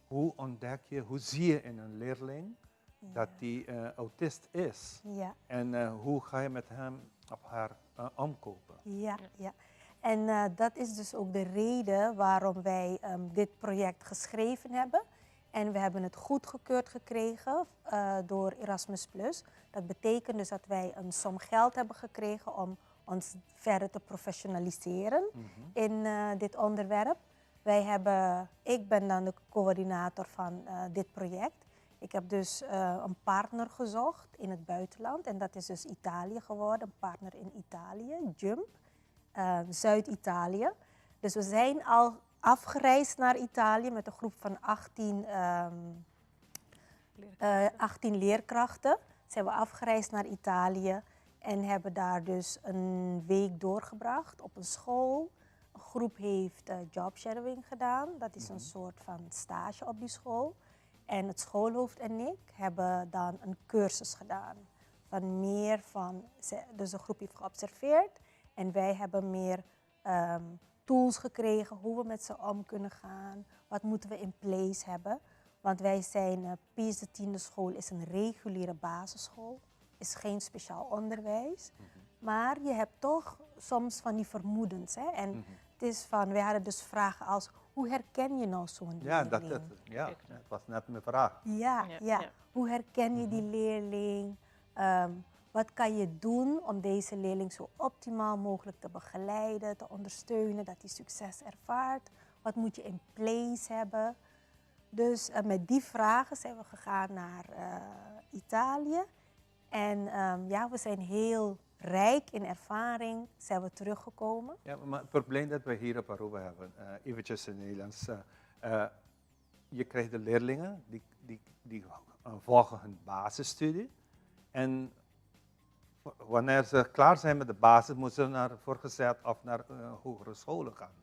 hoe ontdek je, hoe zie je in een leerling dat die uh, autist is? Ja. En uh, hoe ga je met hem of haar uh, omkopen? Ja, ja. En dat is dus ook de reden waarom wij um, dit project geschreven hebben. En we hebben het goedgekeurd gekregen door Erasmus+. Dat betekent dus dat wij een som geld hebben gekregen om ons verder te professionaliseren mm -hmm. in dit onderwerp. Wij hebben, ik ben dan de coördinator van uh, dit project. Ik heb dus uh, een partner gezocht in het buitenland en dat is dus Italië geworden, een partner in Italië, Jump, uh, Zuid-Italië. Dus we zijn al afgereisd naar Italië met een groep van 18, um, 18 leerkrachten. Zijn we afgereisd naar Italië en hebben daar dus een week doorgebracht op een school. Een groep heeft uh, job shadowing gedaan. Dat is een soort van stage op die school. En het schoolhoofd en ik hebben dan een cursus gedaan. Van meer van, dus de groep heeft geobserveerd en wij hebben meer tools gekregen hoe we met ze om kunnen gaan. Wat moeten we in place hebben. Want wij zijn, Pius de Tiende school is een reguliere basisschool. Is geen speciaal onderwijs. Maar je hebt toch soms van die vermoedens. Hè? En het is van, wij hadden dus vragen als, hoe herken je nou zo'n Ja, leerling? dat, ja, dat was net mijn vraag. Ja. Hoe herken je die leerling? Wat kan je doen om deze leerling zo optimaal mogelijk te begeleiden, te ondersteunen, dat hij succes ervaart? Wat moet je in place hebben? Dus met die vragen zijn we gegaan naar Italië. En ja, we zijn heel rijk in ervaring, zijn we teruggekomen. Ja, maar het probleem dat we hier op Aruba hebben, eventjes in het Nederlands, je krijgt de leerlingen die volgen hun basisstudie. En wanneer ze klaar zijn met de basis, moeten ze naar voortgezet of naar hogere scholen gaan.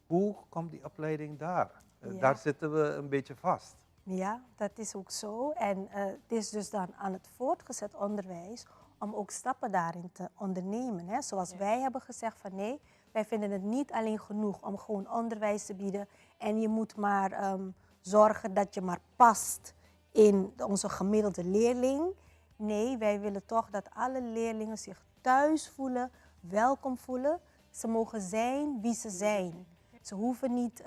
Hoe komt die opleiding daar? Daar zitten we een beetje vast. Ja, dat is ook zo. En het is dus dan aan het voortgezet onderwijs om ook stappen daarin te ondernemen. Hè? Zoals wij hebben gezegd van nee, wij vinden het niet alleen genoeg om gewoon onderwijs te bieden. En je moet maar zorgen dat je maar past in onze gemiddelde leerling. Nee, wij willen toch dat alle leerlingen zich thuis voelen, welkom voelen. Ze mogen zijn wie ze zijn. Ze hoeven niet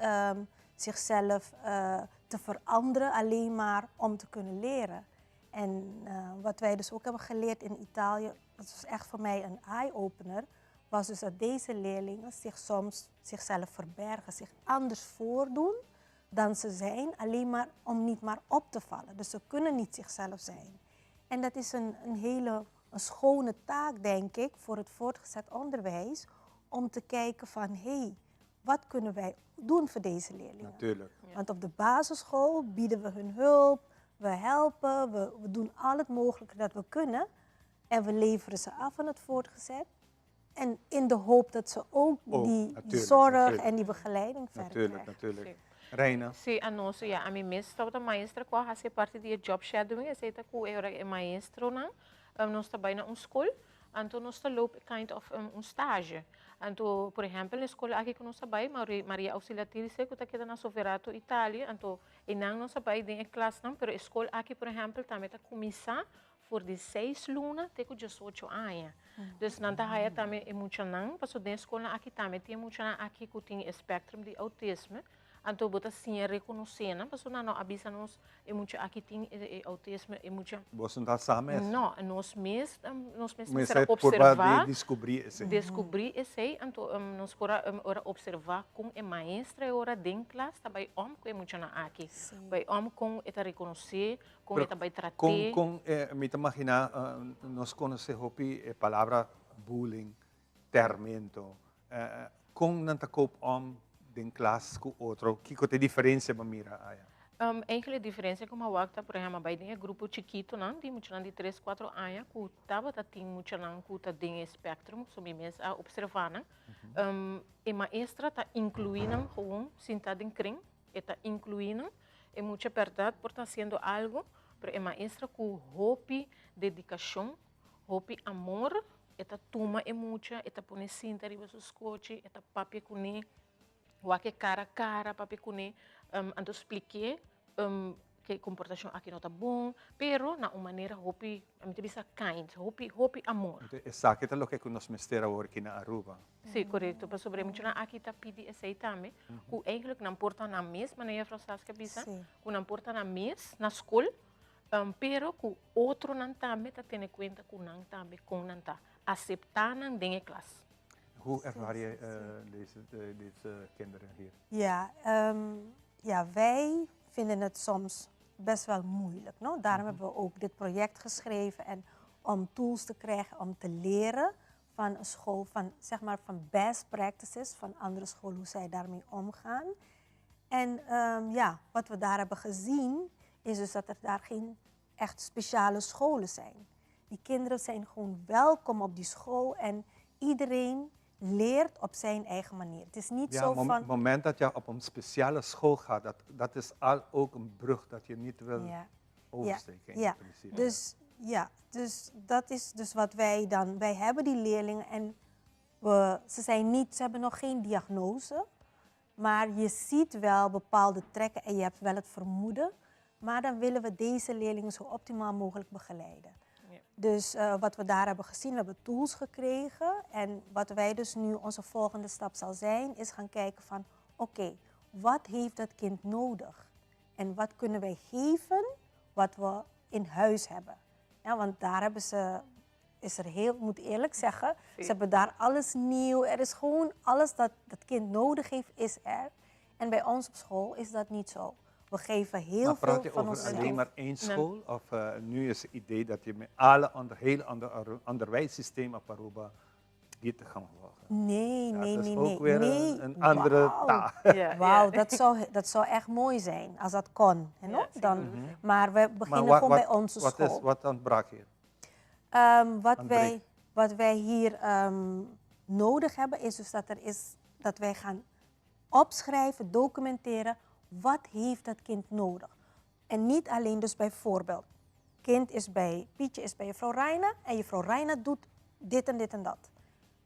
zichzelf te veranderen alleen maar om te kunnen leren. En wat wij dus ook hebben geleerd in Italië, dat was echt voor mij een eye-opener, was dus dat deze leerlingen zich soms zichzelf verbergen, zich anders voordoen dan ze zijn, alleen maar om niet maar op te vallen. Dus ze kunnen niet zichzelf zijn. En dat is een hele een schone taak, denk ik, voor het voortgezet onderwijs, om te kijken van, hé, hey, wat kunnen wij doen voor deze leerlingen? Want op de basisschool bieden we hun hulp, we helpen, we doen al het mogelijke dat we kunnen. En we leveren ze af aan het voortgezet. En in de hoop dat ze ook die zorg en die begeleiding verder krijgen. Reina. Si, anos, ja, ami mes tabata maestra ku a hasi parti di job shadowing, esei ta ku e maestronan, nos ta bai na un skol, anto nos ta loop kind of un stage. Anto, por ehèmpel, na skol aki ku nos ta bai, Maria Auxiliatrice, ku ta keda na Soverato, Italia, anto einan nos a bai den e klasnan, pero e skol aki, por ehèmpel, tambe ta kuminsá for di 6 luna te ku 18 aña. Dus nan ta haya tambe e muchanan, paso den skolnan aki tambe tin muchanan aki ku tin spectrum di autisme. Anto bo ta siña rekonosé nan, paso nan no a bisa nos e mucha aki tin e autisme, e mucha. Boso no sa mes? No, nos mes Mes mester e purba observá. di deskubrí esei. Deskubrí esei, anto nos por a ora observá kon e maestra e ora den klas ta bai om ku e muchanan aki. Bai om kon e ta rekonosé, kon Pero e ta bai trat'é. Kon mi ta imaginá, nos konosé hopi e palabra bullying, tèrmento, kon nan ta cope om den klas ku otro, kiko ta e diferensia pa mira aya? Eigenlijk diferensia ku mi a wak ta, por ehèmpel, bai den grupo chikitunan, di muchanan di 3, 4 aña, ku tabata tin muchanan ku ta den spectrum, so mi mes a observá nan. E maestra ta inkluí nan gewoon sintá den kring, e ta inkluí nan, e mucha bèrdat por ta hasiendo algu, pero e maestra ku hopi dedikashon, hopi amor, e ta tuma e mucha, e ta pone sinta riba su skochi, e ta papia kuné, wak e kara kara papia kuné, anto splik'é ku e komportashon aki no ta bon, pero na un manera hopi, ami ta bisa kind, hopi, hopi amor. Esaki ta loke ku nos mester awor aki na Aruba. Si, korekto. Pasobra muchanan aki ta pidi esei tambe, ku eigenlijk nan por ta nan mes, manera juffrouw Saskia bisa, ku nan por ta nan mes na skol, pero ku otronan tambe ta tene kuenta ku nan tambe kon nan ta aseptá nan den e klas. Hoe ervaar je deze kinderen hier? Ja, ja, wij vinden het soms best wel moeilijk. No? Daarom hebben we ook dit project geschreven en om tools te krijgen om te leren van een school, van, zeg maar, van best practices van andere scholen, hoe zij daarmee omgaan. En ja, wat we daar hebben gezien is dus dat er daar geen echt speciale scholen zijn. Die kinderen zijn gewoon welkom op die school en iedereen leert op zijn eigen manier. Het is niet Ja, zo mom- van... moment dat je op een speciale school gaat, dat, dat is al ook een brug dat je niet wil Ja. oversteken. Ja, ja. Dus, ja, dus dat is dus wat wij dan... Wij hebben die leerlingen en we, ze, zijn niet, ze hebben nog geen diagnose. Maar je ziet wel bepaalde trekken en je hebt wel het vermoeden. Maar dan willen we deze leerlingen zo optimaal mogelijk begeleiden. Dus eh, wat we daar hebben gezien, we hebben tools gekregen. En wat wij dus nu, onze volgende stap zal zijn, is gaan kijken van... Oké, wat heeft dat kind nodig? En wat kunnen wij geven wat we in huis hebben? Ja, want daar hebben ze, is er heel, ik moet eerlijk zeggen, ze hebben daar alles nieuw. Er is gewoon alles dat dat kind nodig heeft, is er. En bij ons op school is dat niet zo. We geven heel maar praat veel je van over onszelf. alleen maar één school? Of eh, nu is het idee dat je met alle ander, heel ander onderwijssysteem op Aruba dit te gaan volgen? Nee, Ja, nee, dat is nee, ook nee. weer een- nee. een andere Wauw. taal. Ja, Wauw, ja. dat, zou, dat zou echt mooi zijn als dat kon. hè, no? Dan, Mhm. Maar we beginnen Maar wa- gewoon wat, bij onze wat school. Is, wat ontbrak hier? Ehm, wat, Ontbreekt. wij, wat wij hier ehm, nodig hebben is dus dat, er is, dat wij gaan opschrijven, documenteren, wat heeft dat kind nodig? En niet alleen dus bijvoorbeeld, kind is bij, Pietje is bij juffrouw Reina en juffrouw Reina doet dit en dit en dat.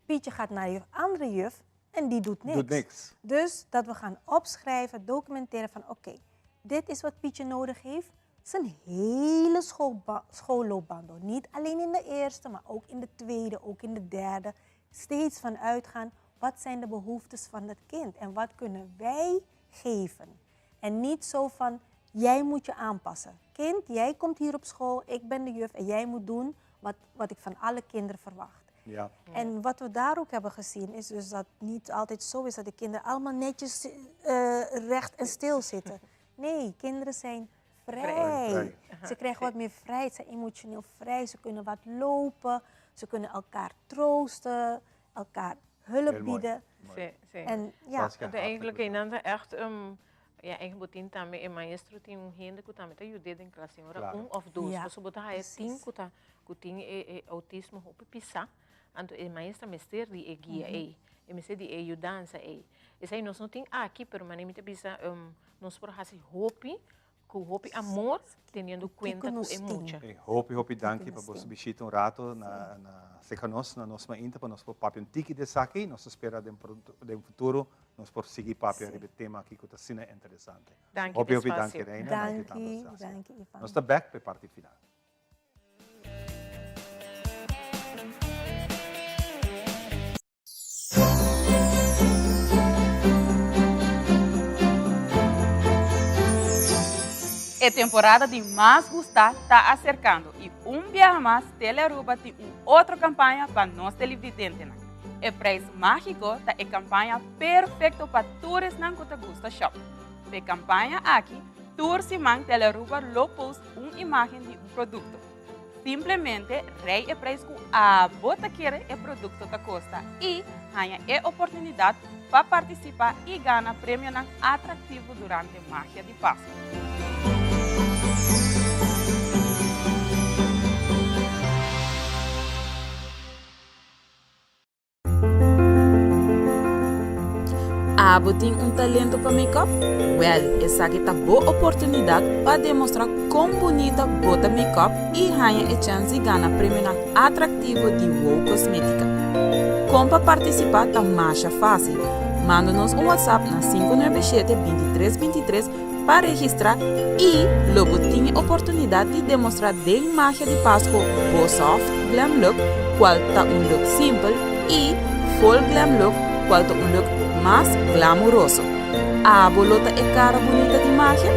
Pietje gaat naar je andere juf en die doet niks. Doet niks. Dus dat we gaan opschrijven, documenteren van oké, dit is wat Pietje nodig heeft. Zijn hele schoolba- schoolloopbaan door. Niet alleen in de eerste, maar ook in de tweede, ook in de derde. Steeds van uitgaan, wat zijn de behoeftes van dat kind en wat kunnen wij geven? En niet zo van, jij moet je aanpassen. Kind, jij komt hier op school, ik ben de juf en jij moet doen wat, wat ik van alle kinderen verwacht. Ja. En wat we daar ook hebben gezien is dus dat niet altijd zo is dat de kinderen allemaal netjes eh, recht en stil zitten. Nee, kinderen zijn vrij. Vrij. Ze krijgen wat meer vrijheid, ze zijn emotioneel vrij, ze kunnen wat lopen, ze kunnen elkaar troosten, elkaar hulp Heel mooi. bieden. Si, si. En ja, Anto eigenlijk einan ta echt um, ja, eigenlijk bo tin tambe e maestro tin un hende ku tambe ta yud'é den klas tin ora Claro. un of dos. Ja, Pasobra bo ta haya tin precies. ku ta ku tin e e autismo hopi pisá, anto e maestra mester di e guia Mhm. ei, e mester di e yudansa ei. Esei nos no tin aki, pero manera mi ta bisa um, nos por hasi hopi ku hopi amor teniendo kuenta ku nos e tin. mucha. Hey, hopi, hopi danki pa nos boso tin. bishita un rato na, na cerca nos, na nos mainta, pa nos por papia un tiki di esaki. Nos ta spera den, pronto, den futuro nos por sigui papia Si. riba e tema aki cu ta asina interesante. Danki Hopi, p'e hopi danki, espacio. Reina. Danki, Danki, tanto, Saskia. danki, Ivan. Nos ta back p'e parti final. E temporada di mas gusta ta acercando y un biaha mas Telearuba tin un otro campaña pa nos televidentenan. E Prijs Magico ta e campaña perfecto pa tur esnan cu ta gusta shop. P'e campaña aki, tur siman Telearuba lo post un imagen di un producto. Simplemente rei e prijs cu abo ta kere e producto ta costa y haña e oportunidad pa participa y gana premionan atractivo durante Magia di Pasco. Abo tin un talento pa make-up? Wel, esaki ta bo oportunidad pa demostra con bunita bo ta make-up y haña e chens di gana premionan atractivo di Wow Cosmetica. Con pa participa ta masha facil. Manda nos un WhatsApp na 597 23 23 pa registra y lo bo tin e oportunidad di demostra den Magia di Pasco bo soft glam look cual ta un look simpel y full glam look cual ta un look mas glamuroso. Abo lo ta e cara bunita di magia?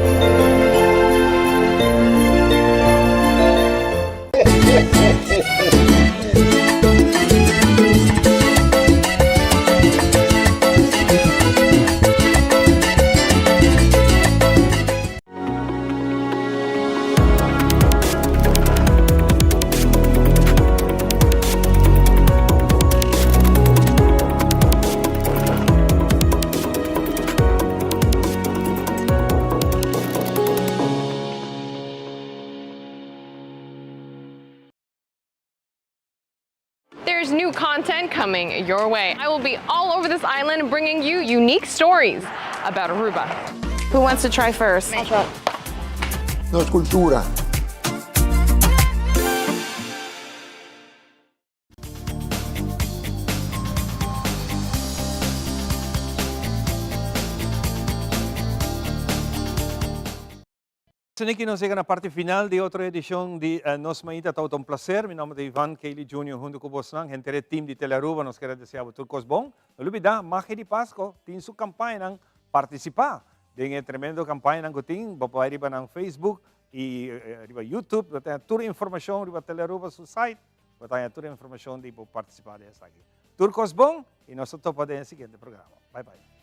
content coming your way. I will be all over this island bringing you unique stories about Aruba. Who wants to try first? Nos cultura. Asina ki nos yega na parti final di otro edicion di Nos Mainta. Tabata un placer. Mi nomber ta Ivan Kelly Junior hunto cu bosnan, henter e team di Telearuba. Nos kier a desea bo tur cos bon. No lubida, Magia di Pasco tin su campañanan. Participa den e tremendo campañanan cu tin. Bo por bay riba nan Facebook y riba YouTube. Bo ta haña tur informacion riba Telearuba su site. Bo ta haña tur informacion di bo participa den esaki. Tur cos bon y nos ta topa den e siguiente programa. Bye bye.